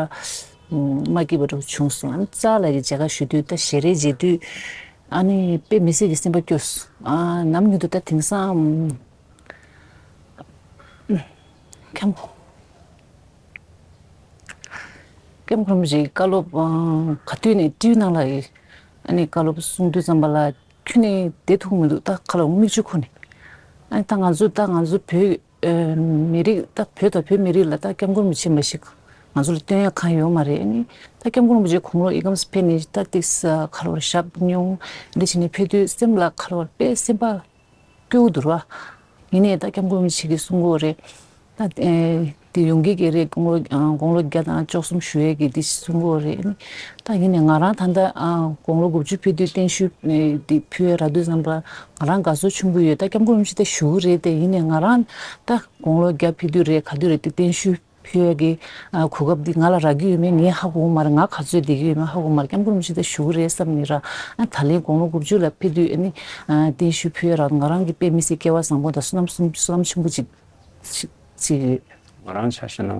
མ་སྐྱིད་པ་འདྲ་བོ་བྱུང་སོང་། ཨ་ནི་ཙཱ་ལགས་ཀྱི་མཇལ་ཁ་ཞུ་དུས་ད་ཞལ་རས་མཇལ་དུས་ཨ་ནི་དཔེ་མི་སྲིད་ཀྱི་སེམས་པ་སྐྱོ་སོང་། ཨ་ནམ་ཉིད་དུ་ད་དེང་སང་། སྐྱབས་སྐྱབས་མགོན་རིན་པོ་ཆེའི་བཀའ་སློབ་ཨ་ག་དུས་ནས་ཊི་ཝི་ནང་ལ་ཨ་ནི་བཀའ་སློབ་གསུང་དུས་ཙམ་པ་ལ་ཁྱོན་ནས་བསྡད་ཐུབ་མི་འདུག་ད་ཁ་ལ་མིག་ཆུ་ཁུར་ནས་ཨ་ནི་ད་ང་ཚོ་ད་ང་ཚོ་བོད་ཨ་མི་རིགས་ད་བོད་དང་བོད་མི་རིགས་ལ་ད་སྐྱབས་མགོན་རིན་པོ་ཆེ་མ་གཞི་ང་ཚོ་ལ་སྟོན་ཡ་གང་ཡོད་མ་རེད། ཨ་ནི་ད་སྐྱབས་མགོན་རིན་པོ་ཆེ་དགུང་ལོ་ཡི་གམ་ཕེབས་ནས་ད་ཏིག་ས་ཁ་ལོར་ཞབས་སྙུང་འདི་བྱས་ནས་ཕེབས་དུས་སེམས་ལ་ཁ་ལོར་དཔེ་སེམས་པ། སྐྱོ་བོ་འདུག་ར། ཡིན་ནའི་ད་སྐྱབས་མགོན་རིན་པོ་ཆེ་གིས་གསུང་གི་ཡོད་རེད། ད་ཨེ་དེ་ཡོང་གི་གི་རེད། དགུང་ལོ་ཨ་དགུང་ལོ་བརྒྱ་དང་བཅུ་གསུམ་བཞུགས་ཡས་ཀྱི་དེ་གསུང་གི་རེད། ད་ཡིན་ནའི་ང་རང་ད་ལྟ་ཨ་དགུང་ལོ་དགུ་བཅུ་ཕེབས་དུས་བརྟན་བཞུགས་ཨེ་དེ་ཕུལ་ཡས་རག་དུས་ཙམ་པ་ང་རང་དགའ་ཚོར་ཆེན་པོ་ཡོད། ད་སྐྱབས་མགོན་རིན་པོ་ཆེ་ད་བཞུགས་གི་རེད་དེ། ཡིན་ནའི་ང་རང་ད་དགུང་ལོ་བརྒྱ་ཕེབས་དུས་རེད་ག་དུས་རེད་དེ་བརྟན་བཞུགས་ཕུལ་ཡས་ཀྱི་ཨ་གོ་སྐབས་འདི་ང་ལ་རག་གི་ཡོད་མེད་ངས་ཧ་གོ་གི་མ་རེད། ང་ག་ཚོད་བསྡད་ཀྱི་ཡོད་མེད་ཧ་གོ་མ་རེད། སྐྱབས་མགོན་རིན་པོ་ཆེ་ད་བཞུགས་ཀྱི་རེད་བསམ་ནས་ར། ཨ་ད་ལན་དགུང་ལོ་དགུ་བཅུ་ལ་ཕེབས་དུས་ཨ་ནི་ཨ་བརྟན་བཞུགས་ཕུལ་ཡས་རག་ང་རང་གི་དཔེ་མི་སྲིད་སྐལ་བ་བཟང་པོ་དང་བསོད་ནམས་བསོད་ནམས་ཆེན་པོ་ཅིག་ཅིག་ཅིག་ཡོད། ང་རང་ཆ་བཞག་ན་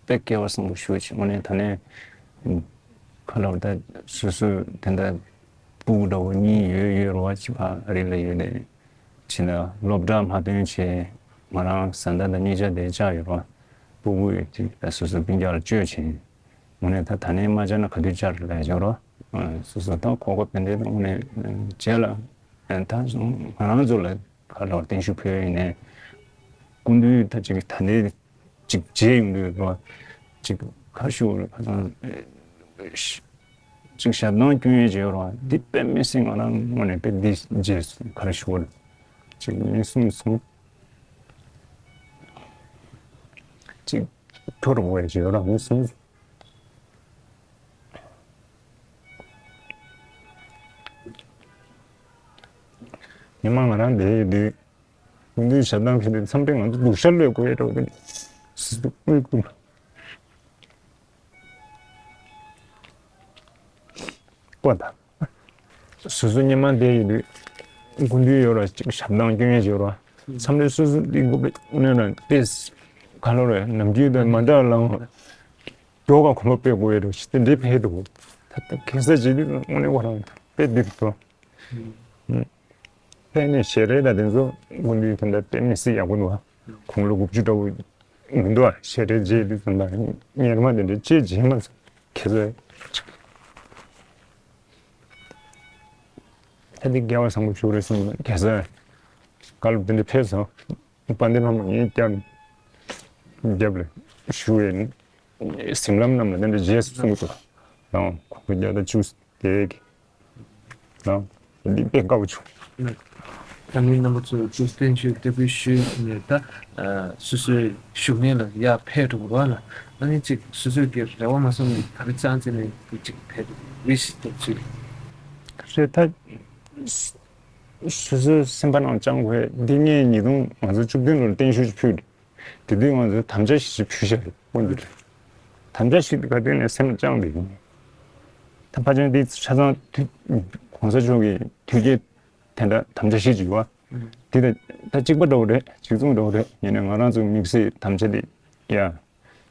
དཔེ་སྐལ་བ་བཟང་པོ་ཞེ་པོ་ཅིག་དངོས་གནས་ད་ལན་ཁ་ལོ་ད་སོ་སོ་དེ་འདྲ་སྤུ་གུ་འདྲ་བོ་གཉིས་ཡོད་ཡོད་རེད་བ། ཅིག་ཕ་རི་ལ་ཡོད་ནས། ཕྱི་ལ་སློབ་གྲྭ་མ་ཐོན་བྱས་ང་རང་བཟའ་ཟླ་དང་གཉིས་ཆ་དེ་བཅག་ཡོད་ར། སྤུ་གུ་ཡོད་དུས་ད་སོ་སོ་སྤུན་ཀྱག་ལ་བཅོལ་བྱས། དངོས་གནས་ད་ད་ནས་མ་བཅག་ན་ག་དུས་བཅག་རེད་ལབ་ཡོད་ར། སོ་སོ་ད་གོ་སྐབས་དེ་འདྲའི་དངོས་གནས་བྱས་ལ་ད་ང་རང་ཚོ་ལ་ག་ལ་བརྟན་བཞུགས་ཕུལ་ཡིན་ནས་སྐུ་མདུན་ད་ཅིག་ད་ནས་ཅིག་མཇལ་ཡོང་དུས་ར་ཅིག་ཁ་ཤུ་ར་ཁ་སང་། ཅིག་ཞབས་ཏོག་སྐྱོན་ཡས་བྱེད་རོགས། འདི་དཔེ་མི་སྲིད་ང་རང་ངོས་ནས་དཔེ་འདི་རྗེས་སུ་ག་རེ་ཞུ་བ་རེད། ཅིག་མི་གསུམ་སོང་། ཅིག་ཁྱོད་རོགས་བས་བྱེད་རོགས་མི་གསུམ། ཉི་མ་ང་རང་བསྡད་ཡོད་དུས་ཀུན་འདུས་ཞབས་ཏང་ཕེབས་དུས་མཚམས་རེ་ང་ཚོ་སྡུག་ཤ་ལོས་དགོས་ཡས་འགྲོ་གི་འདུག་སི་སི་ཀུན་ཀུན། ཀོ་ད། སོ་སོ་སྔོན་མ་བསྡད་ཡོད་དུས་སྐུ་མདུན་ཡོད་ར་ཅིག་ཞབས་འདང་སྐྱོན་ཡས་ཡོད་ར། མཚམས་རེ་སོ་སོ་འདི་དགོས་པའི་གནས་ལ་ཏེས་ག་ལོ་རེད་ནམ་རྒྱུན་དང་མ་འདྲ་ལ་མགྱོགས་ག་གོམ་པ་སྤོས་དགོས་ཡོད་ར་ཞིག་དེ་འདྲའི་ཕེབས་འདུག་ད་ལྟ་ཁེ་ས་བྱེད་དུས་དངོས་གནས་ཁོ་རང་དཔེ་སྡུག་ཏོ། ཕེབས་ནས་ཞལ་རས་དང་དེ་ཚོ་སྐུ་མདུན་དེ་འདྲ་དཔེ་མི་སྲིད་ཡག་པོ་འདུག་དགུང་ལོ་དགུ་བཅུ་འདྲ་བོ་མི་འདུག་ཨ་ཞལ་རས་མཇལ་དུས་ཙམ་པ་གཉེར་མ་དེ་འདྲ་ཅེས་བྱས་མ་སོང་ཁེ་ས། ད་འདི་སྐལ་བ་བཟང་པོ་ཞིག་རེད་གསུངས་ནས་གེ་སར་བཀའ་སློབ་དེ་འདྲ་ཕེབས་སོང་། དཔལ་ལྡན་ལྷ་མོ་ངའི་སྐྱབས་རྒྱབ་ལ་ཞུ་ཡས་ནི་གཟིམ་ལམ་རྣམས་ལ་དེ་འདྲ་རྗེས་སུ་གསུངས་སོ། རང་ཁོ་བརྒྱ་དང་བཅུ་དེ་གི་རང་འདི་དཔེ་དགའ་བོ་བྱུང་། ད་ནི་རྣམ་པ་ཚོ་ཅིག་བརྟན་བཞུགས་སྟེགས་བུ་ཞུས་ནས་ད་སོ་སོའི་བཞུགས་གནས་ལ་ཡར་ཕེབས་འགྲོ་དགོས་ལ། ཨ་ནི་ཅིག་སོ་སོའི་གི་རེ་བ་མ་བཟུང་ནས་ག་རེ་ཅང་བྱས་ནས་ཅིག་ཕེབས་འགྲོ་དགོས་ཞིག་དེ་ཚུལ་རེད་ད། སོ་སོའི་སེམས་པ་ནང་བཅངས་དགོས་འདི་ངས་ཉིས་སྟོང་ང་ཚོ་བཅུ་བདུན་ལོར་བརྟན་བཞུགས་ཕུལ། དེ་དུས་ང་ཚོས་དམ་བཅའ་ཞིག་ཕུལ་བཞག་རེད་སྐུ་མདུན་ལ། དམ་བཅའ་ཞིག་ག་དུས་ནས་སེམས་བཅངས་བསྡད་ཡིན། ད་ཕལ་ཆེར་འདི་ཆ་ཚང་དུས་གོང་ས་མཆོག་གི་དུས་བརྒྱད་དེ་འདྲ་དམ་བཅའ་ཞིག་བྱུང་བ། འདི་ད་ད་གཅིག་པ་འདྲ་བོ་རེད་གཅིག་མཚུངས་འདྲ་བོ་རེད་ཡིན་ནའི་ང་རང་ཚོའི་དམིགས་བསལ་དམ་བཅའ་དེ་ཡ།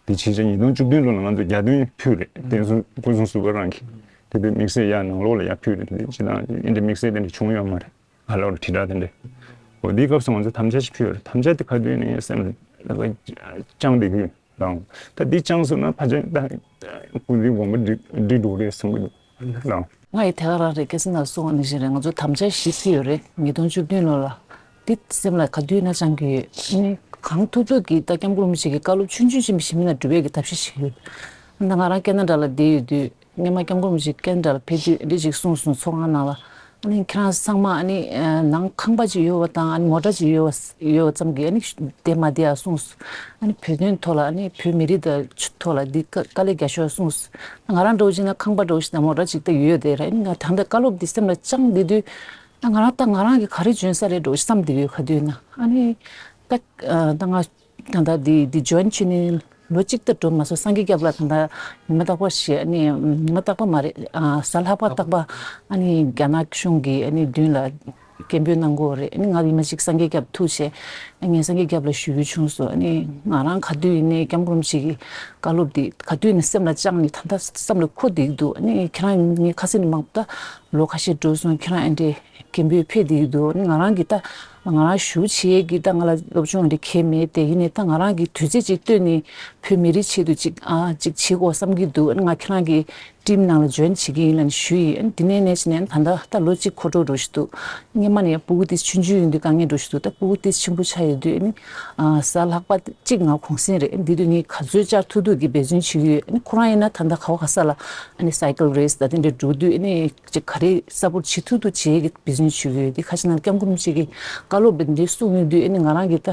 དེ་ཕྱིན་ཆད་ཉིས་སྟོང་བཅུ་བདུན་ལོ་ལ་ང་ཚོ་རྒྱ་སྟོན་ཕུལ་རེད་བསྟན་སྲུང་སྐུ་སྲུང་ཟུར་པ་རང་གིས་དེ་དུས་དམིགས་བསལ་ཡ་ནང་ལོགས་ལ་ཡ་ཕུལ་རེད་དེ་ཕྱི་ནང་ཨིན་འདྲ་དམིགས་བསལ་དེ་འདྲ་བྱུང་ཡོད་མ་རེད། ང་ལོར་དྲིལ་བསྒྲགས་དེ་འདྲ། འོ་འདིའི་སྐབས་སུ་ང་ཚོ་དམ་བཅའ་ཞིག་ཕུལ་ཡོད་རེད་དམ་བཅའ་དེ་ག་དུས་ནས་སེམས་ལ་བཅངས་བསྡད་ཀྱི་ཡོད་རང་། ད་འདི་བཅངས་སོང་ན་ཕལ་ཆེར་ད་སྐུ་ཚེ་དགོངས་པ་འགྲིག་འགྲིག་འགྲོ་གི་རེད་བསམ་གྱི་འདུག་རང་། ང་ཡི་དེ་ག་རང་རེད་སྐལ་བཟང་ལགས་གསུངས་པ་ནང་བཞིན་རེད། ང་ཚོ་དམ་བཅའ་བཞི་བརྩིས་ཡོད་རེད་ཉིས་སྟོང་བཅུ་བདུན་ལོ་ལ། འདི་སེམས་ལ་ག་དུས་ན་བཅངས་ཀྱི་ཡོད། ཨ་ནི་གང་ཐུབ་ཐུབ་ཀྱིས་ད་སྐྱབས་མགོན་རིན་པོ་ཆེ་གི་བཀའ་སློབ་ཆུང་ཆུང་ཆེན་པོ་ཞིག་མིན་ན་སྒྲུབ་ཡས་ཀྱི་ཐབས་ཤེས་ཤིག་ཡོད། ཨ་ནི་ང་རང་ཀེ་ན་ཌ་ལ་བསྡད་ཡོད་དུས་སྔོན་མ་སྐྱབས་མགོན་རིན་པོ་ཆེ་ཀེ་ན་ཌ་ལ་ཕེབས་དུས་འདི་ཅིག་གསུངས་སོང་ཚོགས་ཁང་ནང་ལ། ཨ་ནི་ཁྱེད་རང་ཚང་མ་ཨ་ནི་ནང་ཁང་པ་ཅིག་ཡོད་པ་དང་ཨ་ནི་མོ་ཊ་ཅིག་ཡོད་པ་ཡོད་པ་ཙམ་གྱིས་ཨ་ནི་བསྡད་མ་བསྡད་ཡ་གསུངས་སོང་། ཨ་ནི་བོད་དོན་ཐོག་ལ་ཨ་ནི་བོད་མི་རིགས་དང་ཆུ་ཐོག་ལ་འདི་དཀའ་དཀའ་ལས་རྒྱག་ཤོག་གསུངས་སོང་། ང་རང་འདྲ་བོ་ཅིག་ན་ཁང་པ་འདྲ་བོ་ཞིག་དང་མོ་ཊ་ཅིག་ད་ཡོད་དེ་རེད། ཨ་ནི་ང་ད་ལྟ་བཀའ་སློབ་འདི་སེམས་ལ་བཅངས་བསྡད་དུས། ད་ང་རང་ད་ང་རང་གི་ག་རེ་འཇོན་ས་རེད་འགྲོ་བསམ་བསྡད་ཡོད་ག་དུས་ན་ཨ་ནི། ད་ད་ང་ད་ལྟ་འདི་འདི་འཇོན་བྱས་ནས་ལོ་གཅིག་ད་འགྲོ་མ་སོང་སངས་རྒྱས་སྐྱབས་ལ་ད་ལྟ་ཉི་མ་རྟག་པར་བཤད་ཨ་ནི་ཉི་མ་རྟག་པ་མ་རེད་ཨ་གཟའ་ལྷག་པ་རྟག་པ་ཨ་ནི་རྒྱ་ནག་གཞུང་གི་ཨ་ནི་མདུན་ལ་སྐད་འབོད་གནང་གི་ཡོད་རེད། ཨ་ནི་ང་ཡིན་མ་ཅིག་སངས་རྒྱས་སྐྱབས་ཐུག་བྱས་ཨ་ངས་སངས་རྒྱས་སྐྱབས་ལ་ཞུ་རྒྱུ་བྱུང་སོང་། ཨ་ནི་ང་རང་ག་དུས་ཡིན་ནའི་སྐྱབས་མགོན་རིན་པོ་ཆེ་གི་བཀའ་སློབ་འདི་ག་དུས་ནས་སེམས་ལ་བཅངས་ནས་ད་ལྟ་སེམས་ལ་འཁོར་བསྡད་ཀྱི་འདུག་ཨ་ནི་ཁྱེད་རང་ངས་ཁ་སང་ནས་མང་པོ་ད་ལོ་ཁ་ཤས་འགྲོ་སོང་ཁྱེད་རང་ཨ་འདྲས། སྐད་འབོད་ཕེབས་བསྡད་ཀྱི་འདུག་ང་རང་གིས་ད་ང་རང་ཞུ་བྱེད་ཀྱི་ད་ང་ལ་སློབ་སྦྱོང་འདི་གལ་མེད་དེ་ཡིན་ནའི་ད་ང་རང་གིས་དུས་ཚོད་ཅིག་བཏོན་ནས་བོད་མི་རིགས་ཆེད་དུ་ཅིག་ཨ་ཅིག་བྱེད་དགོས་བསམ་གྱི་འདུག་ང་ཁྱེད་རང་གི་ཊིམ་ནང་ལ་ཇོན་བྱེད་ཀྱི་ཡིན་ལབ་ནས་ཞུས་ཡིན། འདི་ནས་ནས་ཕྱིན་ནས་ད་ལྟ་ད་ལོ་གཅིག་འཁོར་འགྲོ་འགྲོ་ཞིག་འདུག་སྔོན་མ་ནས་སྤུ་གུ་ཏིས་ཆུང་ཆུང་ཡིན་དུས་དཀའ་ངལ་འགྲོ་ཞིག་འདུག་ད་སྤུ་གུ་ཏིས་ཆེན་པོ་ཆགས་ཡོད་དུས་ཨ་ནི་ཨ་གཟའ་ལྷག་པ་གཅིག་ང་གུང་སེང་རེད། འདི་དུས་ངས་ག་ཚོད་བཅར་ཐུབ་ཐུབ། ཀྱི་འབད་བརྩོན་བྱེད་ཀྱི་ཡོད། ཨ་ནི་ཁོ་རང་ཡིན་ན་ད་ལྟ་ག་བ་ག་ས་ལ་ཨ་ནི་སའི་ཀལ་རེས་ད་དེ་འདྲ་འགྲོ་དུས་ཨ་ནི་ཅིག་ག་རེ་སཔོར་ཊི་བྱེད་ཐུབ་ཐུབ་བྱེད་ཀྱི་འབད་བརྩོན་བྱེད་ཀྱི་ཡོད། དེ་ཁ་ཅིག་ནང་སྐྱབས་མགོན་རིན་པོ་ཆེ་གི་བཀའ་སློབ་འདི་གསུང་ཡོང་དུས་ཨ་ནི་ང་རང་གིས་ད་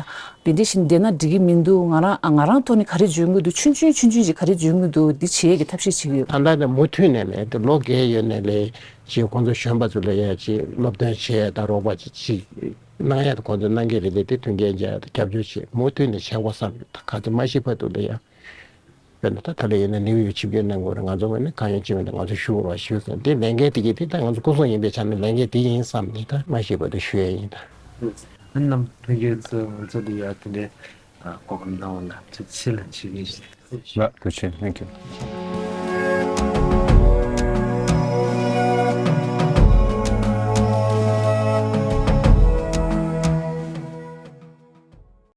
དེ་འདྲ་ཞིག་བསྡད་ན་འགྲིག་གི་མི་འདུག་ང་རང་ཨ་ང་རང་ཐོག་ནས་ག་རེ་འཇོན་གྱི་འདུག་ཆུང་ཆུང་ཆུང་ཆུང་ཞིག་ག་རེ་འཇོན་གྱི་འདུག་འདི་བྱེད་ཀྱི་ཐབས་ཤེས་བྱེད་ཀྱི་ཡོད། ད་ལྟ་ནས་མུ་མཐུད་ནས་ལས་དེ་ལོ་བརྒྱད་ཡོད་ནས་ལས་ཅིག་ཁོང་ཚོ་གཞོན་པ་ཚོ་ལ་ཡ་ཅིག་སློབ་སྟོན་བྱེད་ཡ་ད་རོགས་པ་ཅིག་ཅིག་གནང་ཡ་ད་ཁོང་ཚོ་གནང་གི་རེད་དེ། དེ་མཐུན་རྐྱེན་སྦྱར་ཡ་ད་རྒྱབ་སྐྱོར་བྱེད་མུ་མཐུད་ནས་བྱེད་དགོས་བསམ་ཡོད། ད་ག་ཚོད་མ་ཤི་བར་དུ་ལ་ཡ་དཔེར་ན་ད་ད་ལོ་ཡིན་ན་ནིའུ་ཡོག་ཆིབས་བསྒྱུར་གནང་དགོས་རེད། ང་ཚོ་བས་ན་གང་ཡོང་ཅི་མེད་ད་ང་ཚོ་ཞུ་རོགས་ཞུ་ཟེར་དེ་ལས་འགན་དེ་གི་དེ་ད་ང་ཚོ་སྐུ་སྲུང་ཡིན་པའི་ཆ་ནས་ལས་འགན་དེ་ཡིན་བསམ་ནས་ད་མ་ཤི་བར་དུ་ཞུ་ཡ་ཡིན་ད། ཨ་ནམ་ཕ་གི་ཚོ་ང་ཚོ་འདི་ཡ་དེ་འདྲའི་ཨ་གོ་སྐབས་གནང་བ་ལ་ཐུགས་རྗེ་ཆེ་ལ་ཞུ་གི་ཡིན། ལགས་ཐུགས་རྗེ་ཆེ། Thank you.